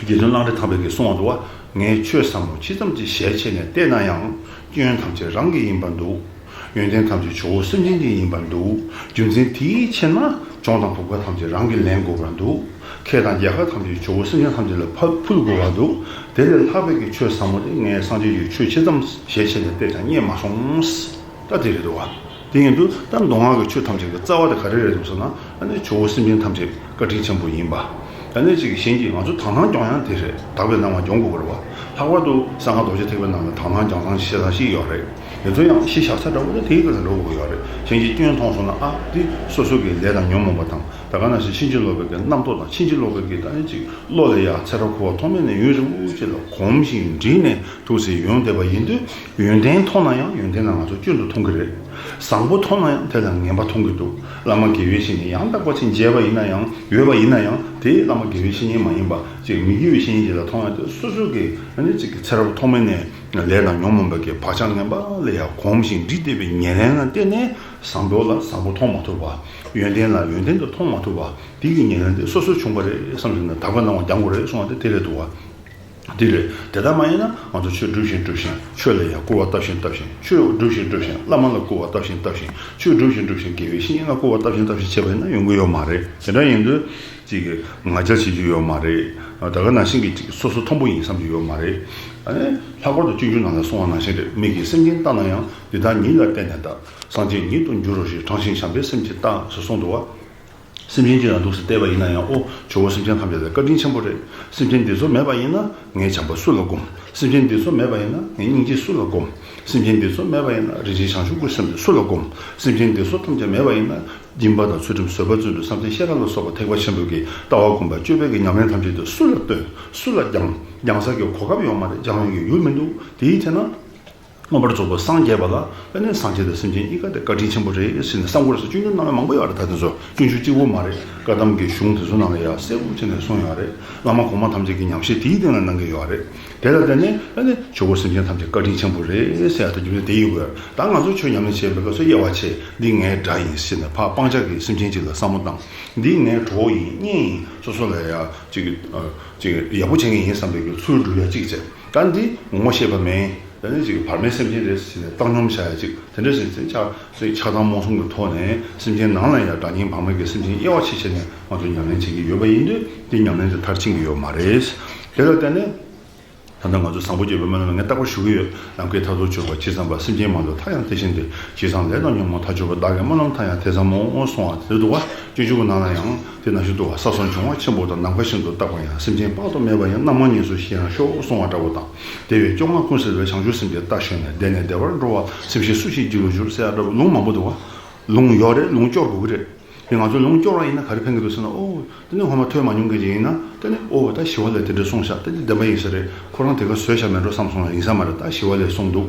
རྗེ་བཙུན་གླང་རི་ཐང་པས་ཀྱིས་གསུངས་པ་འདུག་བ། ངས་ཆོས་ཟབ་མོ་ཇི་ཙམ་གྱིས་ཞལ་ཕྱེ་ནས་བལྟས་ན་ཡང་། སྐྱོན་ཐམས་ཅད་རང་གི་ཡིན་པར་འདུག་ཡོན་ཏན་ཐམས་ཅད་ཇོ་བོ་སེམས་ཅན་གྱི་ཡིན་པར་འདུག་རྒྱུ་མཚན་དེའི་ཕྱིར་ན་གྱོང་དང་གོད་ཁ་ཐམས་ཅད་རང་གིས་ལེན་དགོས་པར་འདུག་ཁེ་དང་རྒྱལ་ཁ་ཐམས་ཅད་ཇོ་བོ་སེམས་ཅན་ཐམས་ཅད་ལ་ཕ་ཕུལ་དགོས་པར་འདུག་དེ་ལས་ལྷག་པའི་གི་ཆོས་ཟབ་མོ་དེ་ངས་སངས་རྒྱས་ཀྱི་ཆོས་ཇི་ཙམ་ཞལ་ཕྱེ་ནས་བལྟས་ཀྱང་རྙེད་མ་སོང་། ད་དེ་རེད་འདུག་བ། དེ་ཡིན་དུས་ད་མདོ་སྔགས་ཀྱི་ཆོས་ཐམས་ཅད་ཀྱི་རྩ་བ་དེ་ག་རེ་རེད་འདུག་ཟེར་ན། ཨ་ནི་ཇོ་བོ་སེམས་ཅན་ཐམས་ཅད་བཀའ་དྲིན་ཆེན་པོ་ཡིན་པ། ཨ་ནི་ཅིག་གཞན་གྱིས་ང་ཚོ་དག་སྣང་སྐྱོང་ཡང་དེ་རེད། དག་པའི་སྣང་བ་སྐྱོང་དགོས་པ་རེད་བ། ལྷག་པར་དུ་གསང་སྔགས་རྡོ་རྗེ་ཐེག་པའི་ནང་ལ་དག་སྣང་སྐྱོང་སྟངས་ཞེ་དྲག་ཞིག་ཡོད་རེད། དེ་ཚོ་ཡང་གཞི་བཞག་ས་འདྲ་བོ་དེ་དེའི་སྒང་ལ་འགྲོ་དགོས་ཡོད་རེད། གཞན་གྱིས་སྐྱོན་མཐོང་སོང་ན་ཨ་དེ་སོ་སོ་གི་ལས་དང་ཉོན་མོངས་པ་དང་། ད་ག་ནང་བཞིན་ཕྱིན་ཅི་ལོག་པའི་གི་རྣམ་རྟོག་དང་ཕྱིན་ཅི་ལོག་པའི་གི་ད་ནི་ཅིག་བློ་ལ་ཡ་ཚེ་རབས་འཁོར་བ་ཐོག་མེད་ནས་ཡུན་རིང་པོ་ཅིག་ལ་གོམས་ཤིང་འདྲིས་ནས་ཐུགས་སུ་ཡོང་བསྡད་པ་ཡིན་དུས། ཡོན་ཏན་མཐོང་ན་ཡང་ཡོན་ཏན་ལ་ང་ཚོ་སྐྱོན་དུ་མཐོང་གི་རེད། བཟང་པོ་མཐོང་ན་ཡང་དེ་ལ་ངན་པ་མཐོང་གི་འདུག་བླ་མ་དགེ་བའི་བཤེས་གཉེན་ཡང་དག་པ་ཅིག་མཇལ་བ་ཡིན་ན་ཡང་ཡོད་པ་ཡིན་ན་ཡང་དེ་བླ་མ་དགེ་བའི་བཤེས་གཉེན་མ་ཡིན་པ་ཅིག་མི་དགེ་བའི་བཤེས་གཉེན་ཅིག་ལ་མཐོང་ཡང་དེ་སོ་སོ་གི་ཨ་ནི་ཅིག་གི་ཚེ་རབས་ཐོག་མེད་ནས་ལས་དང་ཉོན་མོངས་པ་གི་བག་ཆགས་ངན་པ་ལ་ཡང་གོམས་ཤིང་འདྲིས་བསྡད་པའི་ཉེར་ལེན་ལ་བརྟེན་ནས་བཟང་པོ་ལ་བཟང་པོ་མཐོང་མ་ཐུབ་པ། ཡོན་ཏན་ལ་ཡོན་ཏན་དུ་མཐོང་མ་ཐུབ་པ། དེ་གི་ཉེར་ལེན་དེ་སོ་སོར་བྱུང་བ་རེད་བསམ་བྱུང་ན་དག་པའི་སྣང་བ་སྦྱང་དགོས་རེད་གསུངས་པ་དེ་དེ་རེད་འདུག་བ། འདི་རེད། དེ་ལྟར་མ་ཡིན་ན་ང་ཚོ་ཆོས་སྒྲུབ་བཞིན་སྒྲུབ་བཞིན་ཆོས་ལ་ཡང་སྐུར་བ་བཏབ་བཞིན་བཏབ་བཞིན། ཆོས་སྒྲུབ་བཞིན་སྒྲུབ་བཞིན་བླ་མ་ལ་སྐུར་བ་བཏབ་བཞིན་བཏབ་བཞིན། ཆོས་སྒྲུབ་བཞིན་སྒྲུབ་བཞིན་དགེ་བའི་བཤེས་གཉེན་ལ་སྐུར་བ་བཏབ་བཞིན་བཏབ་བཞིན་བྱས་པ་ཡིན་ན་ཡོང་གི་ཡོད་མ་རེད། དེ་འདྲ་ཡིན་དུས་ཅིག་ང་རྒྱལ་བྱེད་རྒྱུ་ཡོད་མ་རེད། ད་ག་ནང་བཞིན་གྱི་ཅིག་སོ་སོ་མཐོན་པོ་ཡིན་བསམ་རྒྱུ་ཡོད་མ་རེད། ཨ་ནི་ལྷག་པར་དུ་སྤྱོད་འཇུག་ནང་ལ་གསུངས་པ་ནང་བཞིན་རེད། མིག་གིས་སེམས་ཅན་བལྟས་ན་ཡང་འདི་དག་ཉིད་ལ་བརྟེན་ནས་བལྟ། སངས་རྒྱས་ཉིད་དུ་འགྱུར་རོ་ཞེས། དྲང་ཞིང་བྱམས་པའི་སེམས་ཀྱིས་བལྟ་ཞེས་གསུངས་འདུག་བ། སེམས་ཅན་གཅིག་ལ་འདུག་སེ་བལྟས་པ་ཡིན་ན་ཡང་ཨོ་ཇོ་བོ་སེམས་ཅན་ཐམས་ཅད་ལ་བཀའ་དྲིན་ཆེན་པོ་རེད། སེམས་ཅན་འདི་ཚོ་མེད་པ་ཡིན་ན་ངས་བྱམས་པ་སུ་ལ་བསྒོམ། སེམས་ཅན་འདི་ཚོ་མེད་པ་ཡིན་ན་ངས་སྙིང་རྗེ་སུ་ལ་བསྒོམ། སེམས་ཅན་འདི་ཚོ་མེད་པ་ཡིན་ན་རིན་ཆེན་བྱང་ཆུབ་ཀྱི་སེམས་དེ་སུ་ལ་བསྒོམ། སེམས་ཅན་འདི་ཚོ་ཐམས་ཅད་མེད་པ་ཡིན་ན་སྦྱིན་པ་དང་ཚུལ་ཁྲིམས་བཟོད་པ་བརྩོན་འགྲུས་བསམ་གཏན་ཤེས་རབ་ལ་སོགས་པ་ཐེག་པ་ཆེན་པོའི་གི་ལྟ་བ་སྒོམ་པ་སྤྱོད་པའི་གི་ཉམས་ལེན་ཐམས་ཅད་དེ་སུ་ལ་སྟོན། སུ་ལ་སྦྱང་། སྦྱང་ས་གི་གོ་སྐབས་ཡོད་མ་རེད། སྦྱང་ཡག་གི་ཡུལ་མི་འདུག་དེའི་ཚེ་ན། མངོན་པར་རྫོགས་པར་སངས་རྒྱས་པ་ལ་ཨ་ནི་སངས་རྒྱས་དང་སེམས་ཅན་གཉིས་ཀ་དེ་བཀའ་དྲིན་ཆེན་པོ་རེད་ཟེར་ནས་བསམ་དགོས་རེད་ཟེར། སྤྱོད་འཇུག་ནང་ལ་མང་པོ་ཡོད་རེད། ད་དེ་ཚོ་སྤྱོད་འཇུག་གཅིག་པོ་མ་རེད། བཀའ་གདམས་ཀྱི་གཞུང་དེ་ཚོ་ནང་ལ་ཡང་གསལ་པོ་བྱས་ནས་གསུངས་ཡོད་རེད། བླ་མ་གོང་མ་ཐམས་ཅད་ཀྱི་ཉམས་བཞེས་དེའི་སྟེང་ལ་གནང་གི་ཡོད་རེད། དེ་ལ་བརྟེན་ནས་ཨ་ནི་ཇོ་བོ་སེམས་ཅན་ཐམས་ཅད་བཀའ་དྲིན་ཆེན་པོ་རེད་ཟེར་ཡ་དང་རྒྱུ་མཚན་དེ་ཡོད་དགོས། ད་ང་ཚོ་ཆོས་ཉམས་ལེན་བྱེད་པའི་སྐབས་སུ་དབྱེ་བ་ཕྱེ། འདི་ངའི་དགྲ་ཡིན་ཟེར་ནས་ཕར་སྤང་བྱ་གི་སེམས་ཅན་གཅིག་ལ་བསམ་བློ་བཏང་། འདི་ངའི་གྲོགས་ཡིན་གཉེན་ཡིན་སོ་སོ་ལ་ཡ་ཅིག་ཅིག་ཡག་པོ་བྱེད་མཁན་ཡིན་བསམ་པའི་གི་ཚུལ་སྒྲུབ་ཡ་གཅིག་བྱས། ད་འདི་ངོ་ཤེས་པ་མིན། ད་ནི་ཅིག་བར་མའི་སེམས་ཅན་རེད་ཟེར་ནས་བཏང་སྙོམས་བྱ་ཡ་ཅིག་དེ་འདྲ་ཟེར་ཚེ་ཆགས་ཚེ་ཆགས་སྡང་རྨོངས་གསུམ་གྱི་ཐོག་ནས་སེམས་ཅན་ནང་ལ་ཡང་དགྲ་གཉེན་བར་མ་གི་སེམས་ཅན་དབྱེ་བ་ཕྱེ་བྱས་ནས་ང་ཚོ་ཉམས་ལེན་བྱེད་ཀྱི་ཡོད་པ་ཡིན་དུས་དེ་ཉམས་ལེན་དེ་མཐར་ཕྱིན་གྱི་ཡོད་མ་རེད། དེ་ལ་བརྟེན་ནས་ ད་ལྟ་ང་ཚོ་བཟང་པོ་རྒྱལ་པོའི་སྨོན་ལམ་ངས་རྟག་པར་ཞུ་གི་ཡོད། ནམ་མཁའི་མཐར་ཐུག་སྤྱོད་པ་ཇི་ཙམ་པ། སེམས་ཅན་མང་དུ་མཐའ་ཡང་དེ་བཞིན་ཏེ། ཇི་ཙམ་ལས་དང་ཉོན་མོངས་མཐར་གྱུར་པ། བདག་གི་སྨོན་ལམ་མཐའ་ཡང་དེ་ཙམ་མོ། གསུང་བ་དེ་འདུག་བ། སྤྱོད་འཇུག་གི་ནང་ལ་ཡང་དེ་ནང་བཞིན་འདུག་བ། ས་སོགས་འབྱུང་བ་ཆེན་པོ་དང་། ནམ་མཁའ་བཞིན་དུ་རྟག་པར་ཡང་། སེམས་ཅན་དཔག་ཏུ་མེད་པ་ཡང་། རྣམ་ལྔ་གཉིས་སུ་ཞི་ཡང་ཤོག། གསུང་བ་འདྲ་བོ་དང་། དེ་བས་སྐྱོ་ངལ་ཀུན་སེལ་བའི། བྱང་ཆུབ་སེམས་ཀྱི་རྟ་ཞོན་ནས། བདེ་ནས་བདེ་བར་འགྲོ་བ། སེམས་ཤེས་སུ་ཞིག་རྒྱུད་ལ་བསྒྱུར་ཟེར་ཡ་འདྲ་བོ། ལུང་མང་པོ་འདུག་བ། ལུང་ཡོད་རེད། ལུང་སྐྱོར་དགོས་ཀྱི་རེད། དེ་ང་ཚོ་ལུང་སྐྱོར་བ་ཡིན་ན་ག་རེ་ཕན་གྱི་འདུག་ཟེར་ན། ཨོ། དེ་ནས་སྔོན་མ་ཐོས་མ་མྱོང་མཁན་ཅིག་ཡིན་ན། དེ་ནས་ཨོ་ད་ཞི་བ་ལྷས་དེ་འདྲ་གསུངས་ཤག་དེ་འདི་བདེན་པ་ཡིན་ས་རེད། ཁོ་རང་དེ་ག་བཟོས་བཞག་མེད་འགྲོ་བསམ་སོང་ཡ། ཡིན་ས་མ་རེད། ད་ཞི་བ་ལྷས་གསུངས་འདུག་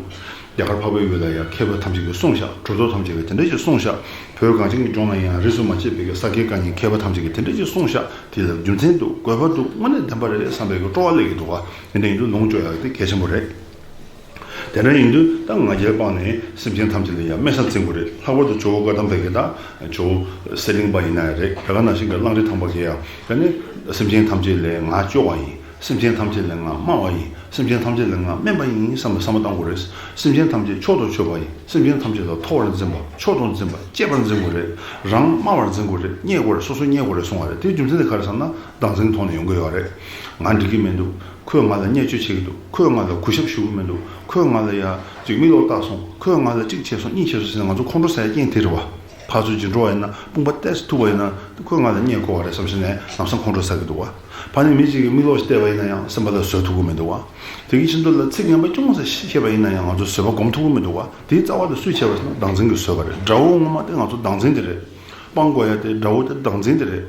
རྒྱ་གར་འཕགས་པའི་ཡུལ་ལ་ཡ་མཁས་པ་ཐམས་ཅད་ཀྱིས་གསུངས་ཤག་གྲུབ་ཐོབ་ཐམས་ཅད་ཀྱིས་དེ་འདྲ་ཞིག་གསུངས་ཤག་བོད་གངས་ཅན་གྱི་ལྗོངས་ལ་ཡང་རིས་སུ་མ་ཆད་པའི་གི་ས་དགེ་བཀའ་རྙིང་མཁས་པ་ཐམས་ཅད་ཀྱིས་དེ་འདྲ་ཞིག་གསུངས་ཤག་དེ་ལ་རྒྱུ་མཚན་འདུག་དགོས་པ་འདུག་དངོས་གནས་བདེན་པ་རེད་བསམ་པའི་གི་སྤྲོ་བ་སླེབས་ཀྱི་འདུག་བ། དེ་འདྲ་ཡིན་དུས་ལུང་སྐྱོར་ཡག་དེ་གལ་ཆེན་པོ་རེད། དེ་འདྲ་ཡིན་དུས་ད་ང་རྒྱལ་སྤངས་ནས་སེམས་ཅན་ཐམས་ཅད་ལ་ཡང་སྨན་ས་འཛིན་དགོས་རེད། ལྷག་པར་དུ་ཇོ་བོ་བཀའ་གདམས་པའི་གི་ད་ཇོ་བོ་གསེར་གླིང་པ་ཡིན་ན་ཡང་རེད། དེ་ག་ནང་བཞིན་གྱི་གླང་རི་ཐང་པ་གིས་ཡང་། དེ་ནི་སེམས་ཅན་ཐམས་ཅད་ལས་ང་སྐྱོ་བ་ཡིན། སེམས་ཅན་ཐམས་ཅད་ལས་ང་དམའ་བ་ཡིན། སེམས་ཅན་ཐམས་ཅད་ལས་ང་དམན་པ་ཡིན་བསམ་པའི་བསམ་བློ་བཏང་དགོས་རེད། སེམས་ཅན་ཐམས་ཅད་མཆོག་ཏུ་མཆོད་པ་ཡིན། སེམས་ཅན་ཐམས་ཅད་ལ་མཐོ་བར་འཛིན་པ། མཆོག་ཏུ་འཛིན་པ། གཅེས་པར་འཛིན་དགོས་རེད། རང་དམའ་བར་འཛིན་དགོས་རེད། བརྙས་དགོས་རེད། སོ་སོ་བརྙས་དགོས་རེད་གསུང་བ་རེད། དེའི་རྒྱུ་མཚན་དེ་ག་རེ་ཟེར་ན། བདག་འཛིན་ཐོག་ནས་ཡོང་གི་ཡོད་རེད། ང་འགྲིག་གི་མི་འདུག་ཁོས་ང་ལ་བརྙས་བཅོས་བྱེད་ཀྱི་འདུག་ཁོས་ང་ལ་གུས་ཞབས་ཞུ་གི་མི་འདུག་ཁོས་ང་ལ་ཡ་ཅིག་མིག་ལོག་བལྟས་སོང་། ཁོས་ང་ལ་གཅིག་བྱས་སོང་། གཉིས་བྱས་སོང་ཟེར་ནས་ང་ཚོ་ཁོང་ཁྲོ་ཟ་ཡ་རྐྱེན་དེ་རེད་བ། ཕར་ཚུར་འགྱིག་འགྲོ་བ་ཡིན་ན། དཔུང་པ་ཏོག་ཙམ་ཐུག་པ་ཡིན་ན། ཁོས་ང་ལ་བརྙས་དགོས་པ་རེད་བསམ་བྱས་ནས་ལམ་སང་ཁོང་ཁྲོ་ཟ་གི་འདུག་བ། ཕ་ནས་མི་གཅིག་གིས་མིག་ལོག་ཅིག་བལྟས་པ་ཡིན་ན་ཡང་སེམས་པ་ལ་བཟོད་ཐུབ་ཀྱི་མི་འདུག་བ། དེ་གི་ཕྱིན་ཐོག་ལ་ཚིག་ངན་པ་ཅུང་ཟད་བཤད་པ་ཡིན་ན་ཡང་ང་ཚོ་བཟོད་པ་སྒོམ་ཐུབ་ཀྱི་མི་འདུག་བ། དེའི་རྩ་བ་ལ་སུས་བྱས་པ་ཟེར་ན་བདག་འཛིན་གྱིས་བཟོས་པ་རེད། དགྲ་བོ་ངོ་མ་དེ་ང་ཚོ་བདག་འཛིན་དེ་རེད། སྤང་དགོས་ཡ་དེ་དགྲ་བོ་དེ་བདག་འཛིན་དེ་རེད།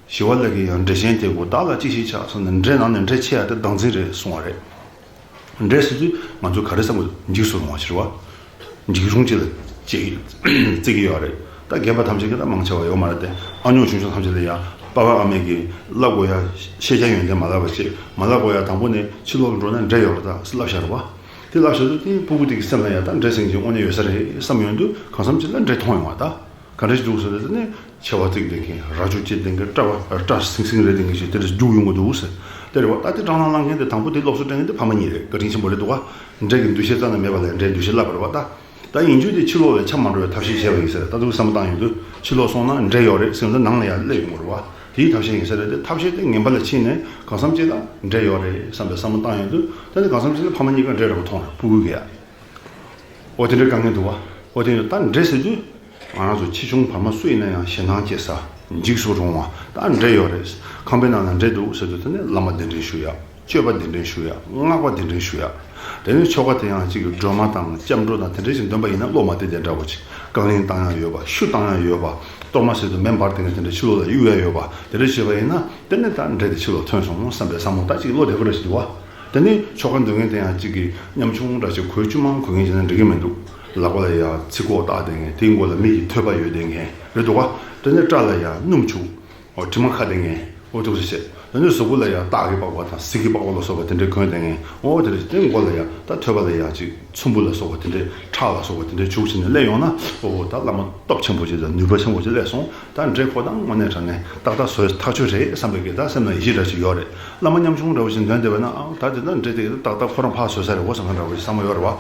ཞི་བ་ལྷ་གིས་ཡང་འདྲེ་ཆེན་དེ་གོ་བདག་ལ་ཅི་ཞིག་ཆགས་སོང་ན། འདྲེ་ནང་ནས་འདྲེ་ཆེ་ཡ་དེ་བདག་འཛིན་རེད་གསུང་བ་རེད། འདྲེ་ཟེར་དུས་ང་ཚོ་ག་རེ་བསམ་དགོས། འཇིགས་སུ་རུང་བ་ཞིག་རེད་བ། འཇིགས་རུང་ཅིག་ལ་ཅིག་བརྩི་གི་ཡོད་རེད། ད་རྒན་པ་ཐམས་ཅད་ཀྱིས་ད་མང་ཆེ་བ་ཡོད་མ་རེད་དེ། ཨ་ཉོག་ཆུང་ཆུང་ཐམས་ཅད་ལ་ཡ་པ་ཕ་ཨ་མས་ཀྱིས་བསླབ་དགོས་ཡ། ཤེས་བྱ་ཡོན་ཏན་མ་བསླབ་པ་བྱེད། མ་བསླབ་དགོས་ཡ། དང་པོ་ནས་ཕྱི་ལོགས་ལ་འགྲོ་ན་འདྲེ་ཡོད་རེད་ད་བསླབ་བཞག་རེད་བ། དེ་བསླབ་བཞག་དུས་དེ་སྤུ་གུ་དེ་གི་སེམས་ལ་ཡ་ད་འདྲེ་ཟེར་མཁན་ཅིག་དངོས་གནས་ཡོད་ས་རེད་བསམ་ཡོང་དུས་གང་འཚམ་ཅིག་ལ་འདྲེ་མཐོང་ཡོང་བ་ད། ག་འདྲ་ཞིག་འདུག་ཟེར་ན། དེ་ནས་མཆེ་བ་གཙིགས་ལྡན་མཁན། སྐྲ་བ་སྐྲ་སིང་སིང་རེད་ལྡན་མཁན་ཞིག་དེ་འདྲ་རྒྱུག་ཡོང་གི་འདུག་ཟེར། དེ་རེད་བ། ད་དེ་སྐྲག་སྣང་ལངས་མཁན་དེ་དང་པོ་དེ་སློབ་གསོ་སྤྲད་མཁན་དེ་ཕ་མ་གཉིས་རེད། བཀའ་དྲིན་ཆེན་པོ་རེད་འདུག་བ། འདྲེ་གི་འདུ་ཤེས་རྩ་ནས་མེད་པ་ལ་འདྲེའི་འདུ་ཤེས་བསླབ་པ་རེད་བ་ད། ད་ཡིན་རྒྱུ་དེ་ཕྱི་ལོགས་ལ་ཆ་མ་འགྲོ་བའི་ཐབས་ཤེས་བྱས་པ་ཡིན་ཟེར། ད་དུང་བསམ་བློ་བཏང་ཡོང་དུས་ཕྱི་ལོགས་སོང་ན་འདྲེ་ཡོད་རེད་ཟེར་ཡོང་དུས་ནང་ལ་ཡར་སླེབས་ཡོང་གི་རེད་བ། དེའི་ཐབས་ཤེས་ཡིན་ས་རེད་དེ། ཐབས་ཤེས་དེ་ངན་པ་ལ་ཕྱིན་ནས་གང་འཚམ་ཅིག་ལ་འདྲེ་ཡོད་རེད་བསམ་པའི་བསམ་བློ་བཏང་ཡོང་དུས། ད་ནི་གང་འཚམ་ཅིག་ལ་ཕ་མ་གཉིས་ཀ་འདྲེ་འདྲ་པོ་མཐོང་རེད། སྤུ་གུ་གིས་ཡ། འོ་དེ་འདྲའི་དཀའ་ངལ་འདུག་བ། འོ་དེ་ཡང་ད་འདྲེ་ཟེར་དུས། ང་རང་ཚོ་ཆེ་ཆུང་བར་མ་སུ་ཡིན་ན་ཡང་ཞེད་སྣང་སྐྱེ་ས། འཇིགས་སུ་རུང་བ། ད་འདྲེ་ཡོད་རེད། ཁང་པའི་ནང་ན་འདྲེ་འདུག་ཟེར་དུས་དེ་ནས་བླ་མ་གདན་འདྲེན་ཞུ་ཡ། སྤྱོད་པ་གདན་འདྲེན་ཞུ་ཡ། སྔགས་པ་གདན་འདྲེན་ཞུ་ཡ། དེ་ནས་ཆོ་ག་དེ་ཡང་གཅིག་གི་སྒྲོལ་མ་དང་སྐྱབས་འགྲོ་དང་དེ་འདྲ་ཞིག་འདོན་པ་ཡིན་ན་བློ་མ་བདེ་དེ་འདྲ་པོ་ཅིག། རྐང་ལེན་བཏང་ཡ་ཡོད་པ། ཤུ་བཏང་ཡ་ཡོད་པ། གཏོར་མ་ཟེར་དུས་མེ་འབར་དེ་འདྲ་དེ་འདྲ་ཕྱི་ལོགས་ལ་གཡུག་ཡ་ཡོད་པ། དེ་འདྲ་བྱས་པ་ཡིན་ན་དེ་ནས་ད་འདྲེ་དེ་ཕྱི་ལོགས་ཐོན་སོང་བསམ་པའི་བསམ་བློ་ད་ཅིག་བློ་བདེ་པོ་འདྲ་ཞིག་འདུག་བ། དེ་ནས་ཆོ་ག་འདོན་མཁན་དེ་ཡང་གཅིག་གིས་ཉམ་ཆུང་འདྲ་ཞིག་གོས་ཆུང་མང་གོན་མཁན་ཅིག་ན་འགྲིག་གི་མི་འདུག། ལག་པ་ལ་ཡང་ཚིགས་ཁོག་བཏགས་བསྡད་མཁན། དེའི་མགོ་ལ་མི་ཡི་ཐོད་པ་ཡོད་བསྡད་མཁན་རེད་འདུག་བ། དེ་ནས་སྐྲ་ལ་ཡང་སྣུམ་བྱུག། འོ་དྲི་མ་ཁ་བསྡད་མཁན། འོ་འདུག་སེ་བྱས། དེ་ནས་གཟུགས་པོ་ལ་ཡང་སྟག་གི་པགས་པ་དང་གཟིག་གི་པགས་པ་ལ་སོགས་པ་དེ་འདྲས་གོན་བསྡད་མཁན། འོ་དེ་འདྲས་དེ་མགོ་ལ་ཡང་ད་ཐོད་པ་ལ་ཡང་ཅིག་ཚོམ་བུ་ལ་སོགས་པ་དེ་འདྲས། ཁྲག་ལ་སོགས་པ་དེ་འདྲས་བྱུག་བྱས་ནས་སླེབས་ཡོང་ན། འོ་ད་བླ་མ་སྟོབས་ཆེན་པོ་ཅིག་དང་ནུས་པ་ཆེན་པོ་ཅིག་སླེབས་སོང་། ད་འདྲེ་ཁོ་ད་དངོས་གནས་དྲང་གནས་ཏག་ཏག་བཟོས་ཐག་ཆོད་རེད་བསམ་པའི་གི་ད་སེམས་ལ་ཡིད་ཆེས་འདྲ་ཞིག་ཡོད་རེད། བླ་མ་ཉམ་ཆུང་འདྲ་བོ་ཞིག་འདོན་བསྡད་པ་ན། ཨ་ད་དེ་ད་འདྲེ་དེ་ཏག་ཏག་ཁོ་རང་ཕར་བཟོས་ས་རེད་འོ་བསམ་ས་འདྲ་བོ་ཞིག་བསམ་བློ་ཡོད་རེད་བ།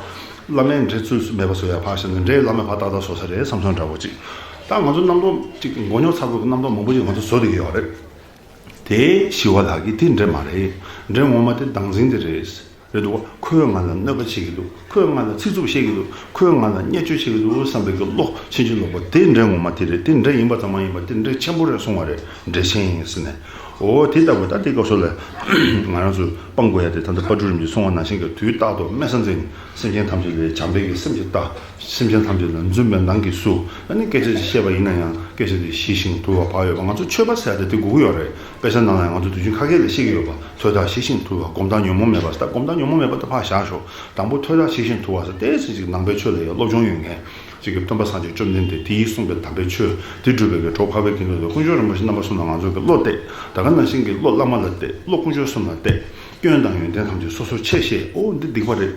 བླ་མས་འདྲེ་ཚུར་མེད་པ་བཟོ་ཡ་ཕར་བཞག་ན་འདྲེས་བླ་མ་ཕར་ཏག་ཏག་བཟོ་ས་རེད་བསམ་སོང་འདྲ་བོ་ཅིག། ད་ང་ཚོ་རྣམ་རྟོག་ཅིག་མགོ་རྙོག་ཚ་པོ་གི་རྣམ་རྟོག་མང་པོ་ཞིག་ང་ཚོ་བཟོ་བསྡད་ཀྱི་ཡོད་རེད། དེ་ཞི་བ་ལྷ་གིས་དེ་འདྲེ་མ་རེད། འདྲེ་ངོ་མ་དེ་བདག་འཛིན་དེ་རེད། རེད་འདུག་བ། ཁོས་ང་ལ་གནོད་པ་བྱེད་ཀྱི་འདུག། ཁོས་ང་ལ་ཚིག་རྩུབ་བཤད་ཀྱི་འདུག། ཁོས་ང་ལ་བརྙས་བཅོས་བྱེད་ཀྱི་འདུག་བསམ་པའི་གི་བློ་ཕྱིན་ཅི་ལོག་པ་དེ་འདྲེ་ངོ་མ་དེ་རེད། དེ་འདྲེ་ཡིན་པ་ཙམ་མ་ཡིན་པར་དེ་འདྲེ་ཆེན་པོ་རེད་གསུང་བ་རེད། འདྲེ་ཆེན་ཡིན་ཟེར་ནས། འོ་དེ་ལྟ་བུ་ད་དེ་སྐབས་སུ་ལ་ང་རང་ཚོས་སྤང་དགོས་ཡ་དེ་ད་ལྟ་དཔལ་སྤྲུལ་རིན་པོ་ཆེས་གསུང་བ་ནང་བཞིན་གྱི་དུས་རྟག་ཏུ་སྨན་ས་འཛིན། སེམས་ཅན་ཐམས་ཅད་ལ་བྱམས་པའི་གི་སེམས་ཀྱི་ལྟ། སེམས་ཅན་ཐམས་ཅད་ལ་འཛུམ་པའི་ནང་གི་བསུ། ཨ་ནི་སྐད་ཆ་ཅིག་བཤད་པ་ཡིན་ན་ཡང་སྐད་ཆ་དེ་ཞི་ཞིང་དུལ་བ་བག་ཡོད་པ། ང་ཚོ་ཆོས་པ་ཟེར་ཡ་དེ་དེ་དགོས་ཀྱི་ཡོད་རེད། དཔེ་ཆ་ནང་ལ་ཡང་ང་ཚོ་དུས་རྒྱུན་ཁ་སྐད་ལ་བཤད་ཀྱི་ཡོད་པ། ཐོས་དང་ཞི་ཞིང་དུལ་བ། སྒོམ་དང་ཉོན་མོངས་མེད་པ་ཟེར། ད་སྒོམ་དང་ཉོན་མོངས་མེད་པ་དེ་ཕར་བཞག་ཤོག། དང་པོ་ཐོས་དང་ཞི་ཞིང་དུལ་བ་ཟེར། ཏོག་ཙམ་ཅིག་ནང་པའི་ཆོས་ལ་ཡང་སློབ་སྦྱོང་ཡོད་མཁན། ཅིག་གི་སྟོན་པ་སངས་རྒྱས་བཅོམ་ལྡན་འདས་དེས་གསུངས་པའི་དམ་པའི་ཆོས་དེ་སྒྲུབ་པའི་གི་གྲོགས་འཕགས་པའི་དགེ་འདུན་དང་དཀོན་མཆོག་རིན་པོ་ཆེ་རྣམ་པ་གསུམ་ལ་ང་ཚོ་གི་བློ་གཏད། ད་ག་ནང་བཞིན་གྱི་བློ་བླ་མ་ལ་གཏད། བློ་དཀོན་མཆོག་གསུམ་ལ་གཏད། སྐྱོན་དང་ཡོན་ཏན་ཐམས་ཅད་སོ་སོར་ཕྱེ་ཤེས། ཨོ་འདི་སྡིག་པ་རེད།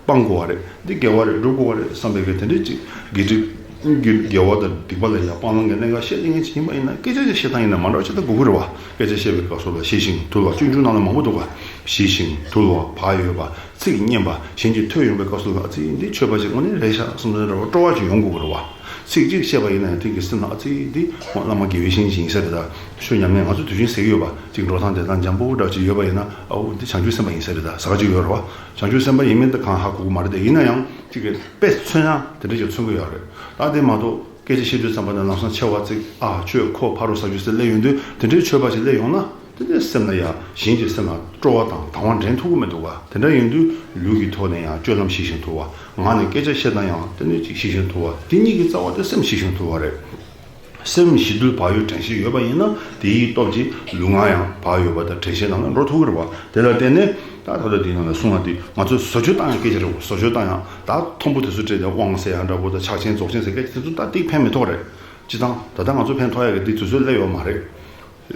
སྤང་དགོས་པ་རེད། འདི་དགེ་བ་རེད། སྒྲུབ་དགོས་པ་རེད་བསམ་པའི་གི་དེ་འདྲའི་ཅིག་དགེ་སྒྲིབ་ཀྱི་དགེ་བ་དང་སྡིག་པ་ལ་ཡང་སྤང་བླང་གི་གནད་འགག་བཤད་ལེ་ངན་ཅིག་ཡིན་པ་ཡིན་ན། སྐད་ཆ་ཅིག་བཤད་སྟངས་ཡིན་ན་མ་འདྲ་བ་ཅིག་ད་དགོས་ཀྱི་རེད་བ། སྐད་ཆ་བཤད་པའི་སྐབས་སུ་ལ་ཞི་ཞིང་དུལ་བ། སྤྱོད་འཇུག་ནང་ལ་མང་པོ་འདུག་ག་ཞི་ཞིང་དུལ་བ། བག་ཡོད་པ། ཚིག་སྙན་པ། གཞན་གྱིས་ཐོས་ཡོང་པའི་སྐབས་སུ་ལ་ཨ་ཙི་འདི་ཆོས་པ་ཞིག་དངོས་གནས་རེད་ཤག་བསམ་ཚུལ་འདྲ་བ་སྤྲོ་བ་ཅིག་ཡོང་དགོས་ཀྱི་རེད་བ། ཚིག་གཅིག་བཤད་པ་ཡིན་ན་ཡང་དེ་གི་སེམས་ལ་ཨ་ཙི་འདི་བླ་མ་དགེ་བའི་བཤེས་གཉེན་ཡིན་ས་རེད་ད། ཆོས་ཉམས་ལེན་ང་ཚོ་དུས་རྒྱུན་ཟེར་གྱི་ཡོད་པ་ཅིག་འགྲོ་སྟངས་བསྡད་སྟངས་འཇམ་པོ་འདྲ་ཅིག་ཡོད་པ་ཡིན་ན་ཨ་འོ་འདི་བྱང་ཆུབ་སེམས་དཔའ་ཡིན་ས་རེད་ད་ཟེར་ག་ཅིག་ཡོད་རེད་བ། བྱང་ཆུབ་སེམས་དཔའ་ཡིན་མིན་དེ་གང་ཧ་གོ་གི་མ་རེད་དེ་ཡིན་ན་ཡང་ཅིག་གི་དཔེ་མཚོན་ན་དེ་འདྲ་ཅིག་མཚོན་གི་ཡོད་རེད་ད། དེ་མ་གཏོགས་སྐད་ཆ་བཤད་དུས་ཙམ་པ་ནས་ལམ་སང་ཆེ་བ་ཅིག་ཨ་ཆོས་ཁོ་ཕ་རོལ་ས་བཅུ་ཟེར་སླེབས་ཡོང་དུས་དེ་འདྲའི་ཆོས་པ་ཅིག་སླེབས་ཡོང་ན། དེ་ནས་སེམས་ལ་ཡང་གཞན་གྱི་སེམས་ལ་སྤྲོ་བ་དང་དང་བ་འདྲེན་ཐུབ་ཀྱི་མི་འདུག་བ། དེ་འདྲ་ཡིན་དུས་ལུས་ཀྱི་ཐོག་ནས་ཡང་སྤྱོད་ལམ་ཤེས་བཞིན་དུ་བ། ངག་ནས་སྐད་ཆ་བཤད་ན་ཡང་དེ་ནས་ཅིག་ཤེས་བཞིན་དུ་བ། དེ་གཉིས་ཀྱི་རྩ་བ་དེ་སེམས་ཤེས་བཞིན་དུ་བ་རེད། སེམས་ཞི་དུལ་བག་ཡོད་དྲན་ཤེས་ཡོད་པ་ཡིན་ན་དེའི་སྟོབས་ཀྱིས་ལུས་ངག་ཡང་བག་ཡོད་པ་དང་དྲན་ཤེས་ནང་ལ་འགྲོ་ཐུབ་ཀྱི་རེད་བ། དེ་ལ་བརྟེན་ནས་ད་ད་ལྟ་དེའི་ནང་ལ་གསུངས་པ་དེ་ང་ཚོས་བཟོ་བཅོས་བཏང་ཡང་སྐད་ཆ་རེད་བ། བཟོ་བཅོས་བཏང་ཡང་ད་མཐོན་པོ་དེ་ཚོ་སྤྲད་དེ་དབང་ཟེར་ཡང་འདྲ་བོ་དང་ཕྱག་ཆེན་རྫོགས་ཆེན་ཟེར་སྐད་ཆ་དེ་ཚོ་ད་ཏིག་ཕན་མི་ཐོགས་རེད། སྤྱི་བཏང་ད་ལྟ་ང་ཚོ་ཕན་ཐོགས་ཡག་གི་འདི་དུས་ཚོད་སླེབས་ཡོད་མ་རེད།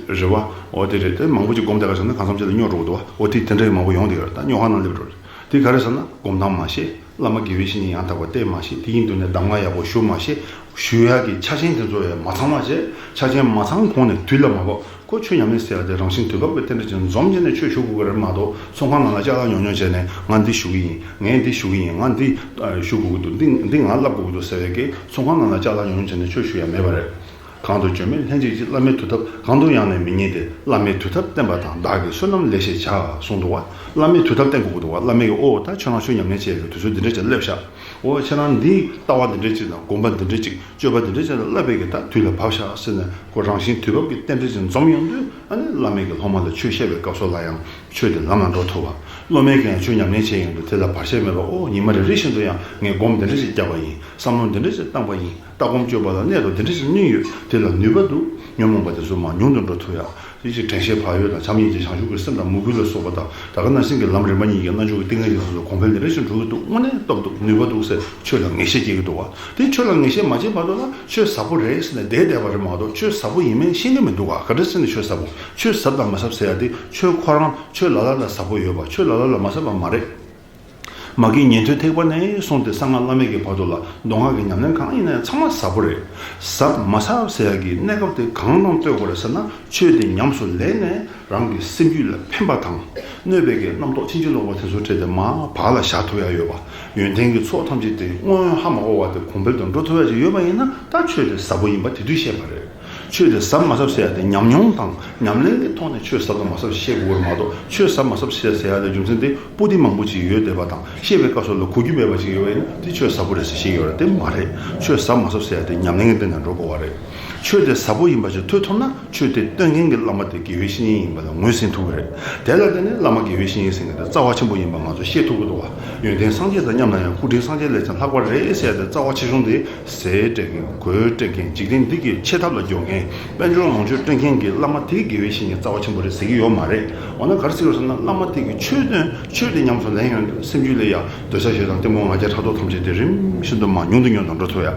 རེད་བ། འོ་དེ་རེད། དེ་མང་པོ་ཅིག་སྒོམ་བསྡད་ག་ཟེར་ན་གང་འཚམ་ཅིག་ལ་སྨྱོ་འགྲོ་གི་འདུག་བ། འོ་དེ་དེ་འདྲ་ཡི་མང་པོ་ཡོང་བསྡད་ཡོད་རེད། ད་སྨྱོ་ཁང་ནང་སླེབས་འགྲོ་རེད། དེ་ག་རེ་ཟེར་ན་སྒོམ་སྟངས་མ་ཤེས། བླ་མ་དགེ་བའི་བཤེས་གཉེན་ཡང་དག་པ་བསྟེན་མ་ཤེས། དེ་ཡིན་དུས་ནས་གདམས་ངག་ཡག་པོ་ཞུ་མ་ཤེས། ཞུ་ཡག་གི་ཆ་རྐྱེན་དེ་ཚོ་ཡང་མ་ཚང་བ་བྱས། ཆ་རྐྱེན་མ་ཚང་གོང་ནས་དུས་ལ་མ་བབ། ཁོ་ཆོས་ཉམས་ལེན་ཟེར་ཡག་དེ་རང་བཞིན་དུས་བབ་ཀྱི་རྟེན་འབྲེལ་ཅན་འཛོམས་བྱས་ནས་ཆོས་ཞུ་དགོས་ཀྱི་རེད་མ་གཏོགས་ཚོང་ཁང་ནང་ལ་ཅ་ལག་ཉོ་ཉོ་བྱས་ནས་ང་འདི་ཞུ་གི་ཡིན། ངས་འདི་ཞུ་གི་ཡིན། ང་འདི་ཨ་ཞུ་དགོས་ཀྱི་འདུག་འདི་འདི་ང་བསླབ་དགོས་ཀྱི་འདུག་ཟེར་བའི་གི་ཚོང་ཁང་ནང་ལ་ཅ་ལག་ཉོ་ཉོ་བྱས་ནས་ཆོས་ཞུ་ཡག་མེད་པ་རེད། གང་དུ་བྱོན་མིན་ལྷན་ཅིག་ཅིག་བླ་མའི་དུས་ཐབས་གང་དུ་ཡང་ནས་མི་རྙེད་དེ། བླ་མའི་དུས་ཐབས་བསྟེན་པ་དང་བདག་གིས་བསོད་ནམས་ལེགས་ཤས་བྱ་གསུངས་འདུག་བ། བླ་མའི་དུས་ཐབས་བསྟེན་དགོས་ཀྱི་འདུག་བ། བླ་མས་ཀྱི་ཨོ་ད་ཁྱོད་རང་ཆོས་ཉམས་ལེན་བྱེད་ཡག་གི་དུས་ཚོད་འདི་འདྲ་ཅིག་སླེབས་ཤག་འོ་ཁྱེད་རང་འདིའི་ལྟ་བ་འདི་འདྲ་ཅིག་དང་སྒོམ་པ་འདི་འདྲ་ཅིག་སྤྱོད་པ་འདི་འདྲ་ཅིག་ལ་བསླབ་པའི་གི་ད་དུས་ལ་བབ་ཤག་ཟེར་ནས་ཁོ་རང་བཞིན་དུས་བབ་ཀྱི་རྟེན་འབྲེལ་ཅིག་འཛོམས་ཡོང་དུས་ཨ་ནི་བླ་མས་ཀྱི་སློབ་མ་ལ་ཆོས་བཤད་པའི་སྐབས་སུ་ལ་ཡང་ཆོས་དེ་ལམ་ལ་འགྲོ་ཐུབ་བ། སློབ་མས་ཀྱང་ཆོས་ཉམས་ལེན་བྱེད་ཡོང་དུས་དེ་ལ་བར་ཆད་མེད་པར་ཨོ་ཉི་མ་རེ་རེ་བཞིན་དུ་ཡང་ངས་སྒོམ་འདི་འདྲ་ཞིག་བརྒྱབ་པ་ཡིན། བསམ་བློ་འདི་འདྲ་ཞིག་བཏང་པ་ཡིན། ལྟ་སྒོམ་སྤྱོད་པ་ལ་གནད་དུ་འདི་འདྲ་ཞིག་བསྣུན་ཡོད། དེ་ལ་ནུས་པ་འདུག་ཉོན་མོངས་པ་དེ་ཚོ་མར་ཉུང་དུ་འགྲོ་ཐུབ་ཡག་དེ་ཅིག་དྲན་ཤེས་བག་ཡོད་དང་བྱམས་སྙིང་རྗེ་བྱང་ཆུབ་ཀྱི་སེམས་དང་མོས་གུས་ལ་སོགས་པ་དང་ད་ག་ནང་བཞིན་གྱི་ལམ་རིམ་པ་གཉིས་ཀྱི་རྣལ་འབྱོར་གྱི་ཏིང་ངེ་འཛིན་སོགས་ལ་གོང་འཕེལ་འདི་འདྲ་ཞིག་འགྲོ་གི་འདུག་དངོས་གནས་སྟབས་འདུག་ནུས་པ་འདུག་ཟེར་ཆོས་ལ་ངེས་ཤེས་སྐྱེ་གི་འདུག་བ། དེ་ཆོས་ལ་ངེས་ཤེས་མ་སྐྱེས་བར་དུ་ལ་ཆོས་ཟབ་པོ་རེད་ཟེར་ནས་བསྡད་བསྡད་པ་རེད་མ་གཏོགས་ཆོས་ཟབ་པོ་ཡིན་མིན་ཤེས་ཀྱི་མི་འདུག་ག་ག་འདྲ་ཟེར་ནས་ཆོས་ཟབ་པོ། ཆོས་ཟབ་དང་མ་ཟབ་ཟེར་ཡག་དེ་ཆོས་ཁོ་རང་ཆོས་ལ་ལ་ལ་ཟབ་པོ་ཡོད་པ་ཆོས་ལ་ལ་ལ་མ་ཟབ་པ་མ་རེད། མ་གི་ཉན་ཐོས་ཐེག་པ་ནས་བཟུང་སྟེ་གསང་སྔགས་བླ་མེད་ཀྱི་བར་དུ་ལ་མདོ་སྔགས་ཀྱི་ཉམས་ལེན་གང་ཡིན་ན་ཡང་ཚང་མ་ཟབ་པོ་རེད། ཟབ་མ་ཟབ་ཟེར་ཡག་གི་གནས་སྐབས་དེ་གང་དང་ལྟོས་དགོས་རེད་ཟེར་ན་ཆོས་དེ་ཉམས་སུ་ལེན་ནས་རང་གི་སེམས་རྒྱུད་ལ་ཕན་པ་དང་གནོད་པའི་གི་རྣམ་རྟོག་ཕྱིན་ཅི་ལོག་པ་དེ་ཚོ་བྲལ་ཏེ་མར་བག་ལ་ཞ་ཐུབ་ཡག་ཡོད་པ། ཡོན་ཏན་གྱི་ཚོགས་ཐམས་ཅད་དེ་སྔོན་ཧ་མ་གོ་བ་དེ་གོང་འཕེལ་དུ་འགྲོ་ཐུབ་ཡག་ཅིག་ཡོད་པ་ཡིན་ན་ད་ཆོས་དེ་ཟབ་པོ་ཡིན་པ་དེ་དུས་ཤེས་པ་རེད། ཆོས་དེ་ཟབ་མ་ཟབ་ཟེར་ཡག་དེ་ཉམས་མྱོང་དང་ཉམས་ལེན་གྱི་ཐོག་ནས་ཆོས་ཟབ་དང་མ་ཟབ་ཤེས་དགོས་པ་མ་གཏོགས་ཆོས་ཟབ་མ་ཟབ་ཟེར་ཟེར་ཡག་དེ་རྒྱུ་མཚན་དེ་པོ་ཏི་མང་པོ་ཅིག་ཡོད་བསྡད་པ་དང་བཤད་པའི་སྐབས་སུ་ལ་གོ་རྒྱུ་མེད་པ་ཅིག་ཡོད་པ་ཡིན་ན་དེ་ཆོས་ཟབ་པོ་རེད་ཟེར་བཤད་ཡོད་རེད། དེ་མ་རེད། ཆོས་ཟབ་མ་ཟབ་ཟེར་ཡག་དེ་ཉམས་ལེན་གྱི་སྟེང་ནས་འགྲོ་དགོས་པ་རེད། ཆོས་དེ་ཟབ་པོ་ཡིན་པ་ཞིག་ཐོས་ཐུབ་ན་ཆོས་དེ་སྟོན་མཁན་གྱི་བླ་མ་དེ་དགེ་བའི་བཤེས་གཉེན་ཡིན་པ་ལ་ངོས་ཟིན་ཐུབ་ཀྱི་རེད། དེ་ལ་བརྟེན་ནས་བླ་མ་དགེ་བའི་བཤེས་གཉེན་ཟེར་མཁན་དེ་རྩ་བ་ཆེན་པོ་ཡིན་པ་ང་ཚོ་ཤེས་ཐུབ་ཀྱི་འདུག་བ། ཡོན་ཏན་སངས་རྒྱས་དང་མཉམ་ན་ཡང་སྐུ་དྲིན་སངས་རྒྱས་ལས་ཀྱང་ལྷག་པ་རེད་ཟེར་ཡག་དེ་རྩ་བ་ཆེ་ཆུང་དེ། ཟས་སྤྲད་མཁན་གོས་སྤྲད་མཁན་འཇིག་རྟེན་འདི་གི་ཆེ་ཐབས་ལ་སྦྱོར་མཁན་དཔལ་འབྱོར་ལོངས་སྤྱོད་སྤྲད་མཁན་གྱི་བླ་མ་དེའི་དགེ་བའི་བཤེས་གཉེན་རྩ་བ་ཆེན་པོ་རེད་ཟེར་གྱི་ཡོད་མ་རེད། འོ་ན་ག་རེ་ཟེར་ཡོད་ཟེར་ན་བླ་མ་དེ་གི་ཆོས་སྟོན་ཆོས་དེ་ཉམས་སུ་ལེན་ཡོང་དུས་སེམས་རྒྱུད་ལ་ཡང་འདོད་ཆགས་ཞེ་སྡང་གཏི་མུག་ང་རྒྱལ་ཕྲག་དོག་ཐམས་ཅད་དེ་རིམ་བཞིན་དུ་མར་ཉུང་དུ་ཉུང་དུ་འགྲོ་ཐུབ་ཡག་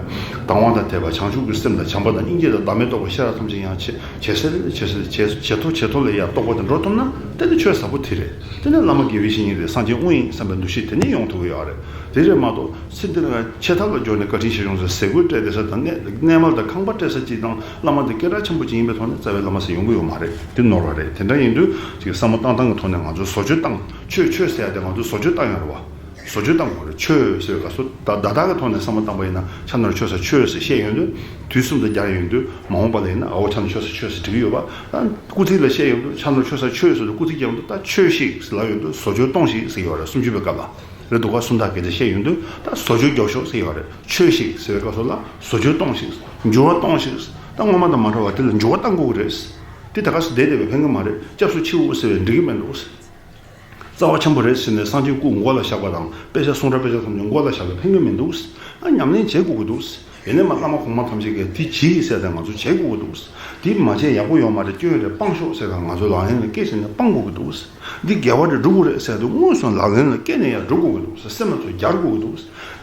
དང་བ་དང་དད་པ་བྱང་ཆུབ་ཀྱི་སེམས་དང་བྱམས་པ་དང་སྙིང་རྗེ་དང་བདག་མེད་རྟོགས་པ་ཤེས་རབ་ཐམས་ཅད་ཡང་ཇེ་ཇེ་གསལ་ཇེ་གསལ་ཇེ་ཇེ་མཐོ་ཇེ་མཐོ་ལ་ཡང་རྟོགས་པ་དེ་འགྲོ་ཐུབ་ན་དེ་ནི་ཆོས་ཟབ་པོ་དེ་རེད། དེ་ནི་བླ་མ་དགེ་བའི་བཤེས་གཉེན་དེ་སངས་རྒྱས་དངོས་ཡིན་བསམ་པའི་འདུ་ཤེས་དེ་ནི་ཡོང་ཐུབ་ཀྱི་ཡོད་རེད། དེ་རེད་མ་གཏོགས། སེམས་དེ་ལ་ཆེ་ཐབས་ལ་སྦྱོར་ནས་བཀའ་དྲིན་ཆེ་ཆུང་ཟེར་ཟས་གོས་སྤྲད་བསྡད་ས་དང་གནས་གནས་མལ་དང་ཁང་པ་སྤྲད་ས་གཅིག་དང་བླ་མ་དེ་སྐད་གྲགས་ཆེན་པོ་ཅིག་ཡིན་པའི་ཐོག་ནས་རྩ་བའི་བླ་མ་ཟེར་ཡོང་གི་ཡོད་མ་རེད། དེ་ནོར་བ་རེད། དེ་འདྲ་ཡིན་དུས་ཅིག་བསམ་བློ་བཏང་སྟངས་ཀྱི་ཐོག་ནས་ང་ཚོས་བཟོ་བཅོས་བཏང་ཆོས་ཆོས་ཟེར་ཡ་དེ་ང་ཚོས་བཟོ་བཅོས་བཏང་ཡོད་རེད་བ། བཟོ་བཅོས་བཏང་དགོས་རེད། ཆོས་ཟེར་བའི་སྐབས་སུ་ད་བརྡ་དག་གི་ཐོག་ནས་བསམ་བློ་བཏང་པ་ཡིན་ན་ཆ་ནོར་ཆོས་ས་ཆོས་ཟེར་བཤད་ཡོང་དུས་དུས་གསུམ་དུ་སྦྱར་ཡོང་དུས་མ་འོངས་པ་ལ་ཡིན་ན་ཨ་བོ་ཆ་ནོར་ཆོས་ས་ཆོས་ཟེར་བྲིས་ཀྱི་ཡོད་པ། ད་སྐུ་ཚིག་ལ་བཤད་ཡོང་དུས་ཆ་ནོར་ཆོས་ས་ཆོས་ཟེར་དུས་སྐུ་ཚིག་རྒྱག་ཡོང་དུས་ད་ཆོས་ཤིག་ཟེར་ལབ་ཡོང་དུས་བཟོ་བཅོས་གཏོང་ཞིག་ཟེར་གྱི་ཡོད་རེད། སུམ་ཅུ་པའི་སྐབས་ལ། རེད་འདུག་ག་སུམ་རྟགས་སྐད་ཆ་བཤད་ཡོང་དུས་ད་བཟོ་བཅོས་རྒྱོབ་ཤོག་ཟེར་ཡོད་རེད། ཆོས་ཤིག་ཟེར་བའི་སྐབས་སུ་ལ་བཟོ་བཅོས་གཏོང་ཞིག་འགྱུར་བ་གཏོང་ཞིག་ད་སྔོན་མ་དང་མ་འདྲ་བ་དེ་ལ་འགྱུར་བ་གཏང་དགོས་ཀྱི་རེད། དེ་ད་ག་སེ་བསྡད་བསྡད་པས་ཕན་གྱི་མ་རེད། སྐྱབས་སུ་མཆིའོ་ཟེར་བས་འགྲིག་གི་མི་འདུག་རྩ་བ་ཆེན་པོ་རེད་ཟེར་ནས་སངས་རྒྱས་སྐུ་མགོ་ལ་བཞག་པ་དང་དཔེ་ཆ་གསུང་སྒྲ་དཔེ་ཆ་ཐམས་ཅད་མགོ་ལ་བཞག་པས་ཕན་གྱི་མི་འདུག་ཨ་ཉམས་ལེན་བྱེད་དགོས་ཀྱི་འདུག་ཡིན་ནའི་མ་བླ་མ་གོང་མ་ཐམས་ཅད་ཀྱིས་དེ་གྱིས་ཟེར་ཏེ་ང་ཚོ་བྱེད་དགོས་ཀྱི་འདུག་དེ་མ་བྱས་ཡག་པོ་ཡོད་མ་རེད། སྐྱོན་རེད། སྤང་ཤོག་ཟེར་ཏེ་ང་ཚོ་ལག་ལེན་ལ་བཀལ་ཟེར་ནས་སྤང་དགོས་ཀྱི་འདུག་འདི་དགེ་བ་རེད། སྒྲུབ་དགོས་རེད་ཟེར་དུས་དངོས་སུ་ལག་ལེན་ལ་བཀལ་ནས་ཡང་སྒྲུབ་དགོས་ཀྱི་འདུག་སེམས་ལ་ཚོ་སྦྱར་དགོས་ཀྱི་འདུག་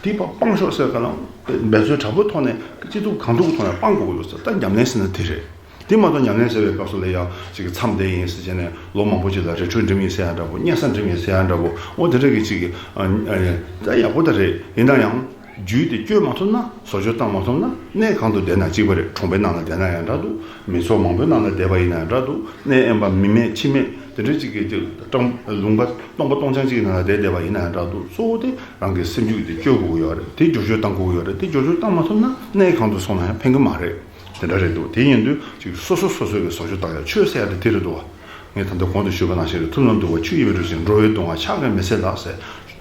དེ་ཕར་སྤང་ཤོག་ཟེར་ག་ལ་འབད་རྩོལ་དྲག་པོའི་ཐོག་ནས་ཅི་ཐུབ་གང་ཐུབ་ཀྱི་ཐོག་ནས་སྤང་དགོས་ཀྱི་འདུག་ད་ཉམས་ལེན་ཟེར་ན་དེ་རེད། དེ་མ་གཏོགས་ཉམས་ལེན་ཟེར་བའི་སྐབས་སུ་ལ་ཡང་ཅིག་མཚམས་བསྡད་ཡིན་ཟེར་བྱས་ནས་ལོ་མང་པོ་ཅིག་ལ་རི་ཁྲོད་འགྲིམ་ཡིན་ཟེར་ཡ་འདྲ་པོ། གཉན་ས་འགྲིམ་ཡིན་ཟེར་ཡ་འདྲ་པོ། འོ་དེ་འདྲ་གི་ཅིག་གི་ཨ་ཨ་ད་ཡག་པོ་ད་རེད། ཡིན་ན་ཡང་ རྒྱུད་དེ་བསྐྱོད་མ་ཐུབ་ན། བཟོ་བཅོས་བཏང་མ་ཐུབ་ན། གནས་གང་དུ་བསྡད་ན་གཅིག་པ་རེད། གྲོང་པའི་ནང་ལ་བསྡད་ན་ཡང་འདྲ་འདུག་མི་ཚོགས་མང་པོའི་ནང་ལ་བསྡད་པ་ཡིན་ན་ཡང་འདྲ་འདུག་གནས་དབེན་པ་མི་མེད་འཆི་མེད་དེ་འདྲ་ཅིག་གི་སྤྲང་ལུང་པ་སྟོང་པ་སྟོང་རྐྱང་ཅིག་གི་ནང་ལ་བསྡད་བསྡད་པ་ཡིན་ན་ཡང་འདྲ་འདུག་གཙོ་བོ་དེ་རང་གི་སེམས་རྒྱུད་དེ་བསྐྱོད་དགོས་ཀྱི་ཡོད་རེད། དེ་བསྒྱུར་བཅོས་བཏང་དགོས་ཀྱི་ཡོད་རེད། དེ་བསྒྱུར་བཅོས་བཏང་མ་ཐུབ་ན་གནས་གང་དུ་སོང་ན་ཡང་ཕན་གྱི་མ་རེད། དེ་འདྲ་རེད་འདུག་དེ་ཡིན་དུས་ཅིག་སོ་སོ་སོ་སོའི་གི་བཟོ་བཅོས་བཏང་ཡ། ཆོས་ཟེར་ཡ་དེ་དེ་རེད་འདུག་བ། ངས་ད་ལྟ་གོང་དུ་ཞུས་པ་ནང་བཞིན་རེད། ཐུབ་རྣམས་འདུལ་བ་ཆུ་ཡིས་མི་འགྲུབ་ཅིང་། འགྲོ་བའི་གདུང་བ་ཕྱག་གིས་མི་སེལ་ལ་ཟེར།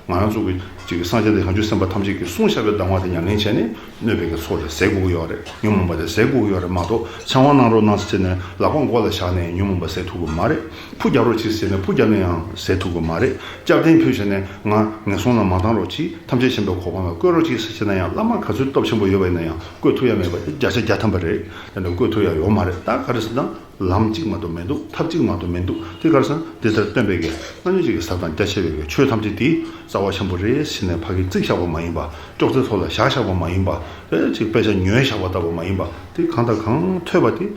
ང་རང་ཚོ་གི་ཅིག་སངས་རྒྱས་དང་བྱང་ཆུབ་སེམས་དཔའ་ཐམས་ཅད་ཀྱིས་གསུངས་བཞག་པའི་གདམས་ངག་དེ་ཉམས་ལེན་བྱས་ནས་གནོད་པའི་གི་ཚོགས་དེ་ཟད་དགོས་ཀྱི་ཡོད་རེད། ཉོན་མོངས་པ་དེ་ཟད་དགོས་ཀྱི་ཡོད་རེད་མ་གཏོགས། འཆང་བ་གནང་རོགས་གནང་ཟེར་ནས་ལག་པ་མགོ་ལ་བཞག་ནས་ཉོན་མོངས་པ་ཟད་ཐུབ་ཀྱི་མ་རེད། ཕུ་རྒྱག་རོགས་གྱིས་ཟེར་ནས་ཕུ་རྒྱག་ནས་ཡང་ཟད་ཐུབ་ཀྱི་མ་རེད། སྐྱབས་རྟེན་ཕུལ་བྱས་ནས་ང་ངན་སོང་ལ་མ་བཏང་རོགས་གྱིས། ཐམས་ཅད་མཁྱེན་པའི་གོ་འཕང་ལ་བཀོད་རོགས་གྱིས་ཟེར་བྱས་ན་ཡང་། བླ་མ་ག་ཚོད་སྟོབས་ཆེན་པོ་ཡོད་པ་ཡིན་ན་ཡང་བཀོད་ཐུབ་ཡ་མེད་པ་དེ་བརྒྱ་ཆ་བརྒྱ་ཐམ་པ་རེད། དེ་འདྲ་བཀོད་ཐུབ་ཡ་ཡོད་མ་རེད། ད་ག་རེ་ཟེར་ན། ལམ་གཅིག་མ་གཏོགས་མི་འདུག་ཐབས་གཅིག་མ་གཏོགས་མི་འདུག་དེ་ག་རེ་ཟེར་ན། འདི་ལྟར་སྟོན་པའི་གི་རྣམ་སྨིན་གྱི་ཟབ་དང་རྒྱ་ཆེ་བའི་གི་ཆོས་ཐམས་ཅད་དེ་རྩ་བ་ཆེན་པོ་རེད་ཟེར་ནས་ཕ་གིར་བརྩིགས་བཞག་པ་མ་ཡིན་པ། ཅོག་ཙེ་ཐོག་ལ་བཞག་བཞག་པ་མ་ཡིན་པ། དེ་ཅིག་དཔེ་ཆ་ཉོས་བཞག་པ་ལྟ་བུ་མ་ཡིན་པ། དེ་གང་དང་གང་ཐོས་པ་དེ།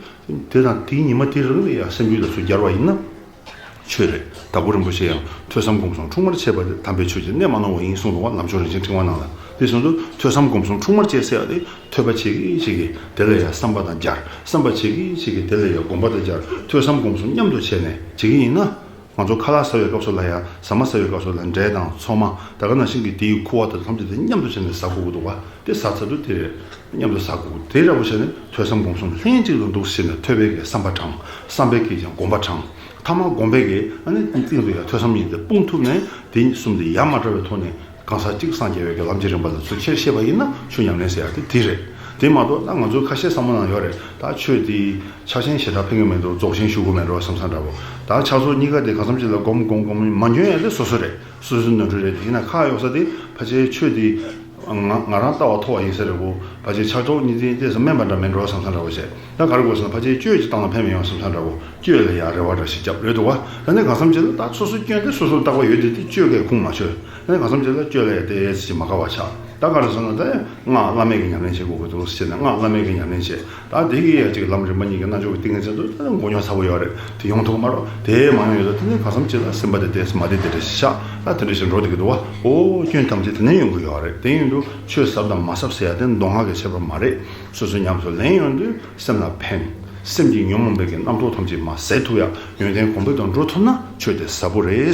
དེ་དང་དེའི་ཉི་མ་དེ་རང་ལ་ཡང་སེམས་རྒྱུད་ལ་ཚུར་སྦྱར་བ་ཡིན་ན། ཆོས་རེད། དྭགས་པོ་རིན་པོ་ཆེ་ཡང་ཐོས་བསམ་སྒོམ་གསུམ་འཁྲུལ་མར་བྱས་པ་དེ་དམ་པའི་ཆོས་ཀྱི་གནད་མ་ནོར་བ་ཡིན་གསུངས་འདུག་བ། ལམ་མཆོག་རིན་ཆེན་ཕྲེང་བ་ནང་ལ། དེ་བཞིན་དུ་ཐོས་བསམ་སྒོམ་གསུམ་འཁྲུལ་མར་བྱས་ཟེར་ཡ་དེ། ཐོས་པ་བྱེད་ཀྱིན་བྱེད་ཀྱིན་དེ་ལ་ཡང་བསམ་པ་དང་སྦྱར། བསམ་པ་བྱེད་ཀྱིན་བྱེད་ཀྱིན་དེ་ལ་ཡང་སྒོམ་པ་དང་སྦྱར། ཐོས་བསམ་སྒོམ་གསུམ་མཉམ་དུ་བྱས་ནས་བྱེད་ཀྱི་ཡིན་ན། ང་ཚོ་ཁ་ལག་ཟ་བའི་སྐབས་སུ་ལ་ཡང་ཟ་མ་ཟ་བའི་སྐབས་སུ་ལ་འབྲས་དང་ཚོད་མ། ད་ག་ནང་བཞིན་གྱི་དེའི་ཁུ་བ་དང་ཐམས་ཅད་དེ་མཉམ་དུ་བྱས་ནས་ཟ་དགོས་ཀྱི་འདུག་བ། དེ་ཟ་ཚར་དུས་དེ་རེད། མཉམ་དུ་ཟ་དགོས། དེ་འདྲ་པོ་བྱས་ནས་ཐོས་བསམ་སྒོམ་གསུམ་ལྷན་ཅིག་ཏུ་འདུག་ཟེར་ནས། ཐོས་པས་ཀྱང་བསམ་པ་དྲངས། བསམ་པས་ཀྱིས་ཀྱང་སྒོམ་པ་དྲངས། ཐ་མ་སྒོམ་པས་ཀྱིས་ཨ་ནི་སྟེང་དུ་ཡང་ཐོས་བསམ་གཉིས་དེ་སྤུངས་ཐུབ་ནས། དེ་གསུམ་དེ་ཡ་མ་བྲལ་བའི་ཐོག་ནས་གང་ཟག་གཅིག་སངས་རྒྱས་པའི་གི་ལམ་གྱི་རིམ་པ་ལ་ཚུར་ཁྱེར་ཤེས་པ་ཡིན་ན། ཆོས་ཉམས་ལེན་ཟེར་ཡ་དེ་དེ་རེད། དེ་མ་གཏོགས་ད་ང་ཚོའི་ཁ་ཤས་བསམ་བློ་ནང་ཡོད་རེད། ད་ཆོས་དེ་ཕྱག་ཆེན་ཞེ་དྲག་ཕན་གྱི་མི་འདུག་རྫོགས་ཆེན་ཞུ་དགོས་མེད་འགྲོ་བསམ་བསམ་འདྲ་པོ། ད་ཕྱག་རྫོགས་གཉིས་ཀ་དེ་གང་འཚམ་ཅིག་ལ་སྒོམ་སྒོམ་སྒོམ། མ་འཇོན་ཡ་དེ་སོ་སོ་རེད། སོ་སོའི་ནོར་འཁྲུལ་རེད། དེ་ཡིན་ན་ཁག་གཡོག་ས་དེ་ཕལ་ཆེར་ཆོས་དེ་ང་ང་རང་ལྟ་བ་མཐོ་བ་ཡིན་ས་རེད་གོ། ཕལ་ཆེར་ཕྱག་རྫོགས་གཉིས་དེ་ཏོག་ཙམ་དམན་པ་འདྲ་མིན་འགྲོ་བསམ་བསམ་འདྲ་པོ་བྱས། ད་ག་རེ་དགོས་ཟེར་ན། ཕལ་ཆེར་གཅོད་ཅིག་བཏང་ན་ཕན་མི་ཡོང་བསམ་བསམ་འདྲ་པོ། གཅོད་ལ་ཡང་རེ་བ་འདྲ་ཞིག་བརྒྱབ་རེད་འདུག་བ། ད་ནི་གང་འཚམ་ཅིག་ལ་ད་སོ་སོའི་སྐྱོན་དེ་སོ་སོར་བརྟག་པ་ཡོད་དེ། དེ་གཅོད་ཀྱིས་ཁུངས་མ་འཁྱོལ། ད་ནི་གང་འཚམ་ཅིག་ལ་གཅོད་ལ་ཡང་ཏོག་ཙམ་ཅིག་མ་དགའ་བ་ཆགས། ད་ག་རེ་ཟེར་ན། ད་སྔགས་བླ་མེད་ཀྱི་ཉམས་ལེན་བྱེད་དགོས་ཀྱི་འདུག་ཟེར་ནས་སྔགས་བླ་མེད་ཀྱི་ཉམས་ལེན་བྱེད། ད་དེ་གི་ཡ་ཅིག་ལམ་རིམ་པ་གཉིས་ཀྱི་རྣལ་འབྱོར་གྱི་ཏིང་ངེ་འཛིན་དུ་ད་མགོ་རྙོག་ཚ་པོ་ཡོད་རེད། དེ་ཡོང་ཐུབ་ཀྱི་མ་རེད། དེ་མ་ཡོང་ཡོད་ད། དེ་ནས་གང་འཚམ་ཅིག་ལ་སེམས་པ་དེ་ཏོག་ཙམ་མ་བདེ་བདེ་འདྲ་ཞིག་ཤག་ད་དེ་འདྲ་ཞིག་འགྲོ་བསྡད་ཀྱི་འདུག་བ། ཨོ། སྐྱོན་ཐམས་ཅད་དེ་ནས་ཡོང་གི་ཡོད་རེད། དེ་ཡིན་དུས་ཆོས་ཟབ་དང་མ་ཟབ་ཟེར་ཡ་དེ་མདོ་སྔགས་ཀྱི་ཁྱད་པར་མ་རེད། སོ་སོས་ཉམས་སུ་ལེན་ཡོང་དུས་སེམས་ལ་ཕན། སེམས་ཀྱི་ཉོན་མོངས་པའི་གི་རྣམ་རྟོག་ཐམས་ཅད་མར་ཟད་ཐུབ་ཡ། ཡོན་ཏན་གོང་འཕེལ་དུ་འགྲོ་ཐུབ་ན་ཆོས་དེ་ཟབ་པོ་རེད།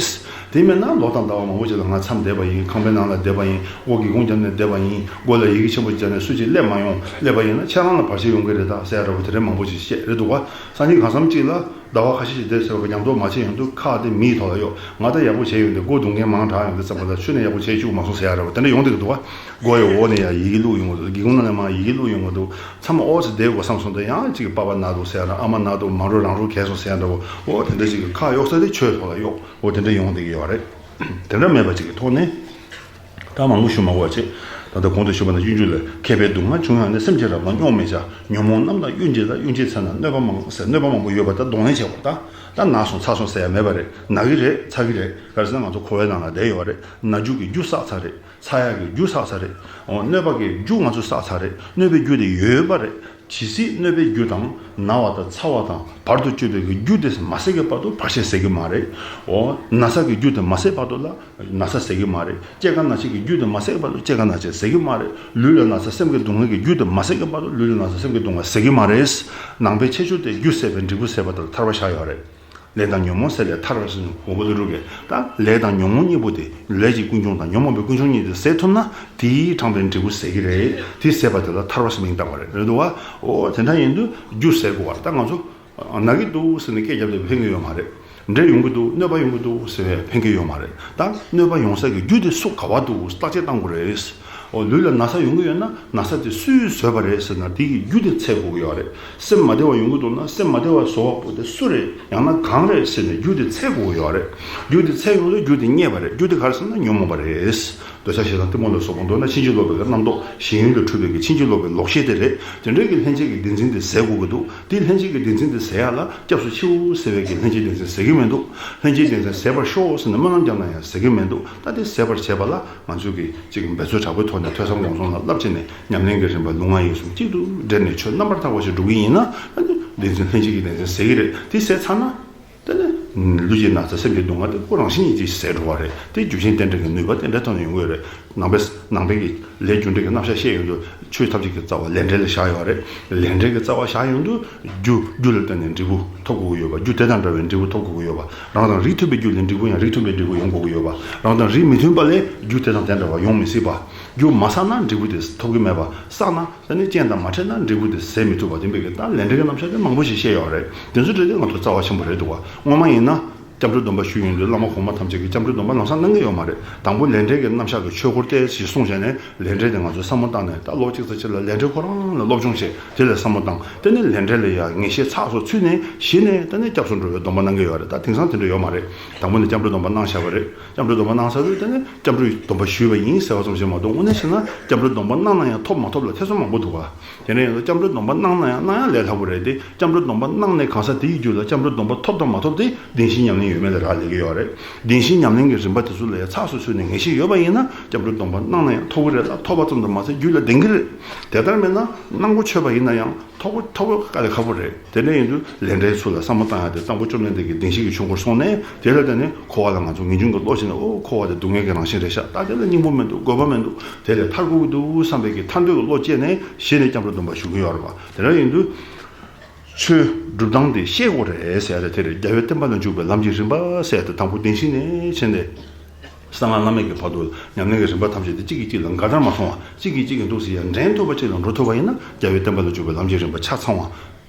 དེ་མིན་ན་ལོ་དང་ཟླ་བ་མང་པོ་ཅིག་ལ་ང་མཚམས་བསྡད་པ་ཡིན། ཁང་པའི་ནང་ལ་བསྡད་པ་ཡིན། སྒོ་སྒེའུ་ཁུང་བརྒྱབ་ནས་བསྡད་པ་ཡིན། སྒོ་ལ་ཡི་གེ་ཆེན་པོ་བརྒྱབ་ནས་སུ་གཅིག་སླེབས་མ་ཡོང་། སླེབས་པ་ཡིན་ན་ཁྱེད་རང་ལ་བར་ཆད་ཡོང་གི་རེད་ད་ཟེར་ཡ་འདྲ་པོ་དེ་འདྲའི་མང་པོ་ཅིག་བཤད་རེད་འདུག་བ། སང་ཉིན་གང་འཚམ་ཅིག་ལ་ཟླ་བ་ཁ་ཤས་ཤིག་བསྡད་ཟེར་བ་གི་ཉམས་རྟོགས་མ་བྱས་ཡོང་དུས། ཁག་དེ་མིའི་ཐོག་ལ་གཡོག་ང་ད་ཡག་པོ་བྱས་ཡོང་དུས། སྒོ་རྡུང་མཁན་མང་དྲགས་ཡོང་དུས་ཙམ་པ་ལ་ཆུ་ནས་ཡག་པོ་བྱས་བཅུག་མ་སོང་ཟེར་ཡ་འདྲ་པོ་དེ་འདྲ་ཡོང་བསྡད་ཀྱི་འདུག་བ། སྒོ་ཡི་འོག་ནས་ཡང་ཡི་གེ་བླུགས་ཡོང་གི་འདུག་སྒེའུ་ཁུང་ནང་ནས་མར་ཡི་གེ་བླུགས་ཡོང་གི་འདུག་མཚམས་ཨོ་ཙི་བསྡད་དགོས་བསམ་སོང་དུས་ཡང་གཅིག་གི་པ་ཕ་ན་འདུག་ཟེར་ཡ་འདྲ། ཨ་མ་ན་འདུག་མ་འགྲོ། རང་འགྲོ་གས་སོང་ཟེར་ཡ་འདྲ་པོ། ཨོ་དེ་འདྲ་ཞིག་གི་ཁག་གཡོག་ས་དེ་ཆོས་ཐོག་ལ་གཡོག་ཨོ་དེ་འདྲ་ཡོང་བསྡད་ཀྱི་ཡོད་རེད། དེ་འདྲ་མེད་པ་ཅིག་གི་ཐོག་ནས། ད་མང་པོ་ཞུ་མ་དགོས་པ་བྱེད། ད་ལྟ་གོང་དུ་ཞུས་པ་ནང་བཞིན། སྤྱོད་འཇུག་ལས། མཁས་པའི་སྡུག་བསྔལ་བྱུང་ཡང་ནི། སེམས་ཅན་རབ་ལ་རྙོག་མི་བྱ། ཉོན་མོངས་རྣམས་དང་གཡོ་འགྱེད་ལ། གཡོ་འགྱེད་ཚེ་ན་གནོད་པ་མང་ཟེར། གནོད་པ་མང་པོ་ཡོད་པ་ད་གདོང་ལེན་བྱེད་དགོས། ད་ད་ན་སོང་ཚ་སོང་ཟེར་ཡ་མེད་པ་རེད། ན་གི་རེད། ཚ་གི་རེད། ག་རེ་ཟེར་ན་ང་ཚོ་འཁོར་བའི་ནང་ལ་བསྡད་ཡོད་རེད། ན་རྒྱུ་གི་རྒྱུ་བསགས་ཚར་རེད། ཚ་ཡག་གི་རྒྱུ་བསགས་ཚར་རེད། འོ། གནོད་པ་གི་རྒྱུ་ང་ཚོ་བསགས་ཚར་རེད། གནོད་པའི་རྒྱུ་དེ་ཡོད་པ་རེད། ཇི་སྲིད་གནོད་པའི་རྒྱུ་དང་ན་བ་དང་ཚ་བ་དང་བར་དུ་གཅོད་པའི་གི་རྒྱུ་དེ་མ་ཟད་ཀྱི་བར་དུ་བར་ཆད་ཟད་ཀྱི་མ་རེད། འོ། ན་ཚ་གི་རྒྱུ་དེ་མ་ཟད་བར་དུ་ལ་ན་ཚ་ཟད་ཀྱི་མ་རེད། སྐྱེ་རྒ་ན་འཆི་གི་རྒྱུ་དེ་མ་ཟད་བར་དུ་སྐྱེ་རྒ་ན་འཆི་ཟད་ཀྱི་མ་རེད། ལུས་ལ་ན་ཚ་སེམས་ཀྱི་སྡུག་བསྔལ་གྱི་རྒྱུ་དེ་མ་ཟད་ཀྱི་བར་དུ་ལུས་ལ་ན་ཚ་སེམས་ཀྱི་སྡུག་བསྔལ་ཟད་ཀྱི་མ་རེད། ནང་པའི་ཁྱད་ཆོས་དེ་རྒྱུ་ཟད་པའི་འབྲས་བུ་ཟད་པ་དང་ཐར་པ་བཞག་ཡོད་རེད། ལས་དང་ཉོན་མོངས་ཟད་ལས་ཐར་བར་ཟེར་ནས་འོ་བོ་ལ་རུ་གས། ད་ལས་དང་ཉོན་མོངས་གཉིས་པོ་དེ། ལས་ཀྱི་ཀུན་འབྱུང་དང་ཉོན་མོངས་པའི་ཀུན་འབྱུང་གཉིས་དེ་ཟད་ཐུབ་ན་དེས་དྲངས་པའི་འབྲས་བུ་ཟད་ཀྱི་རེད། དེ་ཟད་པ་དེ་ལ་ཐར་པ་ཟེར་མིང་བཏགས་པ་རེད། རེད་འདུག་བ། འོ་དེ་འདྲ་ཡིན་དུས་རྒྱུ་ཟད་དགོས་པ་རེད། ད་ང་ཚོ་ན་གི་འདུག་ཟེར་ནས་སྐད་བརྒྱབ་སྟེ་ཕན་གྱི་ཡོད་མ་རེད། འབྲས་ཡོང་གི་འདུག་གནོད་པ་ཡོང་གི་འདུག་ཟེར་བས་ཕན་གྱི་ཡོད་མ་རེད། ད་གནོད་པ་ཡོང་ས་ཀྱི་རྒྱུ་དེ་སུ་ག་བ་འདུག་བརྟག་དཔྱད་བཏང་དགོས་རེད། འོ། ལུས་ལ་ན་ཚ་ཡོང་གི་ཡོད་ན་ན་ཚ་དེ་སུས་བཟོས་པ་རེད་ཟེར་ན་དེ་གི་རྒྱུ་དེ་འཚོལ་དགོས་ཀྱི་ཡོད་རེད། སེམས་མ་བདེ་བ་ཡོང་གི་འདུག་ན་སེམས་མ་བདེ་བ་བཟོ་བ་པོ་དེ་སུ་རེད། ཡང་ན་གང་རེད་ཟེར་ནས་རྒྱུ་དེ་འཚོལ་དགོས་ཀྱི་ཡོད་རེད། རྒྱུ་དེ་འཚོལ་ཡོང་དུས་རྒྱུ་དེ་རྙེད་པ་རེད། རྒྱུ་དེ་ག་རེ་ཟེར་ན་ཉོན་མོངས་པ་རེད། འདོད་ཆགས་ཞེ་སྡང་གཏི་མུག་ལ་སོགས་པ། མདོར་ན་ཕྱིན་ཅི་ལོག་པའི་རྣམ་རྟོག་ཞེན་ཡུལ་ལས་འཁྲུལ་པའི་གི་ཕྱིན་ཅི་ལོག་པའི་ལོག་ཤེས་དེ་རེད། དེ་འདྲའི་གི་ལྷན་སྐྱེས་ཀྱི་བདེན་འཛིན་དེ་ཟད་དགོས་ཀྱི་འདུག་དེ་ལྷན་སྐྱེས་ཀྱི་བདེན་འཛིན་དེ་ཟད་ཡ་ལ་སྐྱབས་སུ་མཆིའོ་ཟེར་བའི་གི་ལྷན་སྐྱེས་བདེན་འཛིན་ཟད་ཀྱི་མི་འདུག་ལྷན་སྐྱེས་བདེན་འཛིན་ཟད་པར་ཤོག་ཟེར་ནས་སྨོན་ལམ་བརྒྱབ་ན་ཡང་ཟད་ཀྱི་མི་འདུག་ད་དེ་ཟད་པར་བྱེད་པ་ལ་ང་ཚོས་ཀྱི་ཅིག་འབད་རྩོལ་དྲག་པོའི་ཐོག་ནས་ཐོས་བསམ་སྒོམ་གསུམ་ལ་བསླབ་བྱས་ནས་ཉམས་ལེན་གྱི་རིམ་པ་ལུས་ངག་ཡིད་གསུམ་གཅིག་ཏུ་སྦྲེལ་ནས་ཆོས་རྣམ་པར་དག་པ་ཞིག་སྒྲུབ་ཀྱི་ཡིན་ན། ཨ་ནི་བདེན་འཛིན་ལྷན་སྐྱེས་ཀྱི་བདེན་འཛིན་ཟད་ཀྱི་རེད། དེ་ཟད་ཚར་ན་དེ་ནི་ ལུས་ཀྱི་ན་ཚ་སེམས་ཀྱི་སྡུག་བསྔལ་དེ་ཁོ་རང་བཞིན་གྱིས་ཟད་འགྲོ་བ་རེད། དེ་རྒྱུ་རྐྱེན་རྟེན་འབྲེལ་གྱི་ནུས་པ་དེ་འདྲའི་ཐོག་ནས་ཡོང་གི་ཡོད་རེད། ནང་པའི་ནང་པའི་གི་ལས་རྒྱུ་འབྲས་ཀྱི་རྣམ་གཞག་བཤད་ཡོང་དུས་ཆོས་ཐམས་ཅད་ཀྱི་རྩ་བ་ལས་འབྲས་ལ་བཞག་ཡོད་རེད། ལས་འབྲས་ཀྱི་རྩ་བ་བཞག་ཡོང་དུས་རྒྱུ་རྒྱུ་ལ་བརྟེན་ནས་འབྲས་བུ་ཐོབ་དགོས་ཀྱི་ཡོད་པ། རྒྱུ་དེ་དང་འདྲ་བའི་འབྲས་བུ་ཐོབ་དགོས་ཀྱི་ཡོད་པ། རང་དང་རིགས་མཐུན་པའི་རྒྱུ་ལས་འབྲས་བུ་ཡང་རིགས་མཐུན་པའི་འབྲས་བུ་ཡོང་དགོས་ཀྱི་ཡོད་པ། རང་དང་རིགས་མི་མཐུན་པ་ལས་རྒྱུ་དེ་དང་དེ་འདྲ་བ་ཡོང་མི་སྲིད་པ། རྒྱུ་མ་བསགས་ན་འབྲས་བུ་དེ་ཐོབ་ཀྱི་མེད་པ། བསགས་ན་དེ་ནི་རྐྱེན་དང་མ་འཕྲད་ན་འབྲས་བུ་དེ་ཟད་མི་ཐུབ་པ། དེ་འབད་གི་ད་ལས་འབྲས་ཀྱི་རྣམ་གཞག་དེ་མང་པོ་ཞིག་བཤད་ཡོད་རེད། དེ་ཚོ་འདྲ་དེ་ང་ཚོ་རྩ་བ་ཆེན་པོ་རེད་འདུག་བ། སྔོན་མ་ཡིན་ན། སྐྱབས་འགྲོའི་སྡོམ་པ་ཞུས་ཡོང་དུས་བླ་མ་གོང་མ་ཐམས་ཅད་ཀྱིས་སྐྱབས་འགྲོའི་སྡོམ་པ་ལམ་སང་གནང་གི་ཡོད་མ་རེད། དང་པོ་ལས་འབྲས་ཀྱི་རྣམ་གཞག་གི་ཆོས་སྐོར་ཏོག་ཙམ་གསུངས་བྱས་ནས་ལས་འབྲས་དེ་ང་ཚོས་བསམ་བློ་བཏང་ནས། ད་ལོ་གཅིག་ཙམ་ཕྱི་ལ་ལས་འབྲས་ཁོ་རང་ལ་སློབ་སྦྱོང་བྱས། དེ་ལ་བསམ་བློ་བཏང་། དེ་ནས་ལས་འབྲས་ལ་ཡང་ངེས་ཤེས་ཚགས་སུ་ཚུད་ནས། གཞི་ནས་དེ་ནས་སྐྱབས་སུ་འགྲོ་བའི་སྡོམ་པ་གནང་གི་ཡོད་རེད། ད་དེང་སང་དེ་འདྲ་ཡོད་མ་རེད། དང་པོ་ནས་སྐྱབས་འགྲོའི་སྡོམ་པ་གནང་བཞག་པ་རེད། སྐྱབས་འགྲོའི་སྡོམ་པ་གནང་ཚར་དུས་དེ་ནས་སྐྱབས་འགྲོའི་སྡོམ་པ་ཞུས་པ་ཡིན་ཟེར་བ་ཙམ་ཞིག་མ་གཏོགས། དངོས་གནས་བྱས་ན་སྐྱབས་འགྲོའི་སྡོམ་པ་གནང་ན་ཡང་ཐོབ་མ་ཐོབ་ལ་ཐེ་ཚོམ་མང་པོ་འདུག་ག། དེ་ནས་ཡང་སྐྱབས་འགྲོའི་སྡོམ་པ་གནང་ན་ཡང་གནང་ཡང་ལས་སླ་པོ་རེད་དེ། སྐྱབས་འགྲོའི་སྡོམ་པ་གནང་ནས་གང་ཟག་དེའི་རྒྱུད་ལ་སྐྱབས་འགྲོའི་སྡོམ་པ་ཐོབ་དང་མ་ཐོབ་དེ་བདེན་བཞིའི་ཉམས་ལེན་ཡོད་མེད་ལ་རག་ལས་ཀྱི་ཡོད་རེད། བདེན་བཞིའི་ཉམས་ལེན་གྱི་རིམ་པ་དེ་ཚོ་ལ་ཡང་ཚགས་སུ་ཚུད་ནས་ངེས་ཤེས་ཡོད་པ་ཡིན་ན། སྐྱབས་འགྲོའི་སྡོམ་པ་གནང་ན་ཡང་ཐོབ་ཀྱི་རེད་ལ། ཐོབ་པ་ཙམ་དུ་མ་ཟད་རྒྱུད་ལ་ལྡན་གྱི་རེད། དེ་ལྟར་མེད་ན་གནང་གོ་ཆོད་པ་ཡིན་ན་ཡང་ཐོབ་གོ་ཐོབ་གོ་དཀའ་ལས་ཁག་པོ་རེད། དེ་འདྲ་ཡིན་དུས་ལས་འབྲས་ཚུལ་ལ་བསམ་བློ་བཏང་ཡ་དེ་དང་པོ་བཅོམ་ལྡན་འདས་ཀྱིས་བདེན་བཞི་གི་ཆོས་འཁོར་གསུངས་ནས། དེ་ལ་བརྟེན་ནས་འཁོར་བ་ལ་ང་ཚོ་ངེས་འབྱུང་གི་བློ་ཞིག་ནས། ཨོ་འཁོར་བ་དེ་སྡུག་བསྔལ་གྱི་རང་བཞིན་རེད་ཤག། ད་དེ་ལ་སྙིང་པོ་མི་འདུག། དགོས་པ་མི་འདུག། དེ་ལས་ཐར་དགོས་ཀྱི་འདུག་བསམ་པའི་གི་ཐར་འདོད་ཀྱི་བློ་སྐྱེས་ནས་གཞི་ནས་སྐྱབས་འགྲོའི་སྡོམ་པ་ཞུ་གི་ཡོད་རེད་པ། དེ་འདྲ་ཡིན་དུས་ཆོས་སྒྲུབ་སྟངས་དེ་ཤེས་དགོས་རེད་ཟེར་ཡ་དེ་རེད། རྒྱལ་བའི་བསྟན་པ་ལ་འཇུག་པའི་ལམ་གྱི་རིམ་པ་ཟེར་ཡ་དེ་དང་པོ་བདེན་བཞི་ནས་བྱས་ནས། གསང་སྔགས་བླ་མེད་ཀྱི་བར་དུ་ཉམས་ལེན་གྱི་རིམ་པ་ཐམས་ཅད་དེ་གཅིག་གིས་གཅིག་ལ་འགལ་ཟླར་མ་སོང་བ། གཅིག་གིས་གཅིག་གི་འདུག་ཟེར་ཡ་འགྲན་ཐུབ་པ་ཅིག་ལ་འགྲོ་ཐུབ་པ་ཡིན་ན། རྒྱལ་བའི་བསྟན་པ་ལ་འཇུག་པའི་ལམ་གྱི་རིམ་པ་ཆ་ཚང་བ།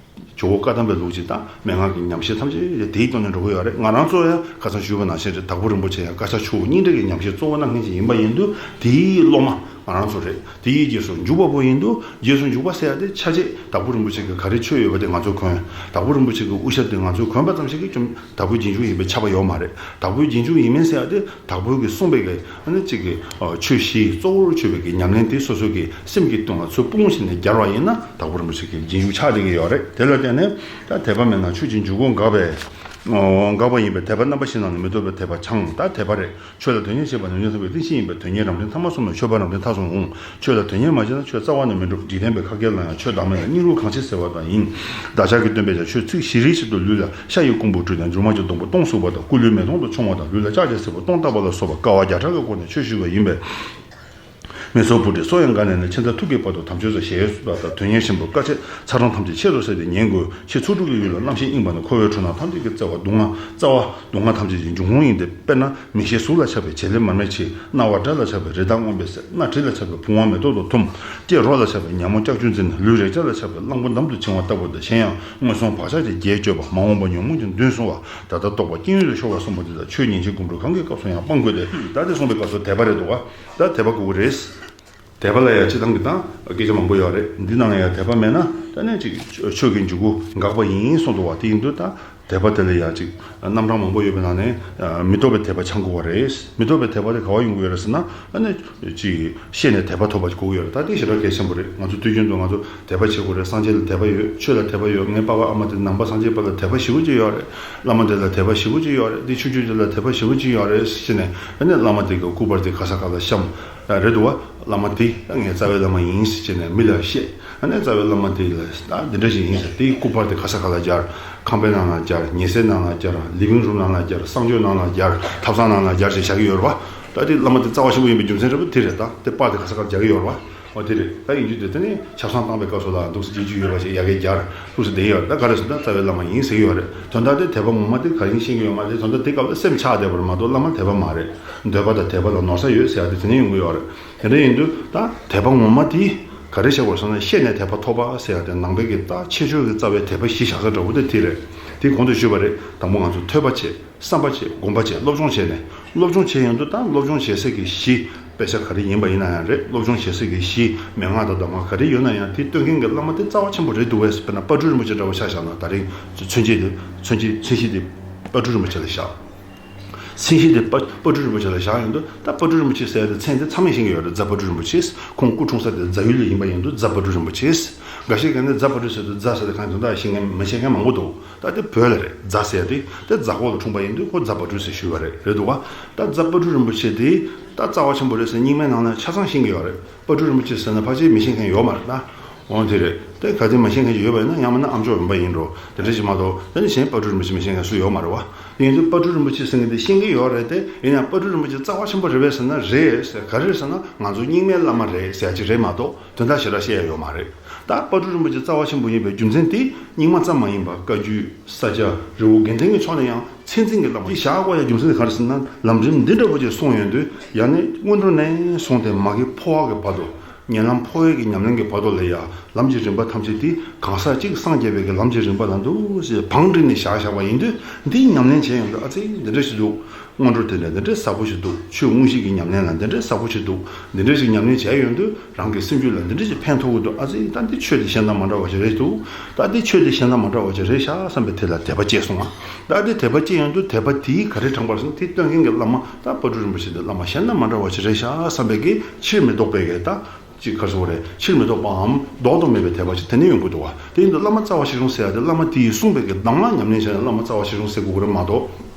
ཇོ་བོ་བཀའ་གདམས་པའི་ལུགས་ཀྱི་དང་མན་ངག་གི་ཉམས་བཞེས་ཐམས་ཅད་དེའི་སྟེང་ནས་འགྲོ་གི་ཡོད་རེད། ང་རང་ཚོ་ཡང་ཁ་སང་ཞུས་པ་ནང་བཞིན་རེད། དྭགས་པོ་རིན་པོ་ཆེ་ཡང་བཀའ་ཕྱག་ཆུ་བོ་གཉིས་འདྲེས་ཀྱི་ཉམས་བཞེས་གཙོ་བོ་གནང་མཁན་ཅིག་ཡིན་པ་ཡིན་དུས། དེའི་སློབ་མ་ང་རང་ཚོ་རེད། དེའི་རྗེས་སུ་འཇུག་པ་པོ་ཡིན་དུས། རྗེས་སུ་འཇུག་པ་ཟེར་ཡ་དེ་ཆ་བྱད་དྭགས་པོ་རིན་པོ་ཆེ་གི་ག་རེ་ཆོས་ཡོད་པ་དེ་ང་ཚོས་གོན། དྭགས་པོ་རིན་པོ་ཆེ་གི་དབུ་ཞྭ་དེ་ང་ཚོས་གོན་པ་ཙམ་ཞིག་གིས་ཀྱང་དྭགས་པོའི་རྗེས་འཇུག་ཡིན་པས་ཁྱབ་པ་ཡོད་མ་རེད། དྭགས་པོའི་རྗེས་འཇུག་ཡིན་མིན་ཟེར་ཡ་དེ་དྭགས་པོ་གིས་གསུངས་པའི་གི་ཨ་ནི་གཅིག་གི་ཨ་ཆོས་བཞི་གཙོ་བོར་གྱུར་པའི་གི་ཉམས་ལེན་དེ་སོ་སོ་གི་སེམས་ཀྱི་གཏིང་ལ་ཚུར་སྤུངས་བྱས་ནས་སྦྱར་བ་ཡིན་ན། དྭགས་པོ་རིན་པོ་ཆེ་གི་རྗེས་འཇུག་ཆགས་བསྡད་ཀྱི་ཡོད་རེད། དེ་ལ་བརྟེན་ནས་ད་དད་པ་མེད་ན་ཆོས་ཀྱི་འཇུག་སྒོ་འགག་པས། འོ། འགག་པ་ཡིན་པས། དད་པ་རྣམ་པ་བཞི་རྣམས་ནི་མི་ལྡོག་པའི་དད་པ་འཆང་། ད་དད་པ་རེད། ཆོས་ལ་དོན་གཉེར་བྱེད་པ་ནི་ནུས་ཐོབ་པའི་རྟེན་གཞི་ཡིན་པས། དོན་གཉེར་རབ་འབྲིང་ཐ་མ་གསུམ་ལས་མཆོད་པ་རབ་འབྲིང་ཐ་གསུམ་འོང་། ཆོས་ལ་དོན་གཉེར་མ་བྱས་ན་ཆོས་རྩ་བ་ནས་མི་འགྲུབ། འཇིག་རྟེན་པའི་ཁ་སྐད་ལ་ཡང་ཆོས་བདག་མེད་ལ་སྙིང་རུས་གང་ཆེ་ཟེར་བ་དང་ཡིན། བདག་ཅག་གི་སྟོན་པས་ཀྱང་ཆོས་ཚིག་བཞི་རེའི་ཕྱིར་དུ་ལུས་ལ་ཤ་ཡི་རྐུན་པོ་སྤྲུལ་ནས་སྒྱུ་མ་གྱི་སྡོང་པོ་སྟོང་བཟུང་བ་དང་། སྐུ་ལུས་མེ་དོང་དུ་མཆོང་བ་དང་། ལུས་ལ་ལྕགས་ཀྱི་སེར་པོ་སྟོང་བཏགས་པ་ལ་སོགས་པ་དཀའ་བ་བརྒྱ་ཕྲག་གིས་བསྐོར་ནས་ཆོས་ཞུས་པ་ཡིན་པས། མི་ཚོགས་བུ་ཁྲིད་སོགས་ཡང་ག་ནས་ནི། ཁྱིམ་བདག་ཐུགས་ཀྱི་དཔལ་དུ་དམ་ཆོས་སྩོལ། ཞལ་གསོལ་བ་དང་དོན་གཉེར་ཆེན་པོ་དཀའ་སྤྱད་ཚ་གྲང་ཐམས་ཅད་ཆེད་དུ་བསྲེས་ཏེ་ཉན་དགོས། ཕྱི་ཚོགས་དྲུག་གི་ཡུལ་ལ་རྣམ་ཤེས་གཡེངས་པ་ནི། འཁོར་བའི་འཁྲུལ་སྣང་ཐམས་ཅད་ཀྱི་རྩ་བ་སྡུག་བསྔལ། རྩ་བ་སྡུག་བསྔལ་ཐམས་ཅད་ཀྱི་འབྱུང་ཁུངས་ཡིན་ཏེ། དཔེར་ན་མིག་ཤེལ་གཟུགས་ལ་ཆགས་པའི་བྱེད་ལས་མར་མེ་མཆེད། རྣ་བ་སྒྲ་ལ་ཆགས་པའི་རི་དྭགས་རྔོན་པའི་གསེབ། སྣ་དྲི་ལ་ཆགས་པའི་བུང་བ་མེ་ཏོག་ཏུ་འཐུམ། ལྕེ་རོ་ལ་ཆགས་པའི་ཉ་མོ་ལྕགས་ཀྱུས་འཛིན། ལུས་རེག་བྱ་ལ་ཆགས་པའི་གླང་པོ་འདམ་དུ་བྱིང་བ་ལྟ་བུ་དང་། གཞན་ཡང་མངོན་སུམ་བག་ཆགས་ཀྱི་རྒྱས་བཅོས་པ། མ་འོངས་པ་ཉོན་མོངས་ཀྱི་མདུན་བཟུང་བ། ད་ལྟ་རྟོགས་པ་སྐྱེ་ཡུལ་ལ་ཤོར་བ་གསུམ་པོ་དེ་དག་ཆོས་ཉན་བྱེད་སྒོམ་སྒྲུབ་གང་གི་སྐབས་སུ་ཡང་སྤང་དགོས་ཏེ། ད་དེ་གསུངས་པའི་སྐབས་སུ་དད་པ་རེད་འདུག་ག། ད་དད་པ་དགོས་ཀྱི་རེད། དད་པ་ལ་ཡང་སྤྱིར་བཏང་གི་དང་སྐད་ཆ་མང་པོ་ཡོད་རེད། འདི་ནང་ལ་ཡང་དད་པ་མེད་ན་ད་ནི་ཅིག་ཆོས་ཀྱི་འཇུག་སྒོ་འགག་པ་ཡིན་གསུངས་འདུག་བ། དེ་ཡིན་དུས་ད་དད་པ་དེ་ལ་ཡང་ཅིག་རྣམ་གྲངས་མང་པོ་ཡོད་པའི་ནང་ནས་མི་ལྡོག་པའི་དད་པ་འཆང་དགོས་པ་རེད། མི་ལྡོག་པའི་དད་པ་དེ་ག་བ་ཡོང་གི་ཡོད་རེད་ཟེར་ན། ཨ་ནི་ཅིག་ཤེས་ནས་དད་པ་ཐོབ་པ་དགོས་ཀྱི་ཡོད་རེད། ད་དེ་ཞེ་དྲག་གལ་ཆེན་པོ་རེད། ང་ཚོ་དུས་རྒྱུན་དུ་ང་ཚོ་དད་པ་བྱེད་དགོས་རེད། སངས་རྒྱས་ལ་དད་པ་ཡོད། ཆོས་ལ་དད་པ་ཡོད། ངའི་པ་ཕ་ཨ་མ་དེ་ནང་པ་སངས་རྒྱས་པ་ལ་དད་པ་ཞེ་པོ་ཅིག་ཡོད་རེད། བླ་མ་དེ་ལ་དད་པ་ཞེ་པོ་ཅིག་ཡོད་རེད། འདི་ཆོས་བརྒྱུད་དེ་ལ་དད་པ་ཞེ་པོ་ཅིག་ཡོད་རེད་ཟེར་ནས། ཨ་ནི་བླ་མ་དེ་གི་སྐུ་པར་དེ་ག་ས་ག་ལ་བཤམས་རེད་འདུག་བ། བླ་མ་དེ་ད་ངའི་རྩ་བའི་བླ་མ་ཡིན་ཟེར་བྱས་ནས་མི་ལ་བཤད། ཨ་ནི་རྩ་བའི་བླ་མ་དེ་ལ་ད་འདི་འདྲ་ཞིག་ཡིན་ཟེར། དེའི་སྐུ་པར་དེ་ག་ས་ག་ལ་སྦྱར། ཁང་པའི་ནང་ལ་སྦྱར། ཉལ་སའི་ནང་ལ་སྦྱར། ལི་ཝིང་རུམ་ནང་ལ་སྦྱར། གསང་སྤྱོད་ནང་ལ་སྦྱར། ཐབ་ཚང་ནང་ལ་སྦྱར་ཞེས་བྱ་གི་ཡོད་རེད་བ། ད་དེ་བླ་མ་དེ་རྩ་བ་ཆེན་པོ་ཡིན་པའི་རྒྱུ་མཚན་རེད་བ། དེ་རེད། ད་དེ་པར་དེ་ག་ས་ག་ལ་སྦྱར་གི་ཡོད་རེད་བ། འོ་དེ་རེད། ད་ཡིན་རྒྱུ་དེ་དེ་ནི་ཆབ་གསང་བཏང་པའི་སྐབས་སུ་ལ་འདུག་སེ་རྗེས་འཇུག་ཡོད་པ་ཞིག་ཡ་གིར་སྦྱར། འདུག་སེ་བསྡད་ཡོད་རེད། ད་ག་རེ་ཟེར་ན་རྩ་བའི་བླ་མ་ཡིན་ཟེར་གི་ཡོད་རེད། དོན་དག་དེ་དད་པ་ངོ་མ་དེ་ག་རེ་ཡིན་ཤེས་ཀྱི་ཡོད་མ་རེད། དོན་དག་དེ་སྐབས་ལ་སེམས་ཆགས་བསྡད་པ་རེད་མ་གཏོགས་བླ་མ་དད་པ་མ་རེད། འདོད་པ་དང་དད་པ་ལ་ནོར་ས་ཡོད་ཟེར་ཡ་དེ་དེ་ནས་ཡོང་གི་ཡོད་རེད། དེ་འདྲ་ཡིན་དུས་ད་དད་པ་ངོ་མ་དེ་ག་རེ་བྱེད་དགོས་ཟེར་ན། ཤེས་ནས་དད་པ་ཐོབ་པ་ཟེར་ཡ་དེ་ནང་པའི་གི་ད་ཆེ་ཆུང་གི་རྩ་བའི་དད་པ་གཞི་བཞག་ས་འདྲ་བོ་དེ་དེ་རེད། དེ་གོང་དུ་ཞུས་པ་རེད། དང་པོ་ང་ཚོ་ཐོས་པ་བྱེད། བསམ་པ་བྱེད། སྒོམ་པ་བྱེད། སློབ་སྦྱོང་བྱས་ནས། སློབ་སྦྱོང་བྱས་ཡོང་དུས་ད་སློབ་སྦྱོང་བྱེད་སའི་གི་གཞི་དཔེ་ཆ་ག་རེ་ཡིན་པ་ཡིན་ན་ཡང་རེད། སློབ་སྦྱོང་བྱེད་སའི་གི་གཞི་མན་ངག་དང་གདམས་ངག་ག་རེ་ཡོད་ན་ཡང་དེ་སྟོན་མཁན་གྱི་བླ་མ་དེ་རྩ་བ་ཆེན་པོ་རེད་འདུག་བས། དཔེར་ན་དཔལ་སྤྲུལ་རིན་པོ་ཆེ་འདྲ་བོ་ཆ་བཞག་ན། ད་རིང་མཚོན་བྱེད་དེ་མཚོན་བྱེད་མཚོན་བྱེད་དེ་དཔལ་སྤྲུལ་རིན་པོ་ཆེ་ལ་བཞག། མཚན་གཞི་དེ་དཔལ་དཔལ་སྤྲུལ་རིན་པོ་ཆེ་ལ་བཞག་ཡོང་དུས་ད་དཔལ་སྤྲུལ་རིན་པོ་ཆེ་ཟེར་ཡ་དེ་མཚན་དེ་ཚང་མས་ཤེས་ཀྱི་ཡོད་རེད། རྫ་དཔལ་སྤྲུལ་རིན་པོ་ཆེ། ཁོང་སྐུ་འཁྲུངས་ས་དེ་རྫ་ཡུལ་ལ་ཡིན་པ་ཡིན་དུས་རྫ་དཔལ་སྤྲུལ་རིན་པོ་ཆེ། འགའ་ཞིག་གིས་ནི་རྫ་དཔལ་སྤྲུལ་ཟེར་དུས་རྫ་ཟེར་དེ་གང་དོན་དག་ཤེས་མཁན་མི་ཤེས་མཁན་མང་པོ་འདུག། ད་དེ་བོད་ལ་རེད། རྫ་ཟེར་ཡ་དེ་དེ་རྫ་ཁོག་ལ་འཁྲུངས་པ་ཡིན་དུས་ཁོ་རྫ་དཔལ་སྤྲུལ་ཟེར་ཞུས་པ་རེད། རེད་འདུག་བ། ད་རྫ་དཔལ་སྤྲུལ་རིན་པོ་ཆེ་དེ་ད་རྩ་བ་ཆེན་པོ་རེད་ཟེར་རྙིང་མའི་ནང་ན་ཆ་ཚང་ཤེས་ཀྱི་ཡོད་རེད། དཔལ་སྤྲུལ་རིན་པོ་ཆེ་ཟེར་ན་ཕལ་ཆེར་མི་ཤེས་མཁན་ཡོད་མ་རེད་ད། འོ་དེ་རེད། དེ་ག་དེ་མ་ཤེས་མཁན་ཅིག་ཡོད་པ་ཡིན་ན་ཡང་མིན་ན་ཨ་མཆོག་འོན་པ་ཡིན་འགྲོ། དེ་འདྲ་ཞིག་མ་གཏོགས་དེ་ནི་གཞན་དཔལ་སྤྲུལ་རིན་པོ་ཆེ་མི་ཤེས་མཁན་སུ་ཡོད་མ་རེད་བ། དེ་ཡིན་དུས་དཔལ་སྤྲུལ་རིན་པོ་ཆེ་ཟེར་མཁན་དེ་ཤེས་ཀྱི་ཡོད་རེད་དེ། ཡིན་ཡང་དཔལ་སྤྲུལ་རིན་པོ་ཆེ་རྩ་བ་ཆེན་པོ་རེད་པས་ཟེར་ན་རེད་ཟེར། ག་རེ་རེད་ཟེར་ན་ང་ཚོ་རྙིང་མའི་བླ་མ་རེད་ཟེར་ཡ་ཅིག་རེད་མ་གཏོགས་དོན་དག་ཞེ་དྲག་བཤད་ཡ་ཡོད་མ་རེད། ད་དཔལ་སྤྲུལ་རིན་པོ་ཆེ་རྩ་བ་ཆེན་པོ་ཡིན་པའི་རྒྱུ་མཚན་དེ་རྙིང་མ་ཙམ་མ་ཡིན་པར་བཀའ་བརྒྱུད་ས་སྐྱ་རི་བོ་དགེ་ལྡན་གྱི་ཕྱོགས་ནས་ཡང་མཚན་འཛིན་གྱི་བླ་མ་ཞིག་བཞག་དགོས་ཡ་རྒྱུ་མཚན་དེ་ག་རེ་ཟེར་ན། ལམ་རིམ་འདི་འདྲ་པོ་ཅིག་གསུངས་ཡོང་དུས་ཡང་ནི་སྔོན་འགྲོ་ནས་བཟུང་སྟེ་མ་གི་འཕོ་བ་གི་བར་དུ། ཉེ་ལམ་འཕོ་བའི་གི་ཉམས་ལེན་གྱི་བར་དུ་ལ་ཡང་ལམ་གྱི་རིམ་པ་ཐམས་ཅད་དེ་གང་ཟག་གཅིག་སངས་རྒྱས་པའི་གི་ལམ་གྱི་རིམ་པ་ལ་འདུག་ཟེར་བང་བསྒྲིགས་ནས་བཞག་བཞག་པ་ཡིན་དུས། འདི་ཉམས་ལེན་བྱས་ཡོང་དུས་ཨ་ཙི་འདི་འདྲ་ཞིག་འདུག་སྔོན་འགྲོ་དེ་འདྲ་འདི་འདྲ་ཟབ་པོ་ཞིག་འདུག་ཆོས་དངོས་གཞི་གི་ཉམས་ལེན་ལ་འདི་འདྲ་ཟབ་པོ་ཞིག་འདུག་འདི་འདྲ་ཞིག་ཉམས་ལེན་བྱས་ཡོང་དུས་རང་གི་སེམས་རྒྱུད་ལ་འདི་འདྲ་ཞིག་ཕན་ཐོགས་ཀྱི་འདུག་ཨ་ཙི་ད་འདི་ཆོས་དེ་གཞན་དང་མ་འདྲ་བ་ཞིག་རེད་འདུག་ད་འདི་ཆོས་དེ་གཞན་དང་མ་འདྲ་བ་ཞིག་རེད་ཤག་བསམ་པའི་དེ་ལ་དད་པ་སྐྱེས་སོང་ང་། ད་འདི་དད་པ་སྐྱེས་ཡོང་དུས་དད་པ་དེས་ག་རེ་དྲངས་པ་རེད་ཟེར་ན། དེ་སྟོན་མཁན་གྱི་བླ་མ་ད་དཔལ་སྤྲུལ་རིན་པོ་ཆེ་འདི་བླ་མ་གཞན་དང་མ་འདྲ་བ་ཞིག་རེད་ཤག་བསམ་པའི་གི་ཕྱིར་མི་ལྡོག་པའི་གི་ད། ཅིག་ག་རེ་ཟེར་དགོས་རེད། ཕྱིར་མི་ལྡོག་པའམ་ལྡོག་ཏུ་མེད་པའི་དད་པ་ཅིག་དེ་ནས་ཡོང་གི་འདུག་བ། དེ་ཡིན་དུས་བླ་མ་རྩ་བ་ཤེས་རུང་ཟེར་ཡ་དེ་བླ་མ་དེས་གསུངས་པའི་གི་གདམས་ངག་ཉམས་ལེན་བྱས་ནས་བླ་མ་རྩ་བ་ཤེས་རུང་ཟེར་དགོས་ཀྱི་རེད་མ་གཏོགས།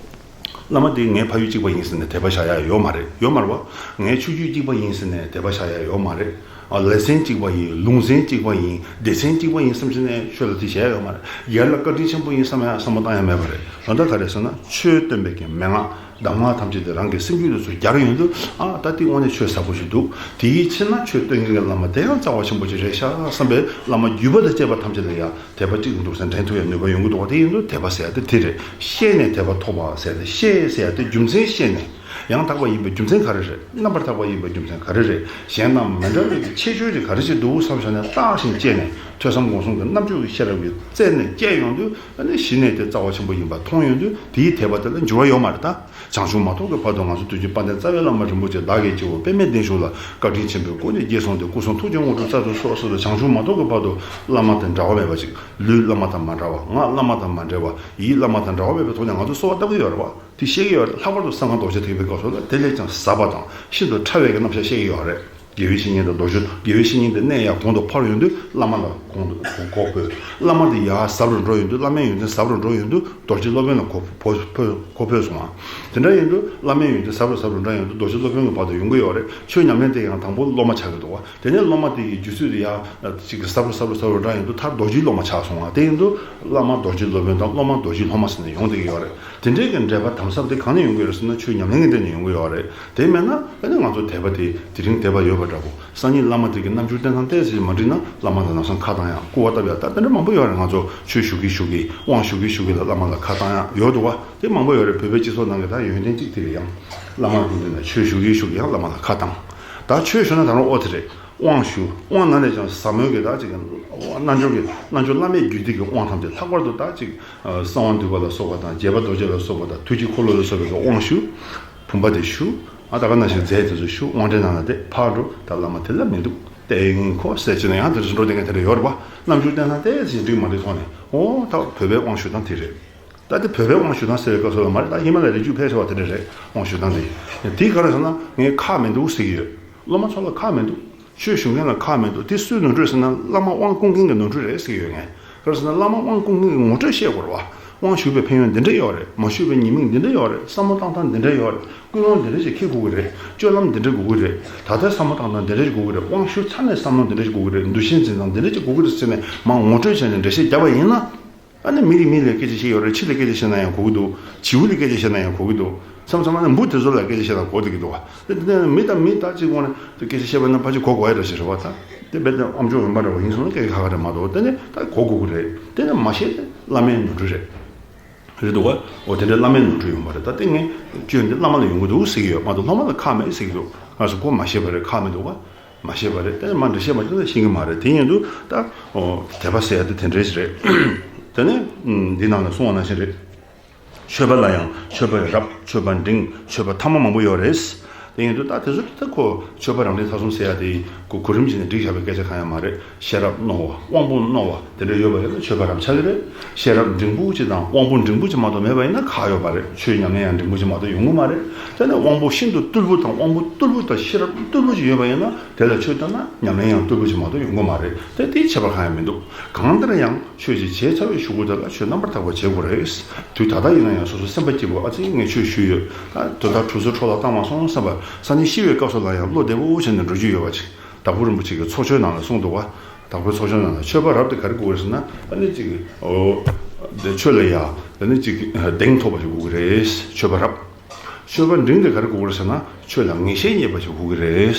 བླ་མ་དེ་ངའི་ཕ་ཡུལ་གཅིག་པ་ཡིན་ཟེར་ནས་དད་པ་བཞག་ཡ་ཡོད་མ་རེད། ཡོད་མ་རེད་བ། ངའི་ཆོས་བརྒྱུད་གཅིག་པ་ཡིན་ཟེར་ནས་དད་པ་བཞག་ཡ་ཡོད་མ་རེད། ཨ་ལེ་ཚན་གཅིག་པ་ཡིན། ལུང་ཚན་གཅིག་པ་ཡིན། སྡེ་ཚན་གཅིག་པ་ཡིན་བསམ་བྱས་ནས་ཆོས་ལ་དེ་བྱས་ཡ་ཡོད་མ་རེད། སྒེར་ལ་བཀའ་དྲིན་ཆེན་པོ་ཡིན་བསམ་ཡ་བསམ་བློ་བཏང་ཡ་མེད་པ་རེད། དོན་དག་ག་རེ་ཟེར་ན་ཆོས་སྟོན་པའི་གི་མན་ངག་གདམས་ངག་ཐམས་ཅད་དེ་རང་གི་སེམས་རྒྱུད་དུ་ཚུར་སྦྱར་ཡོང་དུས། ཨ་ད་དེ་དངོས་གནས་ཆོས་ཟབ་པོ་ཞིག་འདུག་དེའི་ཕྱིར་ན་ཆོས་སྟོན་མཁན་གྱི་བླ་མ་དེ་ཡང་རྩ་བ་ཆེན་པོ་ཅིག་རེད་ཤག་བསམ་པའི་བླ་མ་བརྒྱུད་པ་དང་བཅས་པ་ཐམས་ཅད་ལ་ཡང་དད་པ་གཅིག་འདུག་ཟེར་འདྲེན་ཐུབ་ཡ་ནུས་པ་ཡོང་གི་འདུག་བ། དེ་ཡིན་དུས་དད་པ་ཟེར་ཡ་དེ་དེ་རེད། ཤེས་ནས་དད་པ་ཐོབ་པ་ཟེར་ཏེ། ཤེས་ཟེར་ཡ་དེ་རྒྱུ་མཚན་ཤེས་ནས། ཡང་དག་པ་ཡིན་པའི་རྒྱུ་མཚན་ག་རེ་རེད། རྣམ་པར་དག་པ་ཡིན་པའི་རྒྱུ་མཚན་ག་རེ་རེད། གཞན་དང་མི་འདྲ་བའི་ཁྱད་ཆོས་དེ་ག་རེ་ཞིག་འདུག་བསམ་བྱས་ནས་བརྟགས་ཤིང་དཔྱད་ནས་ཐོས་བསམ་སྒོམ་གསུམ་གྱི་རྣམ་དཔྱོད་ཀྱི་ཤེས་རབ་ཀྱི་རྩལ་ནས་དཔྱད་ཡོང་དུས། ཨ་ནི་གཞི་ནས་དེ་རྩ་བ་ཆེན་པོ་ཡིན་པ་མཐོང་ཡོང་དུས། དེའི་དད་པ་དེ་ལ་འགྱུར་བ་ཡོད་མ་རེད་ད། བྱང་ཆུབ་མ་ཐོབ་ཀྱི་བར་དུ་ང་ཚོ་དུས་ཀྱི་དཔལ་ལྡན་རྩ་བའི་བླ་མ་རིན་པོ་ཆེ་བདག་གི་སྐྱེ་བོ་པདྨའི་གདན་བཞུགས་ལ་བཀའ་དྲིན་ཆེན་པོས་སྐུ་ནས་རྗེས་བཟུང་སྟེ་སྐུ་གསུང་ཐུགས་ཀྱི་དངོས་གྲུབ་སྩལ་དུ་གསོལ་ཟེར་ཏེ། བྱང་ཆུབ་མ་ཐོབ་ཀྱི་བར་དུ་བླ་མ་དང་འདྲ་བ་མེད་པ་ཅིག་ལུས་བླ་མ་དང་མ་འདྲ་བ། ངག་བླ་མ་དང་མ་འདྲ་བ། ཡིད་བླ་མ་དང་འདྲ་བ་མེད་པའི་ཐོག་ནས་ང་ཚོ་གསོལ་བ་བཏབ་ཀྱི་ཡོད་རེད་བ། དེ་ཤེས་ཀྱི་ཡོད་རེད། ལྷག་པར་དུ་གསང་སྔགས་རྡོ་རྗེ་ཐེག་པའི་སྐབས་སུ་ལ་དེ་ལས་ཀྱང་ཟབ་པ་དང་ཤིན་ཏུ་ཕྲ་བའི་གི་རྣམ་གཞག་བཤད་ཀྱི་ཡོད་རེད། དགེ་བའི་བཤེས་གཉེན་དང་རྡོ་རྗེ། དགེ་བའི་བཤེས་གཉེན་དེ་གནས་ཡར་གོང་དུ་འཕར་ཡོང་དུས་བླ་མ་ལ་གོང་དུ་གོ་དགོས། བླ་མ་དེ་ཡར་ཟབ་རུ་འགྲོ་ཡོང་དུས། བླ་མའི་ཡོན་ཏན་ཟབ་རུ་འགྲོ་ཡོང་དུས་རྡོ་རྗེ་སློབ་དཔོན་ལ་གོ་གོ་གོ་འཕོས་སོང་བ། དེ་འདྲ་ཡིན་དུས་བླ་མའི་ཡོན་ཏན་ཟབ་རུ་ཟབ་རུ་འགྲོ་ཡོང་དུས་རྡོ་རྗེ་སློབ་དཔོན་གྱི་བར་དུ་ཡོང་གི་ཡོད་རེད། ཆོས་ཉམས་ལེན་དེ་ཡང་དང་པོ་སློབ་མ་ཆགས་ཀྱི་འདུག་བ། དེ་ནས་སློབ་མ་དེ་ཡི་རྒྱུད་ཚོད་དེ་ཡར་ཅིག་གི་ཟབ་རུ་ཟབ་རུ་ཟབ་རུ་འགྲོ་ཡོང་དུས་མཐར་རྡོ་རྗེའི་སློབ་མ་ཆགས་སོང་བ། དེ་ཡིན་དུས་བླ་མ་རྡོ་རྗེ་སློབ་དཔོན་དང་སློབ་མ་རྡོ་རྗེའི་སློབ་མ་ཟེར་ནས་ཡོང་བསྡད་ཀྱི་ཡོད་རེད། དེ་འདྲའི་གི་འབྲེལ་བ་དམ་ཟབ་དེ་གང་ནས་ཡོང་གི་ཡོད་རེད་ཟེར་ན་ཆོས་ཉམས་ལེན་གྱི་སྟེང་ནས་ཡོང་གི་ཡོད་རེད། དེ་མེད་ན་ཨ་ནི་ང་ཚོ་དད་པ་དེ་དེ་རིང་དད་པ་ཡོད་པ་འདྲ་པོ། སང་ཉིན་བླ་མ་དེ་གི་རྣམ་འགྱུར་བསྟན་སྟངས་ཏོག་ཙམ་མ་འགྲིག་ན་བླ་མ་ལ་ལམ་སང་ཁ་བཏང་ཡག་སྐུར་བ་བཏབ་ཡག་ད་དེ་འདྲ་མང་པོ་ཡོད་རེད། ང་ཚོ་ཆོས་ཞུ་གིན་ཞུ་གིན་དབང་ཞུ་གིན་ཞུ་གིན་ལ་བླ་མ་ལ་ཁ་བཏང་ཡག་ཡོད་འདུག་བ། དེ་མང་པོ་ཡོད་རེད། བོད་པའི་སྤྱི་ཚོགས་ནང་གི་ད་ཡོན་ཏན་གཅིག་དེ་རེད། ཡང་བླ་མ་དེ་འདྲ་ན་ཆོས་ཞུ་གིན་ཞུ་གིན་ཡང་བླ་མ་ལ་ཁ་བཏང་། ད་ཆོས་ཞུ་ན་ད་རུང་ཨོ་དེ་རེད། དབང་ཞུ། དབང་ནང་ནས་ཀྱང་ཟབ་མོའི་གི་ད་ཅིག་རྣལ་འབྱོར་གྱི་རྣལ་འབྱོར་བླ་མེད་རྒྱུད་སྡེ་གི་དབང་ཐམས་ཅད་ལྷག་པར་དུ་ད་ཅིག་གསང་བ་འདུས་པ་ལ་སོགས་པ་དང་རྒྱས་པ་རྡོ་རྗེ་ལ་སོགས་པ་དང་ཐུགས་ཀྱི་འཁོར་ལོ་ལ་སོགས་པའི་གི་དབང་ཞུ། བུམ་པ་དེ་ཞུ། ཨ་ད་ག་ནང་བཞིན་རྫས་དེ་ཚོ་ཞུ། དབང་ཁྲིད་ནང་ལ་དེ་ཕར་འགྲོ། ད་བླ་མ་དེ་ལ་མི་འདུག་དེ་ཡིན་ཁོ་ཟེར་བྱས་ན་ཡང་དེ་ཚོ་འགྲོ་བསྡད་མཁན་དེ་འདྲ་ཡོད་རེད་པ། རྣམ་འགྱུར་བསྟན་སྟངས་ཏོག་ཙམ་འགྲིག་མ་འགྲིག་ཐོག་ནས། ཨོ་ད་བོད་པའི་དབང་ཞུ་སྟངས་དེ་རེད། ད་དེ་བོད་པའི་དབང་ཞུ་སྟངས་ཟེར་བའི་སྐབས་སུ་ལ་མ་རེད། ད་ཧི་མ་ལ་ཡའི་རི་རྒྱུད་ཕལ་ཆེ་བ་དེ་འདྲ་རེད། དབང་ཞུ་སྟངས་དེ། དེ་ག་རེ་ཟེར་ན་ངས་ཁག་མི་འདུག་ཟེར་གྱི་ཡོད། སློབ་མ་ཚོ་ལ་ཁག་མི་འདུག་ཆོས་ཞུ་མཁན་ལ་ཁག་མི་འདུག་དེ་སུས་ནོར་འཁྲུལ་ཟེར་ན་བླ་མ་དབང་བསྐུར་མཁན་གྱི་ནོར་འཁྲུལ་རེད་ཟེར་གྱི་ཡོད། ངས་ག་རེ་ཟེར་ན་བླ་མ་དབང་བསྐུར་མཁན་གྱི་ངོ་སྤྲོད་བཤད་དགོས་རེད་བ། དབང་ཞུ་བའི་ཕན་ཡོན་འདི་འདྲ་ཡོད་རེད། མ་ཞུ་བའི་ཉེས་དམིགས་འདི་འདྲ་ཡོད་རེད། བསམ་བློ་བཏང་སྟངས་འདི་འདྲ་ཡོད་རེད། ཀུན་སློང་འདི་འདྲ་ཞིག་འཁྱེར་དགོས་ཀྱི་རེད། སྤྱོད་ལམ་འདི་འདྲ་དགོས་ཀྱི་རེད། ད་ལྟའི་བསམ་བློ་བཏང་སྟངས་འདི་འདྲ་ཞིག་དགོས་ཀྱི་རེད། དབང་ཞུ་ཚར་ནས་བསམ་བློ་འདི་འདྲ་ཞིག་དགོས་ཀྱི་རེད། འདུ་ཤེས་འཛིན་སྟངས་འདི་འདྲ་ཞིག་དགོས་ཀྱི་རེད་ཟེར་ནས་མར་ངོ་སྤྲོད་བྱས་ནས་འགྲེལ་བཤད་བརྒྱབ་པ་ཡིན་ན། ཨ་ནི་མི་གིས་མི་ལ་སྐད་ཆ་བཤད་ཡོད་རེད། ཁྱི་ལ་སྐད་ཆ་བཤད་ན་ཡང་གོ་གི་འདུག་བྱིའུ་ལ་སྐད་ཆ་བཤད་ན་ཡང་གོ་གི་འདུག་མཚམས་མཚམས་ཨ་ནི་འབུ་དེ་ཚོ་ལ་སྐད་ཆ་བཤད་ན་གོ་བསྡད་ཀྱི་འདུག་བ། དེ་དེ་ནས་མི་དང་མི་ད་གཅིག་དབང་ནས་སྐད་ཆ་བཤད་པ་ན་ཕལ་ཆེར་གོ་དགོས་ཡ་འདྲ་ཞིག་རེད་བ། ད་དེ་རྦད་དེ་ཨ་མཆོག་འོན་པ་འདྲ་བ་ཡིན་སོང་ན་སྐད་ཆ་ཁ་ཁ་རེད་མ་གཏོགས། དེ་ནས་ད་གོ་དགོས་ཀྱི་རེད། དེ་ནས་མ་ཤེས་ཏེ་བླ་མའི་ནོར་འཁྲུལ་རེད། རེད་འདུག་བ། འོ་དེ་འདྲའི་བླ་མའི་ནོར་འཁྲུལ་ཡོང་བ་རེད། ད་དེ་ངས་སྐྱོན་འདི་བླ་མ་ལ་ཡོང་གི་འདུག་ཟེར་གྱི་ཡོད་མ་གཏོགས་སློབ་མ་ལ་ཁག་མེད་ཟེར་གྱི་འདུག་ང་ཚོ་ཁོ་མ་ཤེས་པ་རེད། ཁག་མི་འདུག་བ། མ་ཤེས་པ་རེད། དེ་ནས་མ་འགྲེལ་བཤད་མ་བྱུང་ན་ཤེས་ཀྱི་མ་རེད། དེ་ཡིན་དུས་ད་ཨོ་དད་པ་ཟེར་ཡ་དེ་དེ་འདྲས་རེད། དེ་ནས་འདི་ནང་ལ་གསུངས་པ་ནང་བཞིན་རེད། མཆོད་པ་ལ་ཡང་མཆོད་པ་རབ། མཆོད་པ་འབྲིང་། མཆོད་པ་ཐ་མ་མང་པོ་ཡོད་རེད། དེ་ཡིན་དུས་ད་དེ་ཚོ་ད་ཁོ་མཆོད་པ་རང་འབྲིང་ཐ་གསུམ་ཟེར་ཡ་དེ་གོ་གོ་རིམ་བྱས་ནས་བསྒྲིགས་བཞག་པའི་སྐད་ཆ་གང་ཡང་མ་རེད། ཤེས་རབ་རྣོ་བ། དབང་པོ་རྣོ་བ། དེ་འདྲ་ཡོད་པ་ཡིན་ན་མཆོད་པ་རབ་ཆགས་ཀྱི་རེད། ཤེས་རབ་འབྲིང་པོ་ཅིག་དང་དབང་པོ་འབྲིང་པོ་ཅིག་མ་གཏོགས་མེད་པ་ཡིན་ན་ཁག་ཡོད་པ་རེད། ཆོས་ཉམས་ལེན་ཡང་འབྲིང་པོ་ཅིག་མ་གཏོགས་ཡོང་གི་མ་རེད། དེ་ནས་དབང་པོ་ཤིན་ཏུ་རྟུལ་པོ་དང་དབང་པོ་རྟུལ་པོ་དང་ཤེས་རབ་རྟུལ་པོ་ཅིག་ཡོད་པ་ཡིན་ན་དེ་ལ་ཆོས་བསྟན་ན་ཉམས་ལེན་ཡང་རྟུལ་པོ་ཅིག་མ་གཏོགས་ཡོང་གི་མ་རེད། དེ་དེའི་ཁྱད་པར་གང་ཡང་མི་འདུག་གང་ལྟར་ཡང་ཆོས་ཅིག་བྱས་ཚར་བའི་གཞུག་གུ་དེ་ལ་ཆོས་རྣམ་པར་དག་པ་བྱེད་དགོས་རེད། དུས་ད་ལྟ་ཡིན་ན་ཡང་སོ་སོ་སེམས་པ་སྐྱིད་པོ་ཨ་ཙི་ངས་ཆོས་ཞུས་ཡོད། ད་དོན་དག་གྲུབ་ཚུལ་འཕྲོ་བརླག་བཏང་མ་སོང་བསམ་པ། སང་ཉིན་ཤི་བའི་སྐབས་སུ་ལ་ཡང་བློ་བདེ་པོ་བྱས་ནས་འགྲོ་རྒྱུ་ཡོད་པ་ཅིག་དྭགས་པོ་རིན་པོ་ཆེ་གི་ཚོགས་ཆོས་ནང་ལ་གསུངས་འདུག་བ། ད་ དྭགས་པོའི་ཚོགས་ཆུང་ནང་ལ་ཆོས་པ་རབ་དེ་ག་རེ་དགོས་རེད་ཟེར་ན། ཨ་ནི་ཅིག་ཨོ་དེ་ཆོས་ལ་ཡ་ཨ་ནི་ཅིག་གདེང་ཐོབ་པ་ཞིག་དགོས་ཀྱི་རེད། ཆོས་པ་རབ། ཆོས་པ་འབྲིང་དེ་ག་རེ་དགོས་ཀྱི་རེད་ཟེར་ན། ཆོས་ལ་ངེས་ཤེས་རྙེད་པ་ཞིག་དགོས་ཀྱི་རེད།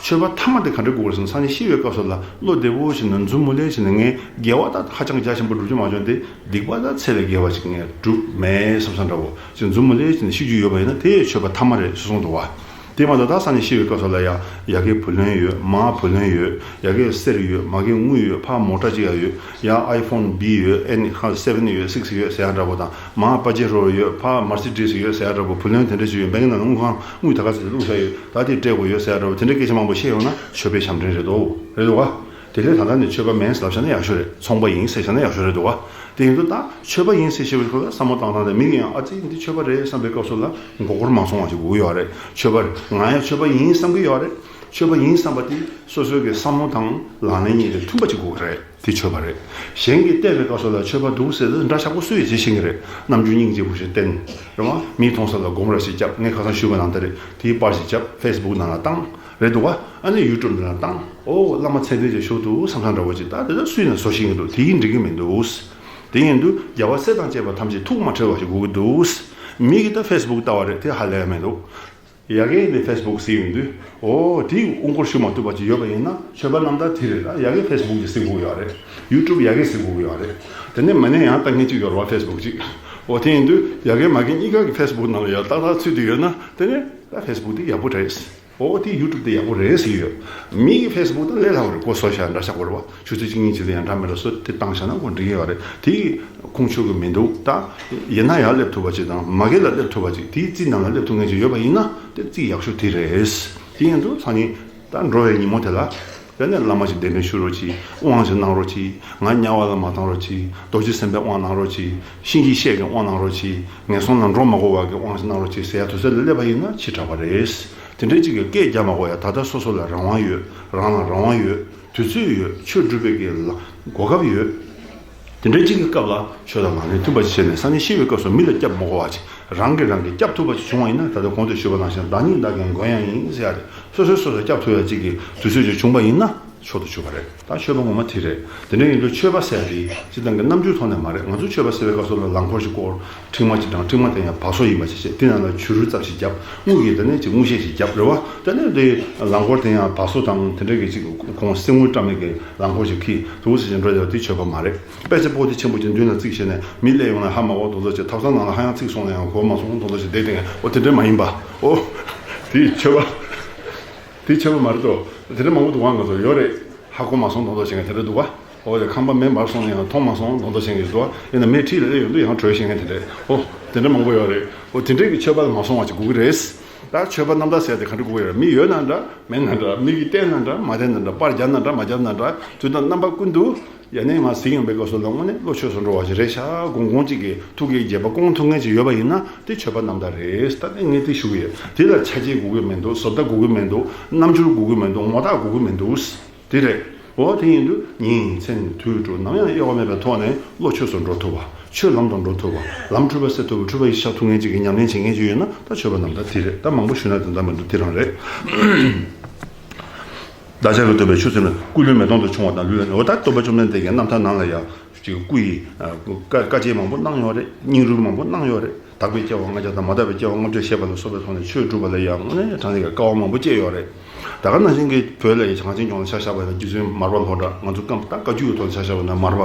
ཆོས་པ་ཐ་མ་དེ་ག་འདྲ་དགོས་ཀྱི་རེད་ཟེར་ན། སང་ཉིན་ཤི་བའི་སྐབས་སུ་ལ་བློ་བདེ་པོ་བྱས་ནས་མཛུབ་མོ་ལེ་བྱས་ནས། ངས་དགེ་བ་ད་ཧ་ཅང་རྒྱ་ཆེན་པོ་བསྒྲུབ་རྒྱུ་མ་བྱུང་སྟེ། སྡིག་པ་ད་ཚད་ལས་བརྒལ་བ་ཞིག་ངས་བསྒྲུབས་མེད་བསམ་བསམ་འདྲ་བོ་ཅིག་མཛུབ་མོ་ལེ་བྱས་ནས་ཤི་རྒྱུ་ཡོད་པ་ཡིན་ན། དེ་ཆོས་པ་ཐ་མ་རེད་ཟེར་གསུངས་འདུག་བ། དེ་མ་གཏོགས་ད་སང་ཉིན་ཤི་བའི་སྐབས་སུ་ལ་ཡ་ཡ་གིའི་བུ་ལོན་ཡོད། མའི་བུ་ལོན་ཡོད། ཡ་གིའི་གསེར་ཡོད། མ་གིའི་དངུལ་ཡོད། ཕར་མོ་ཊ་ཅིག་ཡ་ཡོད། ཡ་ཨའི་ཕོན་བྷི་ཡོད། ཨེན་ཁ་སེ་བེན་ཡོད། སིག་སི་ཡོད་ཟེར་ཡ་འདྲ་པོ་དང་། མ་པ་ཇེ་རོ་ཡོད། ཕར་མར་སི་ཌི་སི་ཡོད་ཟེར་ཡ་འདྲ་པོ། བུ་ལོན་དེ་འདྲ་ཞིག་ཡོད། བྷེང་ནང་དངུལ་ཁང་དངུལ་ད་ག་ཚོད་བླུགས་བཞག་ཡོད། ད་དེ་སྤྲད་དགོས་ཡོད་ཟེར་ཡ་འདྲ་པོ། དེ་འདྲ་སྐད་ཆ་མང་པོ་བཤད་ཡོང་ན་ཆོས་པའི་ཞབས་འདྲེན་རེད་དོ། རེད་འདུག་ག། དེ་ལས་ད་ལྟ་ནས་ཆོས་པ་མིན་ལབ་བཞག་ན་ཡག་ཤོས་རེད། ཚོང་པ་ཡིན་ཟེར་བཞག་ན་ཡག་ཤོས་རེད་འདུག་ག། དེ་ཡིན་དུས་ད་ཆོས་པ་ཡིན་ཟེར་ཤེས་པའི་སྐབས་ལ་བསམ་བློ་བཏང་སྟངས་དེ། མི་གིས་ཡང་ཨ་ཙི་འདི་ཆོས་པ་རེད་བསམ་པའི་སྐབས་སུ་ལ་མགོ་སྐོར་མ་སོང་བ་ཞིག་དགོས་ཀྱི་ཡོད་རེད། ཆོས་པ་ང་ཡང་ཆོས་པ་ཡིན་བསམ་གྱི་ཡོད་རེད། ཆོས་པ་ཡིན་བསམ་པ་དེ་སོ་སོའི་གི་བསམ་བློ་དང་ལག་ལེན་གཉིས་དེ་མཐུན་པ་ཅིག་དགོས་ཀྱི་རེད། དེ་ཆོས་པ་རེད། གཞན་གྱིས་བལྟས་པའི་སྐབས་སུ་ལ་ཆོས་པ་འདུག་ཟེར་དུས་འདྲ་ཆགས་པོ་སུ་ཡིས་བྱེད་ཤེས་ཀྱི་རེད། རྣམ་འགྱུར་སྙིང་རྗེ་པོ་ཞིག་བསྟན། རེད་བ། མིའི་མཐོང་ས་ལ་སྒོམ་ར་ཞིག་བརྒྱབ། ངས་ཁ་སང་ཞུས་པ་ནང་ལྟར་རེད། དེའི་པར་ཞིག་བརྒྱབ། ཕེ་སི་བུག་ནང་ལ་བཏང་། རེད་འདུག་བ། ཨ་ནི་ཡུ་ཊུབ་འདི་ལ་བཏང་། ཨོ་བླ་མ་ཚད་ལྡན་ཅིག་བཞུགས་འདུག་བསམ་བསམ་འདྲ་བོ་ཅིག། ད་དེ་ལ་སུས་ན་བཟོ་ཤེས་ཀྱི་འདུག། དེ་ཡིན་འགྲིག་གི་མི་འདུག། དེ་ཡིན་དུས་རྒྱལ་བ་སྲས་དང་བཅས་པ་ཐམས་ཅད་ཐུགས་མ་ཁྲེལ་བ་ཞིག་དགོས་ཀྱི་འདུག། མི་གིས་ད་ཕེ་སི་བུག་ལྟ་བ་རེད། དེ་ཧ་ལས་མི་འདུག། ཡ་གིས་ནི་ཕེ་སི་བུག་གཟིགས་ཡོང་དུས། ཨོ་དེའི་དབུ་སྐོར་ཞུ་མ་ཐུབ་པ་ཅིག་ཡོད་པ་ཡིན་ན། ཆོས་པ་རྣམ་ཐར་དེ་རེད་ལ། ཡ་གིས་ཕེ་སི་བུག་ཅིག་གཟིགས་དགོས་ཡོད་རེད། ཡུ་ཊུབ་ཡ་གིས་གཟིགས་དགོས་ཡོད་རེད། དེ་ནས་མ་ནས་ཡང་ལྟ་མཁན་ཅིག་ཡོད་རེད་བ། ཕེ་སི་བུག་ཅིག། ཨོ་དེ་ཡིན་དུས་ཡ་གིས་མ་གིས་གཉིས་ཀ་གི་ཕེ་སི་བུག་ནང་ལ་ཡར་ཏག་ཏག་ཚུད་དེ་ཡོད་ན། དེ་ནས་ད་ཕེ་སི་བུག་དེ་ཡག་པོ་རེད། ཨོ་དེ་ཡུ་ཊུབ་དེ་ཡག་པོ་རེད་ཟེར་གྱི་ཡོད། མི་གི་ཕེ་སི་བུག་དང་ལས་སླ་བོ་རེད། ཁོ་བཟོ་བཞག་འདྲ་ཆགས་པོ་རེད་བ། ཆུ་ཚོད་གཅིག་གཉིས་ཅིག་ལ་ཡང་འདྲ་མི་འདྲ་བཟོས་དེ་བཏང་བཞག་ན་ཁོ་འགྲིག་གི་ཡོད་རེད། དེ་ཁུངས་འཁྱོལ་གི་མི་འདུག། ད་ཡིན་ན་ཡར་སླེབས་ཐུབ་པ་ཅིག་དང་། མ་གི་ལ་སླེབས་ཐུབ་པ་ཅིག། དེའི་རྩིས་ནང་ལ་སླེབས་ཐུབ་མཁན་ཅིག་ཡོད་པ་ཡིན་ན་དེ་རྩིས་ཡག་ཤོས་དེ་རེད། དེ་ཡིན་དུས་སང་ཉིན་ད་འགྲོ་བའི་ཉིན་མོ་དེ་ལ། དེ་ནས་བླ་མ་ཞིག་གདན་འདྲེན་ཞུ་རོགས་གྱིས། དབང་ཞིག་གནང་རོགས་གྱིས། ང་དམྱལ་བ་ལ་མ་བཏང་རོགས་གྱིས། རྡོ་རྗེ་སེམས་དཔའི་དབང་གནང་རོགས་གྱིས། གཤིན་རྗེ་གཤེད་ཀྱི་དབང་གནང་རོགས་གྱིས། ངན་སོང་ལ་འགྲོ་མ་དགོས་པ་གི་དབང་ཞིག་གནང་རོགས་གྱིས་ཟེར་ཡ་དུས་ཚོད་ལ་སླེབས་པ་ཡིན་ན་ཕྱི་དྲགས་པ་རེད། དེ་འདྲའི་གཅིག་གི་སྐད་རྒྱག་མ་དགོས་ཡ། ད་ལྟ་སོ་སོ་ལ་རང་དབང་ཡོད། རང་ལ་རང་དབང་ཡོད། དུས་ཚོད་ཡོད། ཆོས་སྒྲུབ་པའི་གི་ལ་གོ་སྐབས་ཡོད། དེ་འདྲའི་གཅིག་གི་སྐབས་ལ་ཆོས་དང་ལག་ལེན་མཐུན་པ་ཞིག་བྱས་ནས། སང་ཉིན་ཤི་བའི་སྐབས་སུ་མི་ལ་སྐྱབས་མ་དགོས་པ་ཅིག། རང་གིས་རང་གིས་སྐྱབས་ཐུབ་པ་ཅིག་བྱུང་བ་ཡིན་ན། ད་ལྟ་གོང་དུ་ཞུས་པ་ནང་བཞིན། བདག་ཉིད་བདག་གིས་མགོན་ཡང་ཡིན་ཟེར་ཡ་རེད། སོ་སོས་སོ་སོ་སྐྱབས་ཐུབ་ཡ་གཅིག་གི་དུས་ཚོད་ཅིག་བྱུང་པ་ཡིན་ན་མཆོག་ཏུ་གྱུར་པ་རེད། ད་ཆོས་པ་ངོ་མ་དེ་རེད། དེ་འདྲ་ཡིན་དུས་ཆོས་པ་ཟེར་ཡ་དེ་སྤྱིར་བཏང་གི་རྣམ་འགྱུར་ཐོག་ནས་མ་རེད། ང་ཚོ་ཆོས་པ་ཟེར་བའི་སྐབས་སུ་ལ་རླངས་འཁོར་ཞིག་བསྐོར། ཁྲིག་མ་ཅིག་དྲངས། ཁྲིག་མ་དེ་ཡང་བ་སོ་ཡིན་པ་ཞིག་བྱས། དེ་ནང་ལ་བྱུ་རུ་རྩབ་ཞིག་བརྒྱབ། དངུལ་གྱི་དེ་ནས་ཅིག་དངུལ་ཤེལ་ཞིག་བརྒྱབ། རེད་བ། དེ་ནས་དེ་རླངས་འཁོར་དེ་ཡང་བ་སོ་དང་དེ་འདྲ་གི་ཅིག་གོང་གསེར་དངུལ་བཀྲམ་མེད་ཀྱི་རླངས་འཁོར་ཞིག་ཁྱེར། དུ་ཟེར་ཞིག་འགྲོ་ཡ་དེ་ཆོས་པ་མ་རེད། དཔེ་ཆ་པོ་ཏི་ཆེན་པོ་ཅིག་མདུན་ལ་བརྩིགས་བྱས་ནས། མི་སླེབས་ཡོང་ན་ཧ་མ་གོ་མདོག་མདོག་བྱས། ཐབ་ཚང་ནང་ལ་ཧ་ཡང་བརྩིགས་སོང་ན་ཡང་གོ་མ་སོང་མདོག་མདོག་བྱས་བསྡད་དེ། འོ་དེ་འདྲ་མ་ཡིན་པ། འོ་དེ་ཆོས་པ། དེ་ཆོས་པ་མ་རེད་དོ། དེ་འདྲ་མང་པོ་འདུག་ག། ང་ཚོ་ཡོད་རེད། ཧ་གོ་མ་སོང་མདོག་མདོག་བྱེད་མཁན་དེ་འདྲ་འདུག་ག། འོ་དེ་ཁང་པ་མེ་འབར་སོང་ན་ཡང་མཐོང་མ་སོང་མདོག་མདོག་བྱེད་མཁན་འདུག་ག། ཡིན་ན་མེ་འཁྲིས་ལ་སླེབས་ཡོང་དུས་ཡང་བྲོས་ཤེས་མཁན་དེ་འདྲ། འོ་དེ་འདྲ་མང་པོ་ཡོད་རེད། འོ་དེ་འདྲས་ཀྱི་ཆོས་པ་ལ་མ་སོང་བ་ཅིག་དགོས་ཀྱི་རེད། ད་ཆོས་པ་རྣམ་ཐར་ཟེར་ཡ་དེ་ག་འདྲ་དགོས་ཀྱི་རེད། མི་ཡོད་ན་འདྲ། མེད་ན་འདྲ། མི་གིས་བསྟན་ན་འདྲ། མ་བསྟན་ན་འདྲ། པར་རྒྱབ་ན་འདྲ། མ་རྒྱབ་ན་འདྲ། དུས་དང་རྣམ་པ་ཀུན་ཏུ་ཡ་ནས་མར་གཟིགས་ཡོང་པའི་སྐབས་སུ་ལ་དངོས་གནས་བློ་ཆོས་སུ་འགྲོ་བ་ཞིག་རེད་ཤག། གོང་གོང་གཅིག་གི་ཐུགས་ཀའི་དགྱེས་པ་སྐོང་ཐུབ་མཁན་ཅིག་ཡོད་པ་ཡིན་ན་དེ་ཆོས་པ་རྣམ་ཐར་རེད། ད་ནི་ངས་དེ་ཞུ་གི་ཡོད། དེ་ལ་ཆ་རྐྱེན་དགོས་ཀྱི་མི་འདུག། བཟོ་ལྟ་དགོས་ཀྱི་མི་འདུག། རྣམ་འགྱུར་དགོས་ཀྱི་མི་འདུག། ངོ་རྟགས་དགོས་ཀྱི་མི་འདུག། དེ་རེད། འོ་དེ་ཡིན་དུས་ཉིན་མཚན་དུས་དྲུག་ནམ་ཡང་གཡོ་བ་མེད་པའི་ཐོག་ནས་བློ་ཆོས་སུ་འགྲོ་ཐུབ་པ། ཆོས་ལམ་དུ་འགྲོ་ཐུབ་པ། ལམ་འཁྲུལ་པ་སེལ་ཐུབ་པ། འཁྲུལ་པ་ཡེ་ཤེས་ཆགས་ཐུབ་མཁན་ཅིག་གི་ཉམས་ལེན་བྱེད་མཁན་ཅིག་ཡོད་ན་ད་ཆོས་པ་རྣམ་ཐར་དེ་རེད། ད་མང་པོ་ཞུས་ན་དོན་དག་མི་འདུག། དེ་རང་རེད། བདག་ཅག་གི་སྟོན་པའི་ཆོས་ཚུལ་ནི། སྐུ་ལུས་མེ་དོང་དུ་ཕྱུང་བ་དང་ལུས་ལ། འོ་ད་སྟོན་པ་བཅོམ་ལྡན་འདས་ཀྱི་རྣམ་ཐར་ནང་ལ་ཡང་ཅིག་སྐུ་ཡི་ཨ་བཀའ་བཀའ་བཅད་མང་པོ་གནང་ཡོད་རེད། སྙིང་རུས་མང་པོ་གནང་ཡོད་རེད། དག་པའི་སྐྱེ་བ་ལྔ་བརྒྱ་དང་། མ་དག་པའི་སྐྱེ་བ་ལྔ་བརྒྱ་བཤད་པ་ལ་སོགས་པའི་ཐོག་ནས་ཆོས་སྒྲུབ་པ་ལ་ཡང་དངོས་གནས་དྲང་གནས་ཀྱི་དཀའ་བ་མང་པོ་སྤྱད་ཡོད་རེད། ད་ག་ནང་བཞིན་གྱི་བོད་ལ་ཡི་བྱང་ཆེན་ལྗོངས་ལ་ཆ་བཞག་པ་ཡིན་ན། རྗེ་བཙུན་མར་པ་ལྷོ་བྲག། ང་ཚོ་སྐབས་ད་བཀའ་བརྒྱུད་ཀྱི་ཐོག་ལ་ཆ་བཞག་པ་ཡིན་ན་མར་པ་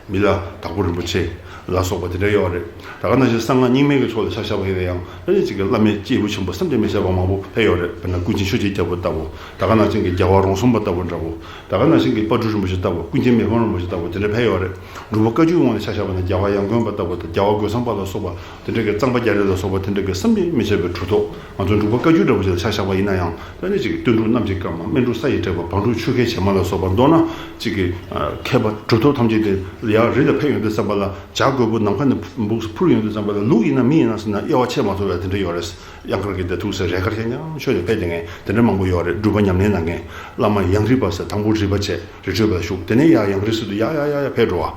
མི་ལ་དྭགས་པོ་རིན་པོ་ཆེ་ལ་སོགས་པ་དེ་འདྲ་ཡོད་རེད། ད་ག་ནང་བཞིན་གསང་སྔགས་རྙིང་མའི་གི་ཕྱོགས་ལ་ཆ་བཞག་པ་ཡིན་ན་ཡང་ཨ་ནི་གཅིག་གི་བླ་མའི་སྐྱེས་བུ་ཆེན་པོ་བསམ་གྱིས་མི་ཁྱབ་པ་མང་པོ་ཕེབས་ཡོད་རེད། དཔེར་ན་ཀུན་མཁྱེན་ཆོས་ཀྱི་རྒྱལ་པོ་ལྟ་བུ། ད་ག་ནང་བཞིན་གྱི་རྒྱལ་བ་རོང་ཟོམ་པ་ལྟ་བུ་འདྲ་བོ། ད་ག་ནང་བཞིན་གྱི་དཔལ་སྤྲུལ་རིན་པོ་ཆེ་ལྟ་བུ། ཀུན་མཁྱེན་མི་ཕམ་རིན་པོ་ཆེ་ལྟ་བུ་དེ་འདྲ་ཕེབས་ཡོད་རེད། འབྲུག་པ་བཀའ་བརྒྱུད་ངོས་ནས་ཆ་བཞག་པ་ན་རྒྱལ་བ་ཡང་དགོན་པ་ལྟ་བུ་དང་། རྒྱལ་བ་རྒོད་ཚང་པ་ལ་སོགས་པ་དེ་འདྲ་གི། གཙང་པ་རྒྱ་རས་ལ་སོགས་པ་དེ་འདྲ་གི་བསམ་གྱིས་མི་ཁྱབ་པའི་གྲུབ་ཐོབ། ང་ཚོ་འབྲུག་པ་བཀའ་བརྒྱུད་འདྲ་བོ་ཞིག་ལ་ཆ་བཞག་པ་ཡིན་ན་ཡང་། ད་ནི་གཅིག་གི་དོན་གྲུབ་རྣམ་འབྱེད་ཀརྨ། སྨིན་དྲུག་ས་ཡི་དྲེགས་པ། བང་ཕྲུག་ཆུ་ཁའི་བྱེ་མ་ལ་སོགས་པ། མདོར་ན་གཅིག་གི་མཁས་པ་གྲུབ་ཐོབ་ཐམས་ཅད་དེ་ཡར་རི་ལ་ཕེབས་ཡོང་དུས་ཙམ་པ་ལ། བྱ་རྒོད་པོ་ནམ་མཁའ་ནས་འཕུར་ཡོང་དུས་ཙམ་པ་ལ། ལུག་ཡིན་ན་མི་ཡིན་ན་ཟེར་ན་དབྱེ་བ་ཕྱེ་མ་ཐུབ་པའི་དེ་འདྲ་ཡོད་རེད། གཡང་དཀར་གྱི་དེ་ཐུགས་སྲས་རས་དཀར་ཤ་ཉམས་ཆོས་ལ་ཕེབས་བསྡད་མཁན་དེ་འདྲ་མང་པོ་ཡོད་རེད། སྒྲུབ་པ་ཉམས་ལེན་གནང་མཁན། བླ་མ་ཡང་རིག་པ་ཟེར། དང་པོ་རིག་པ་བྱས། རི་ཁྲོད་པ་ལ་བཞུགས། དེ་ནས་ཡར་ཡང་རིག་ཟེར་དུས་ཡར་ཡར་ཡར་ཡར་ཕེབས་འགྲོ་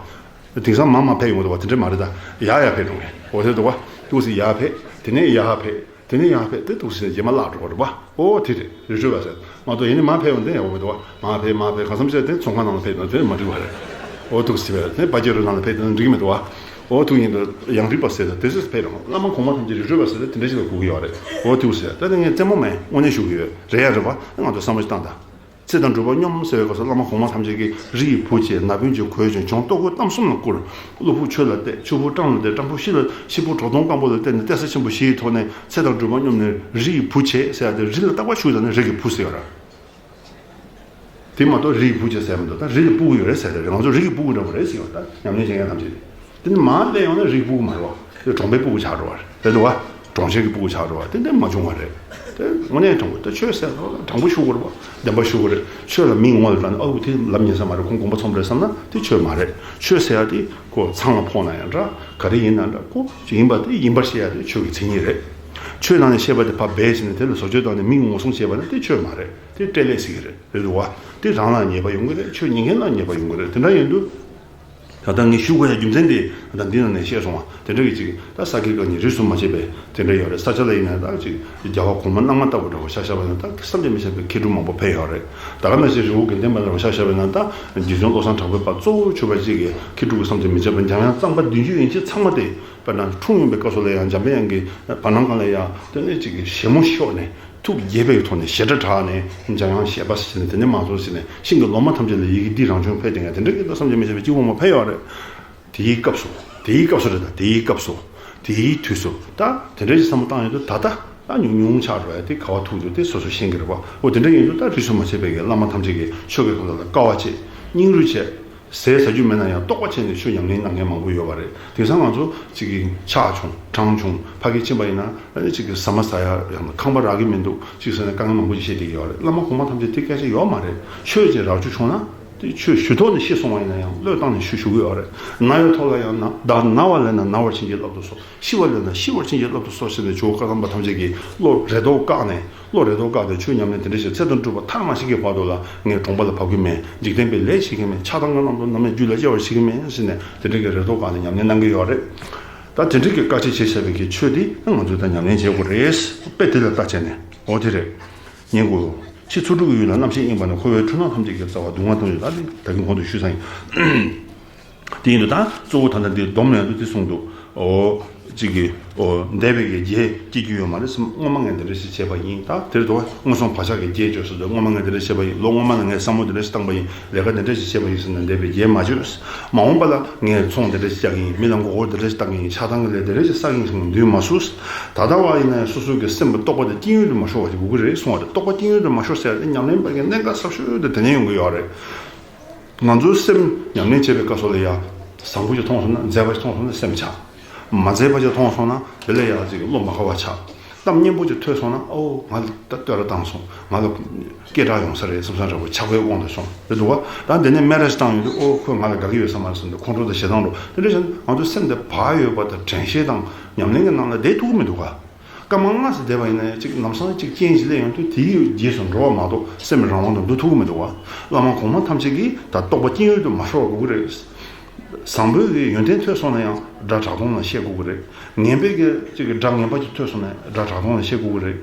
བ། དེང་སང་མར་མར་ཕེབས་ཡོང་འདུག་བ། དེ་འདྲ་མ་རེད། ད་ཡར་ཡར་ཕེབས་འགྲོ་མཁན། འོ་དེ་འདུག་བ། ཏོག་ཙམ་ཡར་ཕེབས། དེ་ནས་ཡར་ཕེབས། དེ་ནས་ཡར་ཕེབས་ཏེ་འདུག་སེ་རྗེས་མ་བརླག་འགྲོ་བ་རེད་པ། ཨོ་དེ་རེད། རི་ཁྲོད་པ་ཟེར་མ་གཏོགས་ཡིན་ནི་མར་ཕེབས་ཡོང་དེ་ཡག་པོ་མི་འདུག་བ། མར་ཕེབས་མར་ཕེབས་གང་འཚམ་བྱས་དེ་ཚོང་ཁང་ནང་ལ་ཕེབས་ན་དེ་མ་འགྲིག་པ་རེད། ཨོ་འདུག་སེ་ཕེབས་དེ་པ་ཀྱི་རུ་ནང་ལ་ཕེབས་དེ་འགྲིག་གི་མི་འདུག་བ། ཨོ་ཐུག་ཡིན་དུ་ཡང་རིག་པ་ཟེར་དེ་དེ་སུ་ཕེབས་རུང་བླ་མ་གོང་མ་ཐམས་ཅད་རི་ཁྲོད་པ་ཟེར་དེ་དེ་འདྲ་ཞིག་ལ་གོ་གི་ཡོད་རེད། ཨོ་འདུག་སེ་ད་དེ་ངས་རྩེད་མོ་མེད་དངོས་གནས་ཞུ་གི་ཡོད་རེད་ཡ་རེད་པ། ང་ཚོ་བསམ་བློ་ཞིག་བཏང་དང་། ཚེ་དང་སྒྲུབ་པ་སྙོམས་ཟེར་བའི་སྐབས་སུ་བླ་མ་གོང་མ་ཐམས་ཅད་ཀྱིས་རི་ཡི་བུ་བྱས། ན་བུན་གྱིས་གོས་གྱོན། གྱོང་ལྟོ་གོས་གཏམ་གསུམ་ལ་བསྐུར། གློ་ཕུག་ཆོས་ལ་གཏད། ཆུ་བུར་སྤྲང་ལ་གཏད། སྤྲང་ཕུག་ཤི་ལ་ཤི་བུར་གྲོག་དོང་སྐམ་པོ་ལ་གཏད་ནས་གཏད་ས་ཆེན་པོ་བཞིའི་ཐོག་ནས་ཚེ་དང་སྒྲུབ་པ་སྙོམས་ནས་རི་ཡི་བུ་བྱས་ཟེར་ཡ་དེ་རི་ལ་རྟག་པར་བཞུགས་ད་ནི་རི་གི་བུ་ཟེར་བ་ར། དེ་མ་གཏོགས་རི་ཡི་བུ་བྱས་ཟེར་མི་འདུག་ད་རི་ལ་སྤུ་གུ་ཡོད་རེད་ཟེར་ཏེ་རེད། ང་ཚོ་རི་གི་སྤུ་གུ་འདྲ་པོ་རེད་ཟེར་བ། ད་ཉམས་ལེན་བྱེད་མཁན་ཐམས་ཅད་དེ། དེ་ནི་མར་སླེབས་ཡོང་ན་རིགས་སྤུ་གུ་མ་རེད་བ། དེ་གྲོང་པའི་སྤུ་གུ་ཆགས་འགྲོ་བ་རེད། རེད་འདུག་བ། གྲོང་ཁྱེར་གྱི་སྤུ་གུ་ཆགས་འགྲོ་བ་དེ་འདྲ་མ་བྱུང་བ་རེད། དེ་དངོས་གནས་དྲང་པོ་ད་ཆོས་ཟེར་ཐོག་ལ་དྲང་པོ་ཞུ་དགོས་རེད་བ། བདེན་པ་ཞུ་དགོས་རེད། ཆོས་ལ་མིང་ངོ་ལ་བཏགས་ནས་ཨ་འུ་དེ་ལབ་ཉན་ས་མ་རེད། ཁོང་དགོངས་པ་ཚོམ་རེད་བསམ་ན་དེ་ཆོས་མ་རེད། ཆོས་ཟེར་ཡ་དེ་ཁོ་ཚང་ལ་ཕོག་ན་ཡང་འདྲ་ག་རེ་ཡིན་ན་འདྲ་ཁོ་ཅིག་ཡིན་པ་དེ་ཡིན་པར་བཤད་ཡ་དེ་ཆོས་ཀྱི་མཚན་ཉིད་རེད། ཆོས་ནང་ནས་བཤད་པ་དེ་ཕར་སྦས་བྱས་ནས་དེ་ལ་བཟོ་བཅོས་བཏང་ནས་མིང་ངོ་སྲུང་བྱས་པ་ན་དེ་ཆོས་མ་རེད། དེ་སྤྲེལ་ལད་ཟེར་གྱི་རེད། རེད་འདུག་བ། དེ་རང་ལ་ཉེས་པ་ཡོང་གི་རེད། ཆོས་ཉན་མཁན་ལ་ཉེས་པ་ཡོང་གི་རེད། དེ་འདྲ་ཡིན་དུས། ད་ལྟ་ངས་ཞུ་དགོས་ཡ་རྒྱུ་མཚན་དེ་ད་འདི་ནང་ནས་བཤད་སོང་བ་དེ་འདྲ་གི་ཅིག་ད་ས་དགེ་བཀའ་རྙིང་རིས་སུ་མ་ཆད་པའི་དེ་འདྲ་ཡོད་རེད། ས་ཆ་ལ་ཡིན་ན་ད་ཅིག་རྒྱལ་བ་གོང་མ་གླང་མ་ལྟ་བུ་འདྲ་བོ་ཆ་བཞག་པ་ཡིན་ན་ད་བསམ་གྱིས་མི་ཁྱབ་པའི་མཁས་གྲུབ་མང་པོ་ཕེབས་ཡོད་རེད། ད་ག་ནང་བཞིན་རི་བོ་དགེ་ལྡན་པ་འདྲ་བོ་ཆ་བཞག་པ་ཡིན་ན་ད་རྗེ་བཙུན་བློ་བཟང་གྲགས་པའི་བར་གཙོ་བོ་གྱུར་པ་ཅིག་གི་མཁས་གྲུབ་ཀྱི་བསམ་གྱིས་མི་ཁྱབ་པ་འཇམ་དབྱངས་གཙང་པ་བདུན་ཅུ་ཡན་ཆད་ཚང་མ་དེ། དཔེར་ན་འཁྲུངས་ཡོང་པའི་སྐབས་སུ་ལ་ཡང་འཇམ་དཔལ་དབྱངས་ཀྱི་བར་སྣང་སྒང་ལ་ཡང་དེ་ནས་ཅིག་གི་ཞལ་མོ་ཤོར་ནས་ཐུགས་དགྱེས་པའི་ཐོག་ནས་ཞལ་བྲེ་བྲེགས་ནས་འཇམ་དབྱངས་བཞད་པ་ཟེར་ནས་དེ་ནས་མ་གཏོགས་ཟེར་ནས་ཤིང་གི་ལོ་མ་ཐམས་ཅད་ལ་ཡི་གེ་འདི་རང་བྱུང་ཕེབས་དེ་ངས་དེ་འདྲ་གི་ད་བསམ་གྱིས་མི་ཁྱབ་པའི་སྐྱིད་པོ་མ་ཕེབས་ཡོད་རེད། དེའི་སྐབས་སུ་དེའི་སྐབས་སུ་རེད། ད་དེའི་སྐབས་སུ་དེའི་དུས་སུ་ད་དེ་འདྲ་ཞིག་བསམ་བློ་བཏང་ཡོད་དུས་ད་ལྟ་ད་ཉུང་ཉུང་ཆགས་འགྲོ་ཡ་དེ་ག་བ་ཐུག་འདུག་དེ་སོ་སོ་ཤེས་ཀྱི་རེད་པ། འོ་དེ་འདྲ་ཡིན་དུས་ད་རིས་སུ་མ་ཆད་པའི་གི་བླ་མ་ཐམས་ཅད་ཀྱིས་ཆོས་ཀྱི་དོན་དག་ལ་དཀའ་བ་སྤྱད། སྙིང་རུས་བྱས། ཟས་ཟ་རྒྱུ་མེད་ན་ཡང་ལྟོགས་པ་བྱས་ནས་ཆོས་ཉམས་ལེན་གནང་མཁན་མང་པོ་ཡོད་པ་རེད། དེང་སང་ང་ཚོ་གཅིག་གིས་ཆག་བྱུང་གྲང་བྱུང་ཕ་གི་ཕྱིན་པ་ཡིན་ན་ཨ་ནི་གཅིག་གིས་ཟ་མ་ཟ་ཡ་ཡང་ན་ཁང་པ་རག་གི་མི་འདུག་གཅིག་ཟེར་ནས་དཀའ་ངལ་མང་པོ་ཞིག་བཤད་བསྡད་ཀྱི་ཡོད་རེད། བླ་མ་གོང་མ་ཐམས་ཅད་དེ་སྐད་ཆ་ཡོད་མ་རེད། ཆོས་ཅིག་རག་རྒྱུ་བྱུང་ན་དེ་ཆོས་ཞུ་ཐོག་ནས་ཤེས་སོང་བ་ཡིན་ན་ཡང་བློས་བཏང་ནས་ཆོས་ཞུ་གི་ཡོད་རེད། ན་ཡོད་ཐོག་ལ་ཡང་ན་བདག་ན་བ་ལས་ན་ན་བར་བྱིན་གྱིས་བརླབ་ཏུ་གསོལ། ཤི་བ་ལས་ན་ཤི་བར་བྱིན་གྱིས་བརླབ་ཏུ་གསོལ་ཟེར་ནས་ཇོ་བོ་བཀའ་གདམས་པ་ཐམས་ཅད་ཀྱིས་བློ་རེ་དོགས་བཀག་ནས་བློ་རེ་དོགས་བཀག་སྟེ་ཆོས་ཉམས་ལེན་དེ་འདྲ་ཞིག་ཚེ་དང་སྒྲུབ་པ་མཐར་མ་ཕྱིན་གྱི་བར་དུ་ལ་ངས་གྲོང་པ་ལ་བབས་ཀྱི་མེད། འཇིག་རྟེན་པའི་ལས་བྱེད་ཀྱི་མེད། ཆགས་སྡང་གི་རྣམ་རྟོག་ནམ་ཡང་རྒྱུད་ལ་སྐྱེ་བར་བྱེད་ཀྱི་མེད་ཟེར་ནས་དེ་འདྲ་གི་རེ་དོགས་བཀག་ནས་ཉམས་ལེན་གནང་གི་ཡོད་རེད། ད་དེ་འདྲ་གི་བཀའ་ཆད་བྱས་བྱས་པའི་གི་ཆོས་འདི་ང་ཚོས་ད་ཉམས་ལེན་བྱེད་དགོས་རེད། དཔེ་དེ་ལ་ལྟ་བྱས་ནས་འོ་དེ་རེད། ཉན་དགོས། ཕྱི་ཚུལ་དྲུག་གི་ཡུལ་ལ་རྣམ་ཤེས་གཡེངས་པ་ན་འཁོར་བའི་འཁྲུལ་སྣང་ཐམས་ཅད་ཀྱི་རྩ་བ་སྡུག་བསྔལ་སྟོང་ཡོད་ལ་ནི་ད་གིན་གོང་དུ་ཞུས་ཚར་ཡིན། དེ་ཡིན་དུས་ད་གཙོ་བོ་ད་ལྟ་འདིར་སྡོམ་ལ་ཡང་དུ་དེ་གསུངས་འདུག་ཨོ། གཅིག་གིས་ཨོ་འདས་པའི་གི་རྒྱས་སྐྱེ་རྒྱུ་ཡོད་མ་རེད་བསམ། སྔོན་མ་ངས་འདི་འདྲ་ཞིག་བྱས་པ་ཡིན། ད་དེར་དུ་མངོན་སུམ་བག་ཆགས་ཀྱི་རྒྱས་བཅོས་སུ་འདུག་སྔོན་མ་ངས་འདི་འདྲ་བྱས་པ་ཡིན། ལོ་སྔོན་མ་ལ་ངས་བསམ་བློ་འདི་འདྲ་ཞིག་བཏང་པ་ཡིན། ལས་ཀ་འདི་འདྲ་ཞིག་བྱས་པ་ཡིན་ཟེར་ནས་འདས་པའི་རྒྱས་མ་བཅོས། མ་འོངས་པ་ལ་ངས་ཚོང་འདི་འདྲ་ཞིག་རྒྱག་གི་ཡིན། མི་ལ་མགོ་སྐོར་འདི་འདྲ་ཞིག་བཏང་གི་ཡིན། ཆགས་སྡང་གི་ལས་འདི་འདྲ་ཞིག་བསགས་ཀྱི་ཡིན་ཟེར་ནས་འདུན་མ་སོང་། ད་ལྟ་བ་ཡིན་ན་ཡང་སོ་སོ་གི་སེམས་ཀྱི་རྟོག་པ་དེ་སྐྱོན་ཡོན་དུ་མ་ཤོར་བ་ཞིག་དགོས་ཀྱི་རེད་གསུངས་པ་རེད། རྟོག་པ་སྐྱོན་ཡོན་དུ་མ་ཤོར་ཟེར་ཡ་དེ་ཉམས་ལེན་པ་གི་གནད་འགག་ཟབ་ཤོས་དེ་དེ་ནས་ཡོང་གི་ཡོད་རེད། ང་ཚོའི་སེམས་ཉམས་ལེན་བྱེད་པའི་སྐབས་སུ་ལ་ཡང་། བཟང་པོ་ཅིག་མཐོང་སོང་ན། མཛེས་པ་ཅིག་མཐོང་སོང་ན་སེམས་ཆགས། མ་མཛེས་པ་ཅིག་མཐོང་སོང་ན་དེ་ལ་ཡང་ཅིག་བློ་མ་ཁ་བ་ཆགས། གཏམ་སྙན་པོ་ཅིག་ཐོས་སོང་ན། ཨོ་ང་ལ་ད་བསྟོད་ར་བཏང་སོང་། ང་ལ་སྐད་གྲགས་ཡོང་ས་རེད་བསམ་ས་འདྲ་པོ་ཆགས་པའི་དབང་དུ་སོང་རེད་འདུག་བ། ད་འདི་ནས་སྨད་ར་ཞིག་བཏང་ཡོང་དུས། ཨོ་ཁོས་ང་ལ་དགའ་གི་ཡོད་ས་མ་རེད་བསམ་དུས་ཁོང་ཁྲོ་དང་ཞེ་སྡང་འགྲོ། དེ་འདྲ་བྱས་ན་ང་ཚོའི་སེམས་དེ་བག་ཡོད་པ་དང་དྲན་ཤེས་དང་ཉམས་ལེན་གྱི་ནང་ལ་བསྡད་ཐུབ་ཀྱི་མི་འདུག་ག། སྐར་མ་ལྔ་ཙམ་བསྡད་པ་ཡིན་ན་ཡང་གཅིག་ལམ་སང་གཅིག་རྐྱེན་ཞིག་སླེབས་ཡོང་དུས་དེའི་རྗེས་སུ་འགྲོ་བ་མ་གཏོགས་སེམས་རང་དབང་དུ་འདུ་ཐུབ་ཀྱི་མི་འདུག་བ། བླ་མ་གོང་མ་ཐམས་ཅད་ཀྱིས་ད་རྟོག་པ་སྐྱོན་ཡོན་དུ་མ་ཤོར་བ་དགོས་ཀྱི་རེད། བཟང་པོའི་གི་ཡོན་ཏན་ཐོས་སོང་ན་ཡང་དགྲ་གྲགས་སྟོང་ལ་བཤད་དགོས་ཀྱི་རེད། ངན་པའི་གི་གཅིག་གི་སྒྲ་ངན་པ་ཅིག་ཐོས་སོང་ན་དགྲ་གྲགས་སྟོང་ལ་བཤད་དགོས་ཀྱི་རེད།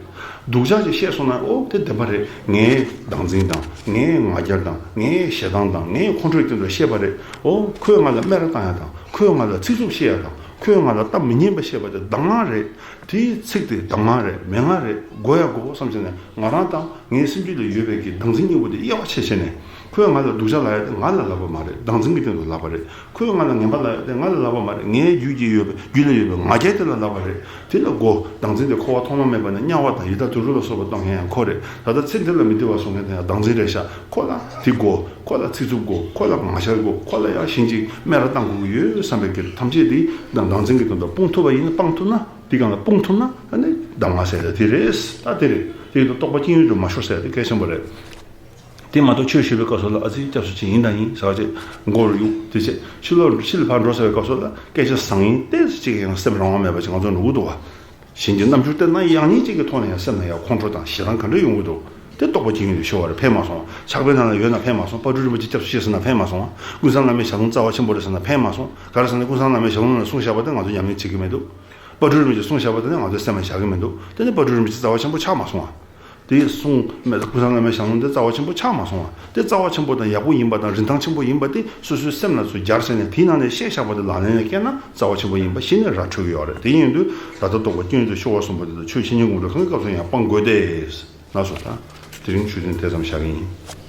སྡུག་ཅག་ཅིག་བཤད་སོང་ན། ཨོ་དེ་བདེན་པ་རེད། ངའི་བདག་འཛིན་དང་ངའི་ང་རྒྱལ་དང་ངའི་ཞེ་སྡང་དང་ངའི་ཁོང་ཁྲོའི་སྟེང་དུ་བཤད་པ་རེད། ཨོ་ཁོས་ང་ལ་སྨད་ར་བཏང་ཡ་དང་ཁོས་ང་ལ་ཚིག་རྩུབ་བཤད་ཡ་དང་ཁོས་ང་ལ་གཏམ་མི་སྙན་པ་བཤད་པ་དེ་གདམས་ངག་རེད། དེའི་ཚིག་དེ་གདམས་ངག་རེད། མན་ངག་རེད། གོ་ཡ་གོ་བསམ་བྱས་ནས་ང་རང་དང་ངའི་སེམས་རྒྱུད་ལ་ཡོད་པའི་གི་བདག་འཛིན་གཉིས་པོ་དེ་དབྱེ་བ་ཕྱེ་བྱས་ནས། ཁོས་ང་ལ་སྡུག་ཅག་ལབ་ཡ་དེ་ང་ལ་ལབ་པ་མ་རེད། བདག་འཛིན་གྱི་སྟེང་དུ་ལབ་པ་རེད། ཁོས་ང་ལ་ངན་པ་ལབ་ཡ་དེ་ང་ལ་ལབ་པ་མ་རེད། ངའི་རྒྱུད་ཀྱི་ཡོད་པའི་རྒྱུད་ལ་ཡོད་པའི་ང་རྒྱལ་དེ་ལ་ལབ་པ་རེད། དེ་ལ་གོ། བདག་འཛིན་དེ་འཁོར་བ་ཐོག་མ་མེད་པ་ནས་དམྱལ་བ་དང་ཡི་དྭགས་དུད་འགྲོ་ལ་སོགས་པ་གཏོང་མཁན་ཡང་ཁོ་རེད། ད་ལྟ་ཚེ་འདི་ལ་མི་བདེ་བ་བཟོ་མཁན་དེ་ཡང་བདག་འཛིན་རེད་ཤག། ཁོ་ལ་དེ་གོ། ཁོ་ལ་ཚིག་རྩུབ་གོ། ཁོ་ལ་ང་རྒྱལ་གོ། ཁོ་ལ་ཡང་གཞན་གྱིས་སྨད་ར་བཏང་དགོས་ཀྱི་ཡོད་བསམ་པའི་གི་ཐམས་ཅད་དེ་བདག་བདག་འཛིན་གྱི་དོན་དུ་སྤོང་ཐུབ་པ་ཡིན་ན། སྤང་ཐུབ་ན། དེ་གང་ལ་སྤོང་ཐུབ་ན་ཨ་ནི་གདམས་ངག་ཟེར་ཡ་དེ་རེད། ད་དེ་རེད། དེ་ཡིན་དུས་རྟོག་པ་སྐྱོན་ཡོན་དུ་མ་ཤོར་ཟེར་ཡ་དེ་གལ་ཆེན་པོ་རེད། དེ་མ་གཏོགས་ཆོས་ཞུ་བའི་སྐབས་སུ་ལ་ཨ་ཙི་སྐྱབས་སུ་མཆི་ཡིན་དང་ཡིན་ཟེར་བ་ཅིག་མགོ་རུ་གཡུག་དེ་བྱས་ཕྱི་ལོགས་ཕྱི་ལ་ཕར་འགྲོ་ཟེར་བའི་སྐབས་སུ་ལ་སྐད་ཆ་བཟང་ཡིན་ཏོག་ཙམ་ཅིག་ཡང་སེམས་རང་དབང་མེད་པ་ཅིག་ང་ཚོ་འགྲོ་གི་འདུག་བ། གཞན་གྱི་རྣམ་འགྱུར་བལྟས་ན་ཡང་སྙིང་གཅིག་གི་ཐོག་ནས་ཡང་སེམས་ལ་ཡང་ཁོང་ཁྲོ་དང་ཞེ་སྡང་ག་འདྲ་ཡོང་གི་འདུག། དེ་རྟོག་པ་སྐྱོན་ཡོན་དུ་ཤོར་བ་རེད། ཕན་མ་སོང་། ཕྱག་དཔེ་ནང་ལ་ཡོད་ན་ཕན་མ་སོང་། དཔལ་སྤྲུལ་རིན་པོ་ཆེ་སྐྱབས་སུ་མཆི་ཟེར་ན་ཕན་མ་སོང་། ཀུན་བཟང་བླ་མའི་ཞལ་ལུང་རྩ་བ་ཆེན་པོ་རེད་ཟེར་ན་ཕན་མ་སོང་། ག་རེ་ཟེར་ན་ཀུན་བཟང་བླ་མའི་ཞལ་ལུང་ནང་གསུངས་བཞག་པ་དེ་ང་ཚོ་ཉམས་ལེན་བྱེད་ཀྱི་མི་འདུག། དཔལ་སྤྲུལ་རིན་པོ་ཆེས་གསུངས་བཞག་པ་དེ་ནི་ང་ཚོའི་སེམས་ལ་བཞག་གི་མི་འདུག་དེ་ནི་དཔལ་སྤྲུལ་རིན་པོ་ཆེ་རྩ་བ་ཆེན་པོ་ཆགས་མ་སོང་བ། དེ་གསུངས་མེད་ཀུན་བཟང་བླ་མའི་ཞལ་ལུང་དེ་རྩ་བ་ཆེན་པོ་ཆགས་མ་སོང་བ། དེ་རྩ་བ་ཆེན་པོ་དང་ཡག་པོ་ཡིན་པ་དང་རིན་ཐང་ཆེན་པོ་ཡིན་པ་དེ་སོ་སོའི་སེམས་ལ་ཚུར་སྦྱར་བྱས་ནས་དེའི་ནང་ནས་བཤད་བཞག་པ་དེ་ལག་ལེན་ལ་བསྐྱལ་ན་རྩ་བ་ཆེན་པོ་ཡིན་པ་གཞི་ནས་ར་འཕྲོད་ཀྱི་ཡོད་རེད། དེ་ཡིན་དུས་ད་ལྟ་རྟོགས་པ་སྐྱོན་ཡོན་ཏན་ཤོར་བ་གསུངས་པ་དེ་དང་ཆོས་འཆད་ཉན་སྒོམ་སྒྲུབ་གང་གི་སྐབས་སུ་ཡང་སྤང་དགོས་ཏེ། ལགས་སོ། ད་དེ་རིང་ཆོས་ཚན་དེ་ཙམ་བཞག་གི་ཡིན།